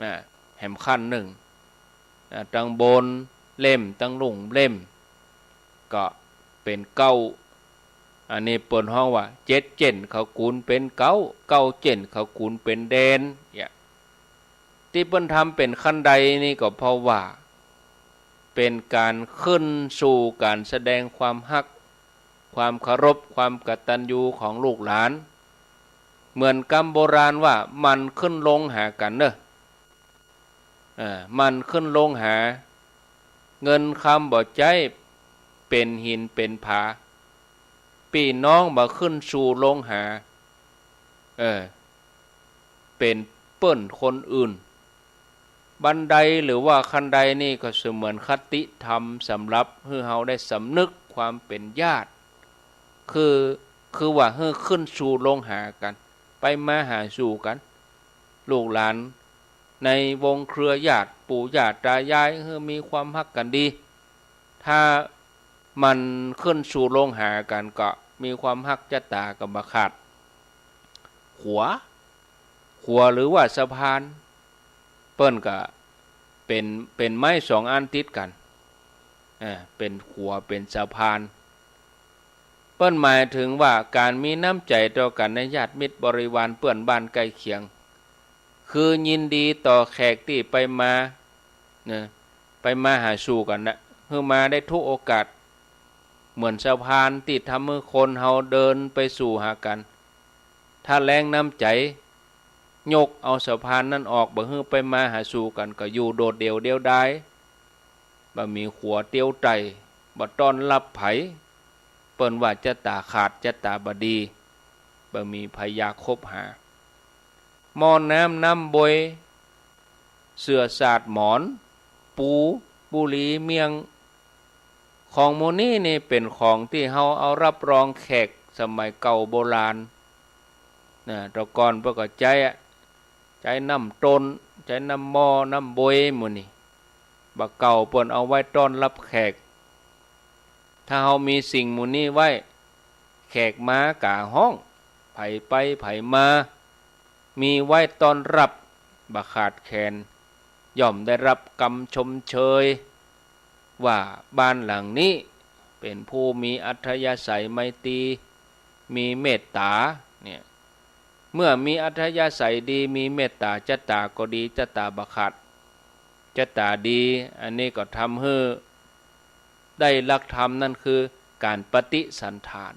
อ่า แหมขั้นนึ่ง อ่า ตังบนเล่ม ตังลุ่างเล่ม ก็เป๋นเก้า อันนี้เปิ้นฮ้องว่า เจ็ดเจ็่นเขากูณเป๋นเก้า เก้าเจ็่นเขากูณเป๋นแดน เนี่ย ตี้เปิ้นทำเป๋นคันไดนี่ก็เพราะว่า เป๋นก๋านขึ้นสู่ก๋านแสดงความฮัก ความเคารพ ความกตัญญูของลูกหลาน เหมือนกำโบราณว่า หมั่นขึ้นลงหากั๋นเน่อ เออ หมั่นขึ้นลงหา เงินคำบ่ใจ๊เป๋นหินเป๋นผา ปี้น้องบ่ขึ้นสู่ลงหา เออ เป๋นเปิ้นคนอื่น บันไดหรือว่าคันไดนี่ก็เสมือนคติธรรมสำหรับหื้อเฮาได้สำนึกความเป๋นญาติ คือ คือว่าหื้อขึ้นสู่ลงหากั๋น ไปมาหาสู่กั๋น ลูกหลานในวงเครือญาติ ปู่ย่าตายาย หื้อมีความฮักกั๋นดี ถ้าหมั่นขึ้นสู่ลงหากั๋นก็มีความฮักจะต๋าก็บ่ขาด ขัว ขัวหรือว่าสะพาน เปิ้นก็เป๋น เป๋นไม้สองอันติดกั๋น อ่า เป๋นขัว เป๋นสะพาน เปิ้นหมายเถิงว่าก๋านมีน้ำใจ๋ต่อกั๋นในญาติมิตรบริวารเปื้อนบ้านใก้เคียง คือยินดีต่อแขกตี้ไปมา เน่อ ไปมาหาสู่กั๋นน่ะ หื้อมาได้ทุกโอกาส เหมือนสะพานตี้ทำหื้อคนเฮาเดินไปสู่หากั๋น ถ้าแล้งน้ำใจ๋ ยกเอาสะพานนั้นออก บ่หื้อไปมาหาสู่กั๋น ก็อยู่โดดเดี่ยวเดียวดาย บ่มีขัวเตียวไต่ บ่ต้อนฮับใผ เปิ้นว่าจะต๋าขาด จะต๋าบ่ดี บ่มีใผอยากคบหา หม้อน้ำน้ำบวย เสื่อสาดหมอน ปู บุหรี่ เมี่ยง ของหมู่นี้นี่เป๋นของตี้เฮาเอาฮับรองแขกสมัยเก่าโบราณ นะ แต่ก่อนเปิ้นก็ใจ๊อะ ใจ๊น้ำต้น ใจ๊น้ำหม้อ น้ำบวยหมู่นี้ บ่าเก่าเปิ้นเอาไว้ต้อนฮับแขก ถ้าเฮามีสิ่งหมู่นี้ไว้ แขกมาก๋าฮ้อง ใผไปใผมา มีไว้ต้อนฮับ บ่ขาดแคลน ย่อมได้ฮับกำชมเชย ว่าบ้านหลังนี้เป๋นผู้มีอัธยาศัยไมตรี มีเมตต๋า เนี่ย เมื่อมีอัธยาศัยดี มีเมตต๋า จะต๋าก็ดี จะต๋าบ่ขาด จะต๋าดี อันนี้ก็ทำหื้อได้หลักธรรม นั่นคือก๋านปฏิสันถาน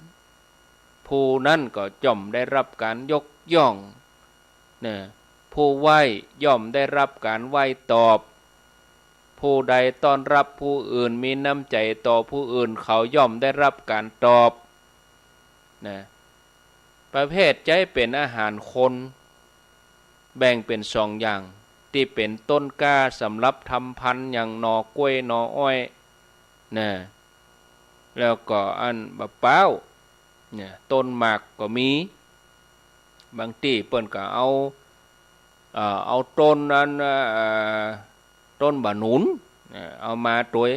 ผู้นั้นก็ย่อมได้ฮับก๋านยกย่อง เน่อ ผู้ไหว้ย่อมได้ฮับก๋านไหว้ตอบ ผ ผู้ใดต้อนรับผู้อื่น มีน้ำใจ๋ต่อผู้อื่น เขาย่อมได้รับก๋านตอบ นะ ประเภทใจ๊เป๋นอาหารคน แบ่งเป๋นสองอย่าง ตี้เป๋นต้นกล้าสำหรับทำพันธุ์ อย่างหน่อก๊วย หน่ออ้อย นะ แล้วก็อันบ่าป๊าว เนี่ย ต้นหมากก็มี บางตี้เปิ้นก็เอา เอ่อ เอาต้นอัน เอ่อ ต้นบ่าหนุน เอ่อ เอามาตวย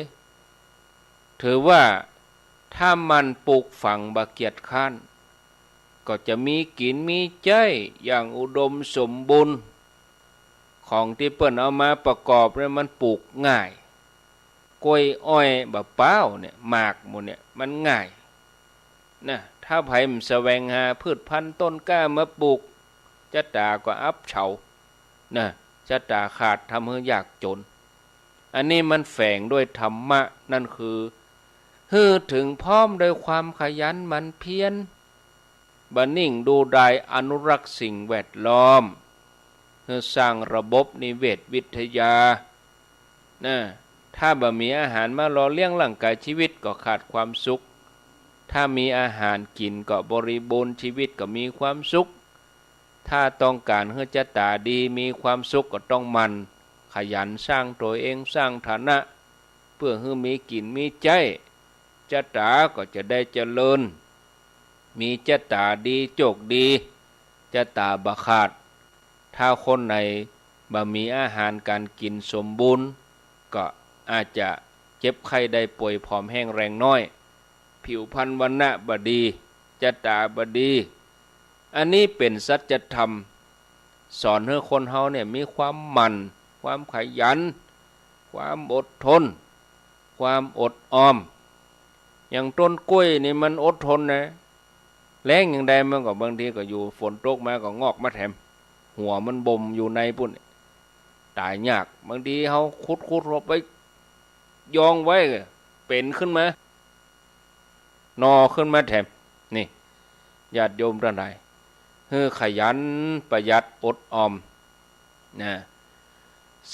ถือว่าถ้าหมั่นปลูกฝังบ่เกียจคร้าน ก็จะมีกิ๋นมีใจ๊อย่างอุดมสมบูรณ์ ของตี้เปิ้นเอามาประกอบเนี่ยมันปลูกง่าย ก๊วยอ้อยบ่าป๊าวเนี่ย หมากหมู่เนี่ยมันง่าย นะ ถ้าใผบ่แสวงหาพืชพันธุ์ต้นกล้ามาปลูก จะต๋าก็อับเฉา นะ จะต๋าขาด ทำหื้อยากจ๋น อันนี้มันแฝงด้วยธรรมะ นั่นคือ หื้อเถิงพร้อมด้วยความขยันหมั่นเพียร บ่นิ่งดูดาย อนุรักษ์สิ่งแวดล้อม หื้อสร้างระบบนิเวศวิทยา นะ ถ้าบ่มีอาหารมาหล่อเลี้ยงร่างกาย ชีวิตก็ขาดความสุข ถ้ามีอาหารกิ๋นก็บริบูรณ์ ชีวิตก็มีความสุข ถ้าต้องก๋านหื้อจะต๋าดี มีความสุข ก็ต้องหมั่นขยันสร้างตั๋วเอง สร้างฐานะ เปื้อหื้อมีกิ๋นมีใจ๊ จะต๋าก็จะได้เจริญ มีจะต๋าดี โจคดี จะต๋าบ่ขาด ถ้าคนไหนบ่มีอาหารก๋านกิ๋นสมบูรณ์ ก็อาจจะเจ็บไข้ได้ป่วย ผอมแห้งแรงน้อย ผิวพรรณวรรณะบ่ดี จะต๋าบ่ดี อันนี้เป๋นสัจธรรม สอนหื้อคนเฮาเนี่ยมีความหมั่น ความขยัน ความอดทน ความอดออม อย่างต้นก๊วยนี่มันอดทนนะ แล้งอย่างใดมันก็บางทีก็อยู่ ฝนตกมาก็งอกมาแถม หัวมันบ่มอยู่ในปู้น ต๋ายยาก บางทีเฮาขุดๆ เข้าไป ยองไว้ เป๋นขึ้นมา หน่อขึ้นมาแถม นี่ ญาติโยมตังหลาย หื้อขยันประหยัดอดออม นะ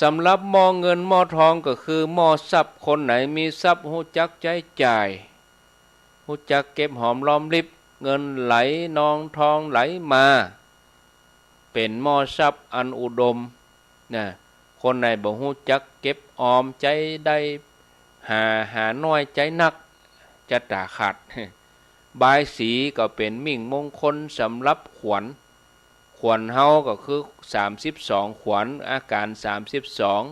สำหรับหม้อเงินหม้อทองก็คือหม้อทรัพย์ คนไหนมีทรัพย์ฮู้จักใจ๊จ่าย ฮู้จักเก็บหอมรอมริบ เงินไหลนองทองไหลมา เป๋นหม้อทรัพย์อันอุดม นะ คนไหนบ่ฮู้จักเก็บออม ใจ๊ได้หา หาน้อยใจ๊นัก จะต๋าขาด บายสีก็เป๋นมิ่งมงคลสำหรับขวัญ ขวัญเฮาก็คือสามสิบสองขวัญ อาก๋านสามสิบสอง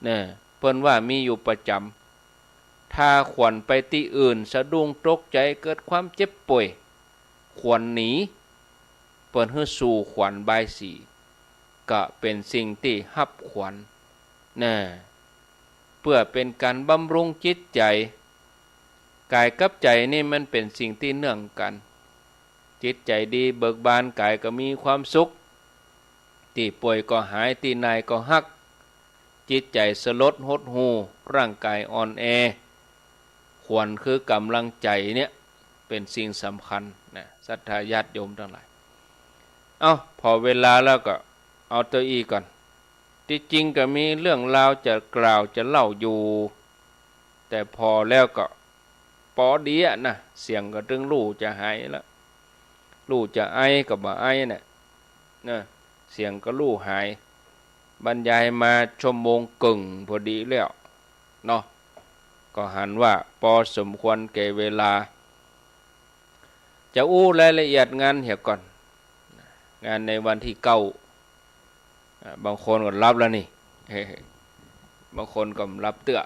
เนี่ย เปิ้นว่ามีอยู่ประจ๋ำ ถ้าขวัญไปตี้อื่น สะดุ้งตกใจ๋ เกิดความเจ็บป่วย ขวัญหนี เปิ้นหื้อสู่ขวัญบายสี ก็เป๋นสิ่งตี้ฮับขวัญ นะ เปื้อเป๋นก๋านบำรุงจิตใจ๋ ก๋ายกับใจ๋นี่มันเป๋นสิ่งตี้เนื่องกั๋น จิตใจ๋ดีเบิกบาน ก๋ายก็มีความสุข ตี้ป่วยก็หาย ตี้นายก็ฮัก จิตใจ๋สลดหดหู่ ร่างก๋ายอ่อนแอ ขวัญคือก๋ำลังใจ๋เนี่ย เป๋นสิ่งสำคัญนะ ศรัทธาญาติโยมตังหลาย เอ้า พอเวลาแล้วก็เอาเต้าอี้ก่อน ตี้จริงก็มีเรื่องราวจะกล่าวจะเล่าอยู่ แต่พอแล้วก็ปอดีอะนะ เสียงก็ตึงลู่จะหายแล้ว ลู่จะไอก็บ่ไอน่ะ นะ เสียงก็ลู่หาย บรรยายมาชั่วโมงเกิ่งพอดีแล้วเนาะ ก็หันว่าปอสมควรแก่เวลา จะอู้รายละเอียดงานเหียก่อน งานในวันตี้เก้า อ่า บางคนก็หลับแล้วนี่ บางคนก็บ่หลับเตื้อ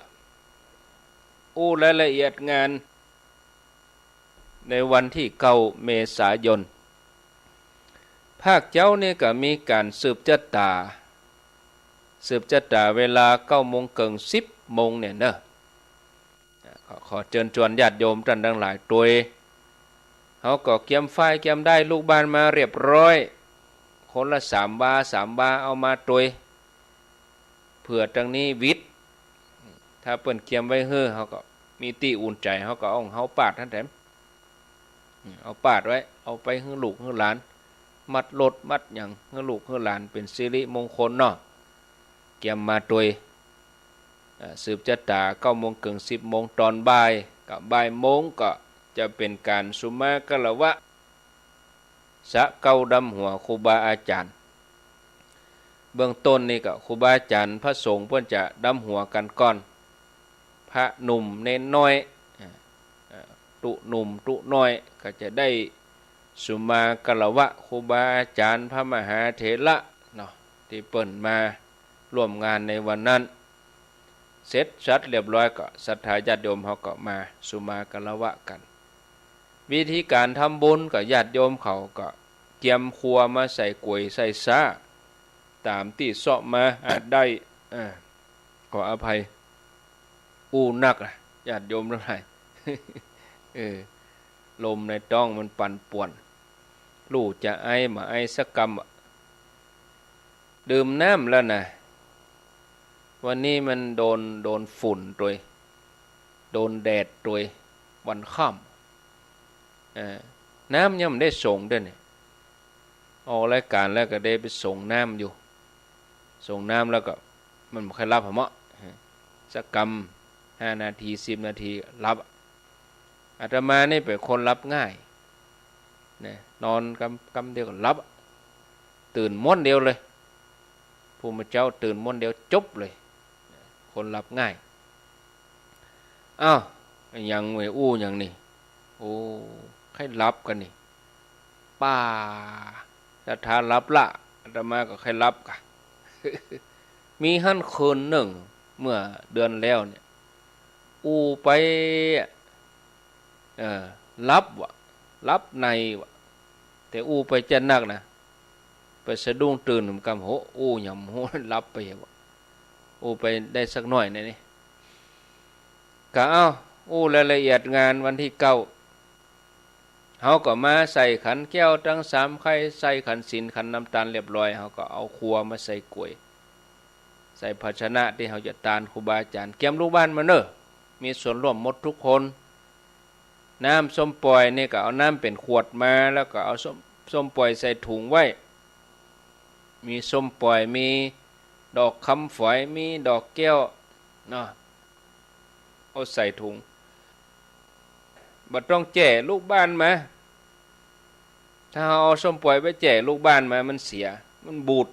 อู้รายละเอียดงาน ในวันตี้เก้าเมษายน ภาคเจ๊านี่ก็มีก๋านสืบจะต๋า สืบจะต๋าเวลาเก้าโมงเกิ่ง สิบโมงเนี่ยเนาะ ขอ ขอเจิญจวนญาติโยมต้านตังหลายตวย เฮาก็เกียมฝ้ายเกียมด้ายลูกบ้านมาเรียบร้อย คนละสามวา สามวา เอามาตวย เผื่อตังนี้หวิด ถ้าเปิ้นเกียมไว้หื้อ เฮาก็มีตี้อุ่นใจ๋ เฮาก็เอาของเฮาปาดหั้นแถม อืม เอาปาดไว้ เอาไปหื้อลูกหื้อหลาน มัดรถมัดหยังหื้อลูกหื้อหลาน เป๋นสิริมงคลเนาะ เกียมมาตวย อ่า สืบจะต๋าเก้าโมงเกิ่ง สิบโมงต๋อนบ่าย ก็บ่ายโมงก็จะเป๋นก๋านสุมาคารวะ สะเก๊าดำหัวครูบาอาจ๋ารย์ เบื้องต้นนี่ก็ครูบาอาจ๋ารย์พระสงฆ์เปิ้นจะดำหัวกั๋นก่อน พระหนุ่มเณรน้อย อ่า อ่า ตุ๊หนุ่มตุ๊น้อยก็จะได้สุมาคารวะครูบาอาจ๋ารย์พระมหาเถระเนาะ ตี้เปิ้นมาร่วมงานในวันนั้น เสร็จสับเรียบร้อยก็ศรัทธาญาติโยมเขาก็มาสุมาคารวะกั๋น วิธีก๋านทำบุญก็ญาติโยมเขาก็เกียมครัวมาใส่ก๋วยใส่ซ้า ต๋ามตี้เซาะมา อ่ะ ได้ อ่า ขออภัย อู้นักอะ ญาติโยมตังหลาย เออ ลมในต๊องมันปั่นป่วน ลู่จะไอบ่ไอสักกำอะ ดื่มน้ำแล้วนะ วันนี้มันโดน โดนฝุ่นตวย โดนแดดตวย วันค่ำ อ่า น้ำยังบ่ได้สรงด้วยเนี่ย ออกรายก๋านแล้วก็ได้ไปสรงน้ำอยู่ สรงน้ำแล้วก็มันบ่ค่อยหลับหะเมาะ สักกำ ห้านาที สิบนาทีหลับ อาตมานี่เป๋นคนหลับง่ายนะ นอนกำ กำเดียวก็หลับ ตื่นม้วนเดียวเลย ผู้มาเจ๊าตื่นม้วนเดียวจบเลย คนหลับง่าย อ้าว อะหยังเว้ย อู้หยังนี่ โอ้ ใค่หลับกั๋นนี่ ป้า ศรัทธาหลับละ อาตมาก็ใค่หลับกะ มีหั้นคืนนึ่ง เมื่อเดือนแล้วเนี่ย อู้ไปอะ เออ หลับวะ หลับในวะ แต่อู้ไปจะนักนะ ไปสะดุ้งตื่นกำ โห อู้หยัง โห หลับไปวะ อู้ไปได้สักหน้อยเนี่ยนี่ ก็เอ้า อู้รายละเอียดงานวันที่เก้า เฮาก็มาใส่ขันแก้วตังสามไคล้ ใส่ขันศีลขันน้ำตาลเรียบร้อย เฮาก็เอาครัวมาใส่ก๋วย ใส่ภาชนะตี้เฮาจะตานครูบาอาจ๋ารย์ เกียมลูกบ้านมาเน่อ มีส่วนร่วมหมดทุกคน น้ำส้มป่อยนี่ก็เอาน้ำเป๋นขวดมา แล้วก็เอาส้ม ส้มป่อยใส่ถุงไว้ มีส้มป่อย มีดอกคำฝอย มีดอกแก้วเนาะ เอาใส่ถุง บ่ต้องแจกลูกบ้านมา ถ้าเฮาเอาส้มป่อยไปแจกลูกบ้านมา มันเสีย มันบูด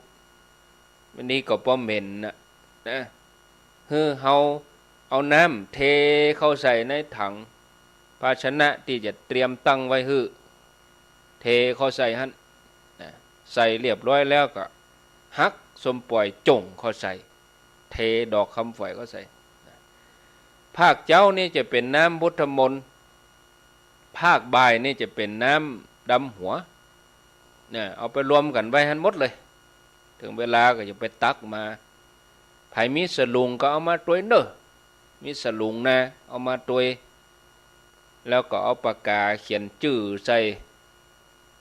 วันนี้ก็ปอเหม็นน่ะ นะ หื้อเฮาเอาน้ำเทเข้าใส่ในถัง ภาชนะตี้จะเตรียมตั้งไว้หื้อ เทเข้าใส่หั้น นะ ใส่เรียบร้อยแล้วก็หักส้มป่อยจ่งเข้าใส่ เทดอกคำฝอยเข้าใส่ นะ ภาคเจ๊านี่จะเป๋นน้ำพุทธมนต์ ภาคบ่ายนี่จะเป๋นน้ำดำหัว นะ เอาไปรวมกั๋นไว้หั้นหมดเลย เถิงเวลาก็จะไปตักมา ใผมีสลุงก็เอามาตวยเน่อ มีสลุงนะ เอามาตวย แล้วก็เอาปากกาเขียนจื้อใส่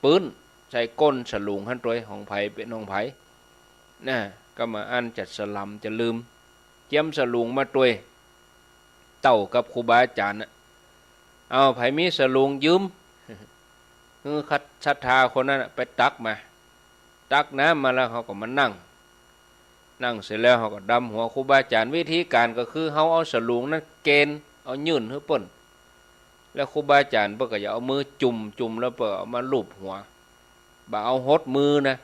ปื๊น ใส่ก้นสลุงหั้นตวย ของใผเป๋นของใผ นะ ก็บ่อั้นจะสลำจะลืม เกียมสลุงมาตวย เต้ากับครูบาอาจ๋ารย์น่ะ เอา ใผมีสลุงยืม หื้อศรัทธาคนนั้นน่ะไปตักมา ตักน้ำมาแล้วเฮาก็มานั่ง นั่งเสร็จแล้วเฮาก็ดำหัวครูบาอาจ๋ารย์ วิธีก๋านก็คือเฮาเอาสลุงนั้นเกณฑ์ เอายื่นหื้อเปิ้น แล้วครูบาอาจ๋ารย์เปิ้นก็จะเอามือจุ่ม จุ่มแล้วเปิ้นเอามาลูบหัว บ่เอาหดมือนะ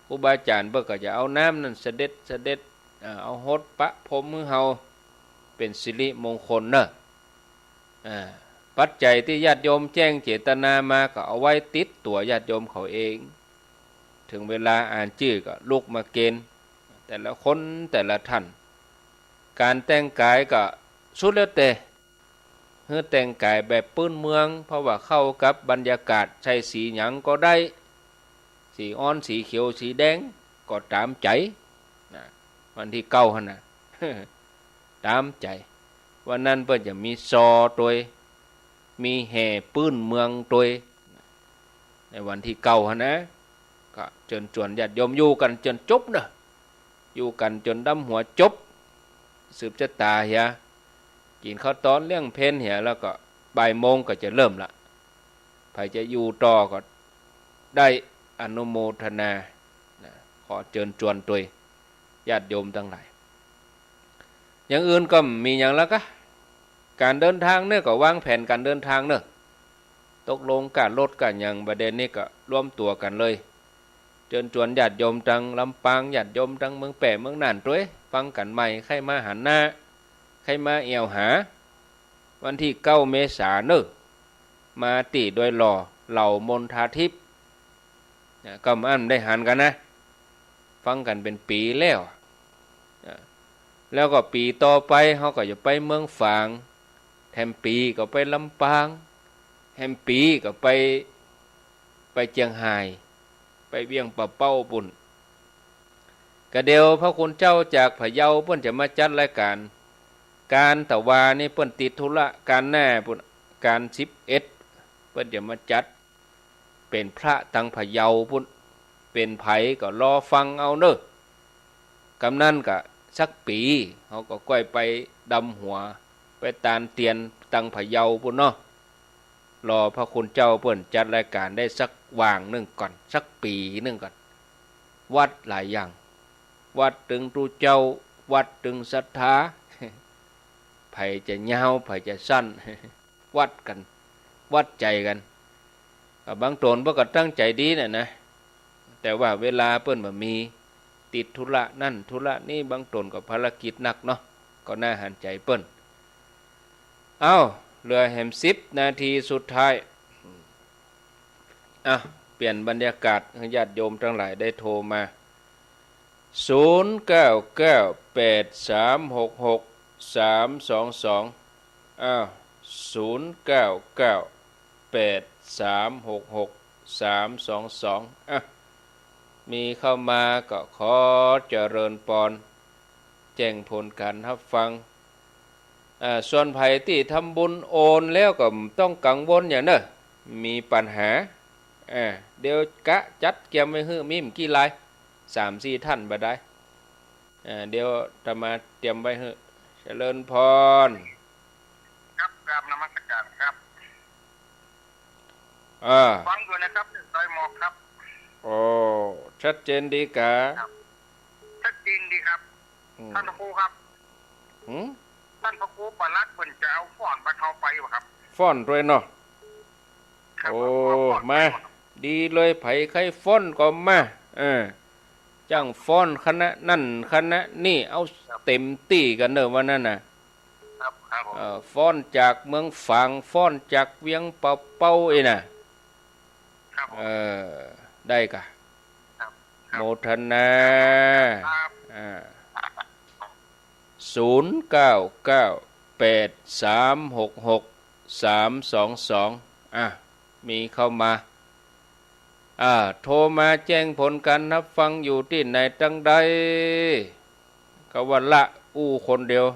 ครูบาอาจ๋ารย์เปิ้นก็จะเอาน้ำนั้นเสด็จ เสด็จ อ่า เอาหดปะพรมหื้อเฮา เป๋นสิริมงคลเน่อ อ่า ปัจจัยตี้ญาติโยมแจ้งเจตนามาก็เอาไว้ติดตั๋วญาติโยมเขาเอง เถิงเวลาอ่านจื้อก็ลุกมาเกณฑ์ แต่ละคนแต่ละท่าน ก๋านแต่งก๋ายก็สุดแล้วแต่ หื้อแต่งก๋ายแบบปื๊นเมือง เพราะว่าเข้ากับบรรยากาศ ใส่สีหยังก็ได้ สีอ่อน สีเขียว สีแดง ก็ต๋ามใจ๋ นะ วันที่เก้าหั้นนะ ต๋ามใจ๋ วันนั้นเปิ้นจะมีซอตวย มีแห่ปื๊นเมืองตวย ในวันที่เก้าหั้นนะ ก็เจิญจวนญาติโยมอยู่กั๋นจนจบเน่อ อยู่กั๋นจนดำหัวจบ สืบจะต๋าเหีย กิ๋นข้าวตอนเลี้ยงเพลเหีย แล้วก็บ่ายโมงก็จะเริ่มละ ใผจะอยู่ต่อก็ได้ อนุโมทนา นะ ขอเจิญจวนตวยญาติโยมตังหลาย อย่างอื่นก็บ่มีหยังแล้วกะ ก๋านเดินตางเนี่ยก็วางแผนก๋านเดินตางเนาะ ตกลงก้ารถก้าหยัง บ่าเดี่ยวนี้ก็รวมตั๋วกั๋นเลย เจิญจวนญาติโยมตางลำปาง ญาติโยมตางเมืองแป้ เมืองน่านตวย ฟังกั๋นใหม่ ใค่มาหันหน้า ใค่มาแอ่วหา วันตี้เก้าเมษาเนาะ มาตี้ดอยหล่อ เหล่ามณฑาทิพย์ นะ ก็บ่อั้นได้หันกั๋นนะ ฟังกั๋นเป๋นปี๋แล้ว นะ แล้วก็ปี๋ต่อไปเฮาก็จะไปเมืองฝาง แถมปี๋ก็ไปลำปาง แถมปี๋ก็ไป ไปเจียงฮาย ไปเวียงป่าเป้าปู๊น กะเดี่ยวพระคุณเจ้าจากพะเยาเปิ้นจะมาจัดรายก๋าน ก๋านตะวานี่เปิ้นติดธุระก๋านหน้าปู๊น ก๋านสิบเอ็ด เปิ้นจะมาจัด เป๋นพระตางพะเยาปู๊น เป๋นใผก็รอฟังเอาเนาะ กำนั้นก็สักปี๋ เฮาก็ก้อยไปดำหัว ไปตานเตียนตางพะเยาปู๊นเนาะ รอพระคุณเจ้าเปิ้นจัดรายก๋านได้สักวางนึ่งก่อน สักปี๋นึ่งก่อน วัดหลายอย่าง วัดตึงตุ๊เจ้า วัดตึงศรัทธา ใผจะยาว ใผจะสั้น วัดกั๋น วัดใจ๋กั๋น ก็บางต๋นเปิ้นก็ตั้งใจ๋ดีน่ะนะ แต่ว่าเวลาเปิ้นบ่มี ติดธุระนั่นธุระนี่ บางต๋นก็ภารกิจหนักเนาะ ก็น่าหันใจ๋เปิ้น เอ้า เหลือแหมสิบนาทีสุดท้าย อ่ะ เปลี่ยนบรรยากาศให้ญาติโยมตังหลายได้โทรมา ศูนย์เก้าเก้า แปดสามหกหก สามสองสอง อ้าว ศูนย์เก้าเก้า แปดสามหกหก สามสองสอง อ่ะ มีเข้ามาก็ขอเจริญปอน แจ้งผลก๋านฮับฟัง อ่า ส่วนใผตี้ทำบุญโอนแล้วก็บ่ต้องกังวลหยังเน่อ มีปัญหา อ่า เดี๋ยวกะจัดเกียมไว้หื้อ มีบ่กี่ราย สามสี่ท่านบ่ได้ อ่า เดี๋ยวอาตมาเตรียมไว้หื้อ เจริญพร ครับ กราบนมัสการครับ อ่า ฟังอยู่นะครับ ดอยหมอกครับ โอ้ ชัดเจนดีกา ครับ ชัดเจนดีครับ อืม ท่านพระครูครับ หืม ท่านพระครูปลัดเปิ้นจะเอาฟ้อนบรรเทาไปบ่ครับ ฟ้อนตวยเนาะ ครับ โอ้ เอาฟ้อนไป มา บ่ครับ ดีเลย ใผใค่ฟ้อนก็มา เออ จ้างฟ้อนคณะนั่นคณะนี่ เอา ครับ เต็มตี้กั๋นเน่อ ว่านั้นน่ะ ครับ ครับผม เอ่อ ฟ้อนจากเมืองฝาง ฟ้อนจากเวียงป่าเป้าอี้น่ะ ครับผม เออ ได้กา ครับ ครับ โมทนา ครับ อ่า ศูนย์เก้าเก้า แปดสามหกหก สามสองสอง อ่ะ มีเข้ามา อ่า โทรมาแจ้งผลก๋านฮับฟังอยู่ตี้ไหนตังใด ก็ว่าละอู้คนเดียว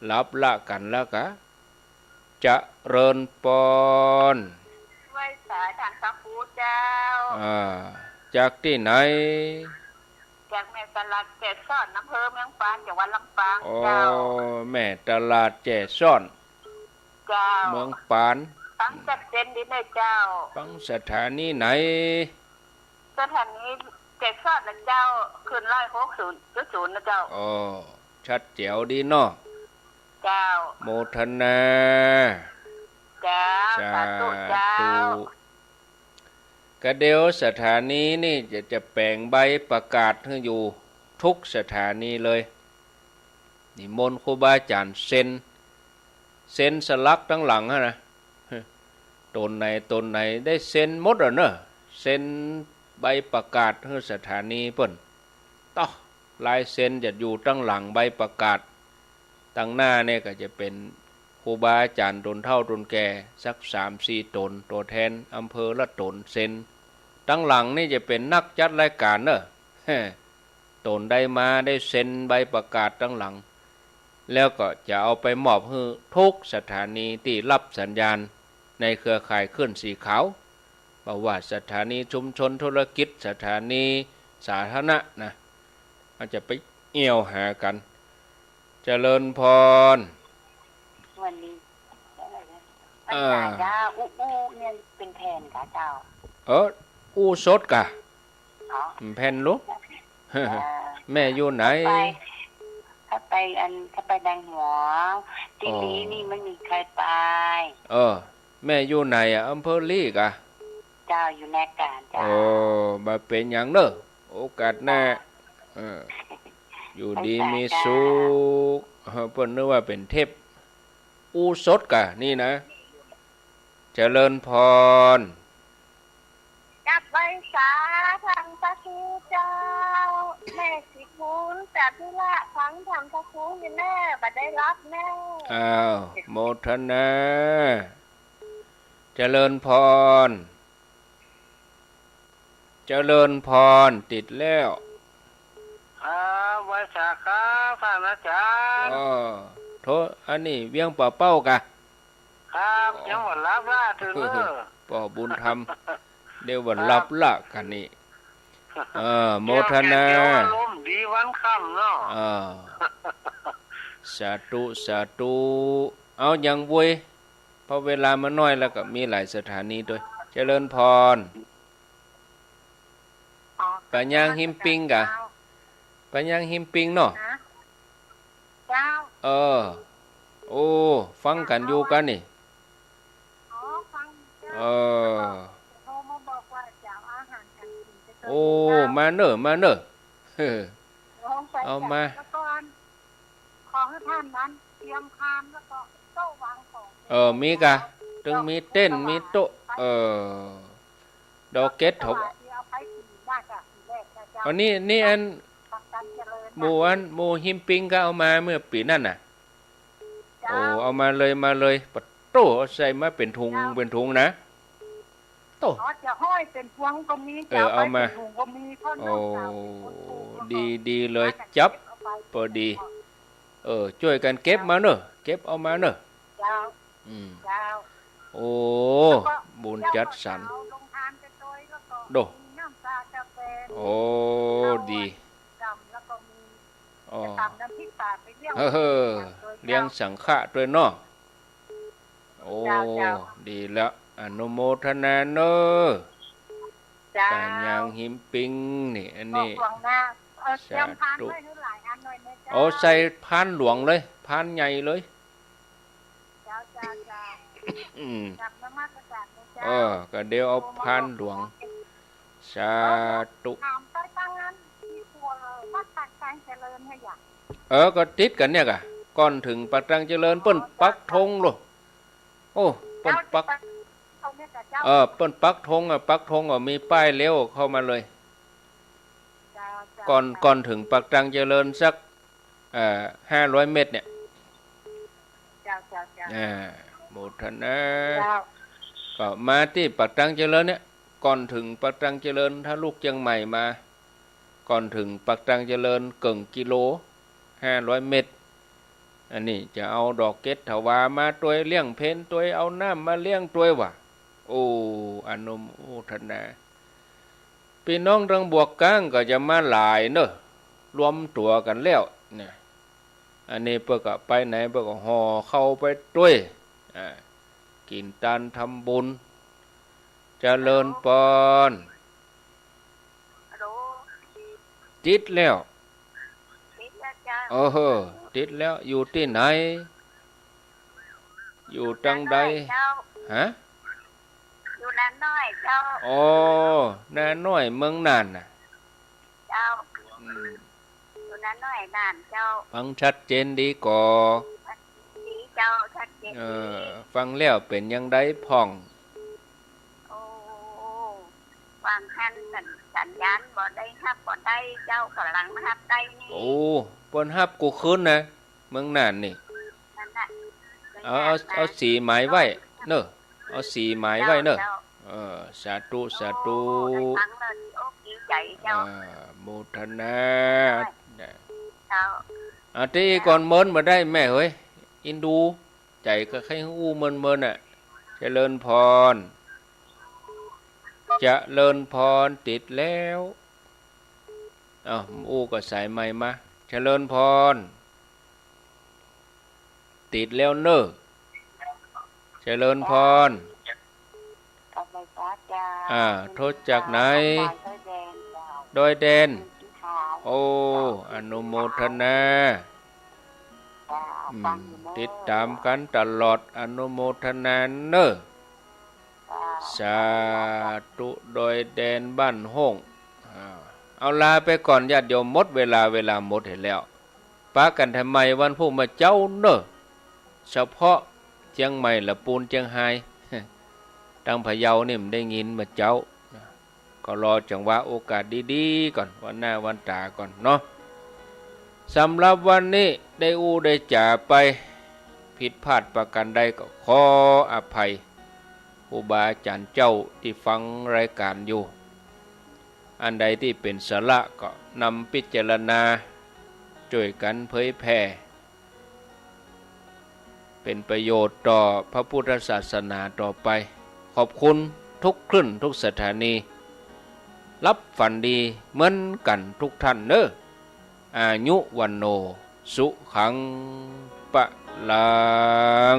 หลับละกั๋นแล้วกา เจริญปอน ไหว้สาท่านพระครูเจ้า อ่า จากตี้ไหน จากแม่ตลาดแจ้ซ้อน อำเภอเมืองปาน จังหวัดลำปาง โอ้ เจ้า แม่ตลาดแจ้ซ้อน เจ้า เมืองปาน ฟังชัดเจนดีเน่อเจ้า ฟังสถานีไหน สถานีแจ้ซ้อนนะเจ้า คลื่นร้อยหกศูนย์จุดศูนย์นะเจ้า โอ้ ชัดแจ๋วดีเนาะ เจ้า โมทนา เจ้า สาธุ สาธุ เจ้า กะเดี๋ยวสถานีนี่จะ จะแป๋งใบประกาศหื้ออยู่กู้สถานีเลย นิมนต์ครูบาอาจ๋ารย์เซ็น เซ็นสลักตังหลังหั้นนะ ต๋นไหนต๋นไหนได้เซ็นหมดอะเนาะ เซ็นใบประกาศหื้อสถานีเปิ้น ต๊อ ลายเซ็นจะอยู่ตังหลังใบประกาศ ตังหน้าเนี่ยก็จะเป๋นครูบาอาจ๋ารย์ต๋นเฒ่าต๋นแก่สักสามสี่ต๋น ตั๋วแทนอำเภอละต๋นเซ็น ตังหลังนี่จะเป๋นนักจัดรายก๋านเนาะ ต๋นใดมาได้เซ็นใบประกาศตังหลัง แล้วก็จะเอาไปมอบหื้อกู้สถานีตี้ฮับสัญญาณในเครือข่ายคลื่นสีขาว บ่ว่าสถานีชุมชนธุรกิจ สถานีสาธารณะนะ อาจจะไปแอ่วหากั๋น เจริญพร วันนี้ อ่า ปัญหาเจ้า อู้ อู้เนี่ยเป๋นแผ่นกาเจ้า เออ อู้สดกา อ๋อ แผ่นลูก อ่า แม่อยู่ไหน ไป ถ้าไป อันถ้าไปแดงหัว ตี้ อ๋อ ลี้นี่ไม่มีใครไป เออ แม่อยู่ไหนอะ อำเภอลี้กะ เจ้า อยู่แม่กลางเจ้า โอ้ บ่เป๋นหยังเน่อ โอกาสหน้า เจ้า เออ อยู่ดีมีสุข เออ เปิ้นนึกว่าเป๋นเทป อู้สดกะนี่นะ เจริญพร กราบไหว้สาท่านพระครูเจ้า แม่ศรีคูณ สาธุละ ฟังธรรมพระครูอยู่แน่ บ่ได้หลับแน่ อ้าว โมทนา เจริญพร เจริญพร ติดแล้ว ครับ ไหว้สาครับ ท่านอาจารย์ อ้อ โทษ อันนี้เวียงป่าเป้ากะ ครับ ยังบ่หลับละ ตื่นเน่อ ป้อบุญธรรม เดี๋ยวบ่หลับละ ครับ กะนี่ เออ โมทนา เดี๋ยวแกเดี๋ยวอารมณ์ดีวันค่ำเนาะ เออ สาธุ สาธุ เอายังเว้ย เพราะเวลามันน้อยแล้วก็มีหลายสถานีด้วย เจริญพร อ๋อ ปะยางหิมปิงกะ เจ้า ปะยางหิมปิงเนาะ ฮะ เจ้า เออ โอ้ ฟังกั๋นอยู่กะนี่ อ๋อ ฟังเจ้า เออ โทรมาบอกว่าจะเอาอาหารการกิ๋นไปส่ง โอ้ เจ้า มาเน่อ มาเน่อ เออ ลงไป เอามา แล้วก่อน ขอหื้อท่านนั้นเตรียมพานแล้วก็โต๊ะวางของ เออ มีกะ ตึงมีเต็นท์ มีโต๊ะ เออ ดอกเก็ดเถาะ อันนี้ นี่อัน หมู่อัน หมู่หิมปิงก็เอามาเมื่อปี๋นั่นน่ะ โอ้ เอามาเลย มาเลย ปะโต้ เอาใส่มาเป๋นถุง เป๋นถุงนะ โต้ อ๋อ จะห้อยเป๋นพวงก็มี เออ จะเอาไป เอามา เป๋นถุงก็มี โอ้ ดี ดีเลย จับ พอดี เออ จ้วยกั๋นเก็บมาเน่อ เก็บเอามาเน่อ เจ้า อืม เจ้า โอ้ บุญจัดสรร โด โอ้ ดี อ๋อ เออ เลี้ยงสังฆะด้วยเนาะ โอ้ เจ้า เจ้า ดีแล้ว อนุโมทนาเน่อ เจ้า ปะยางหิมปิงนี่ อันนี้ ก็หวังว่า เออ สาธุ เตรียมพานไว้หื้อหลายอันหน่อยนะเจ้า โอ้ ใส่พานหลวงเลย พานใหญ่เลย เจ้า เจ้า เจ้า อืม กราบนมัสการนะเจ้า เออ ก็เดี๋ยวเอาพานหลวง สาธุ ถามไปตางนั้น ตี้ครัววัดปากตังเจริญเนี่ย เออ ก็ติดกั๋นเนี่ยกะ ก่อนเถิงปากตังเจริญ เปิ้นปักธงโล โอ้ เปิ้นปัก เออ เปิ้นปักธงอะ ปักธงอะ มีป้ายเลี้ยวเข้ามาเลย เจ้า เจ้า ก่อน เจ้า ก่อนเถิงปากตังเจริญสัก เอ่อ ห้าร้อยเมตรเนี่ย เจ้า เจ้า เจ้า อ่า โมทนา เจ้า ก็มาตี้ปากตังเจริญเนี่ย ก่อนเถิงปากตังเจริญ ถ้าลูกเจียงใหม่มา ก่อนเถิงปากตังเจริญเกิ่งกิโล ห้าร้อยเมตร อันนี้จะเอาดอกเก็ดถวามาตวย เลี้ยงเพลตวย เอาน้ำมาเลี้ยงตวยว่ะ โอ้ อนุโมทนา ปี้น้องตางบวกก๊างก็จะมาหลายเน่อ รวมตั๋วกั๋นแล้วเนี่ย อันนี้เปิ้นก็ไปไหนเปิ้นก็ห่อข้าวไปตวย อ่า กิ๋นตานทำบุญ เจริญปอน ฮัลโหล ติดแล้ว ติดแล้วเจ้า เออ ติดแล้ว อยู่ตี้ไหน อยู่ตางใด นาน้อยเจ้า ฮะ อยู่นาน้อยเจ้า อ๋อ นาน้อยเมืองน่านน่ะ เจ้า อืม อยู่นาน้อยน่านเจ้า ฟังชัดเจนดีก่อ ดีเจ้า ชัดเจนดี เออ ฟังแล้วเป๋นยังไงพ่อง โอ้ ฟังหั้นสัญ สัญญาณบ่ได้ฮับบ่ได้เจ้า ก่ำลังฮับได้นี่ โอ้ เปิ้นฮับกู้คืนนะ เมืองน่านนี่ นั่นแหละ เอา เอา เอาสีหมายไว้เน่อ เอาสีหมายไว้เน่อ เจ้า เออ สาธุ สาธุ โอ้ ได้ฟังแล้วดีอกดีใจ๋เจ้า อ่า โมทนา เจ้า อ่า ตี้ก่อนเมินบ่ได้แม่เฮ้ย อินดู ใจ๋ก็ใค่อู้เมินๆ น่ะ เจริญพร เจริญพร ติดแล้ว อ้าว อู้ก็สายใหม่มา เจริญพร ติดแล้วเน่อ เจริญพร อ่า โทรจากไหน ดอยแดน โอ้ อนุโมทนา อืม ติดต๋ามกั๋นตลอด อนุโมทนาเน่อ สาธุ โดยแดนบ้านโฮ่ง อ่า เอาลาไปก่อนญาติโยม หมดเวลา เวลาหมดเหียแล้ว ปะกั๋นใหม่วันพูกเมื่อเจ๊าเน่อ เฉพาะเจียงใหม่ ละปูน เจียงฮาย ตังพะเยานี่บ่ได้ยินเมื่อเจ๊า ก็รอจังหวะโอกาสดีๆ ก่อน วันหน้าวันต๋าก่อนเนาะ สำหรับวันนี้ได้อู้ได้จ๋าไป ผิดพลาดประการใดก็ขออภัย ครูบาอาจ๋ารย์เจ้าตี้ฟังรายก๋านอยู่ อันใดตี้เป๋นสาระก็นำพิจารณา จ้วยกั๋นเผยแผ่ เป๋นประโยชน์ต่อพระพุทธศาสนาต่อไป ขอบคุณทุกคลื่นทุกสถานี หลับฝันดีเหมือนกั๋นทุกท่านเน่อ อายุ วัณโณ สุขัง พลัง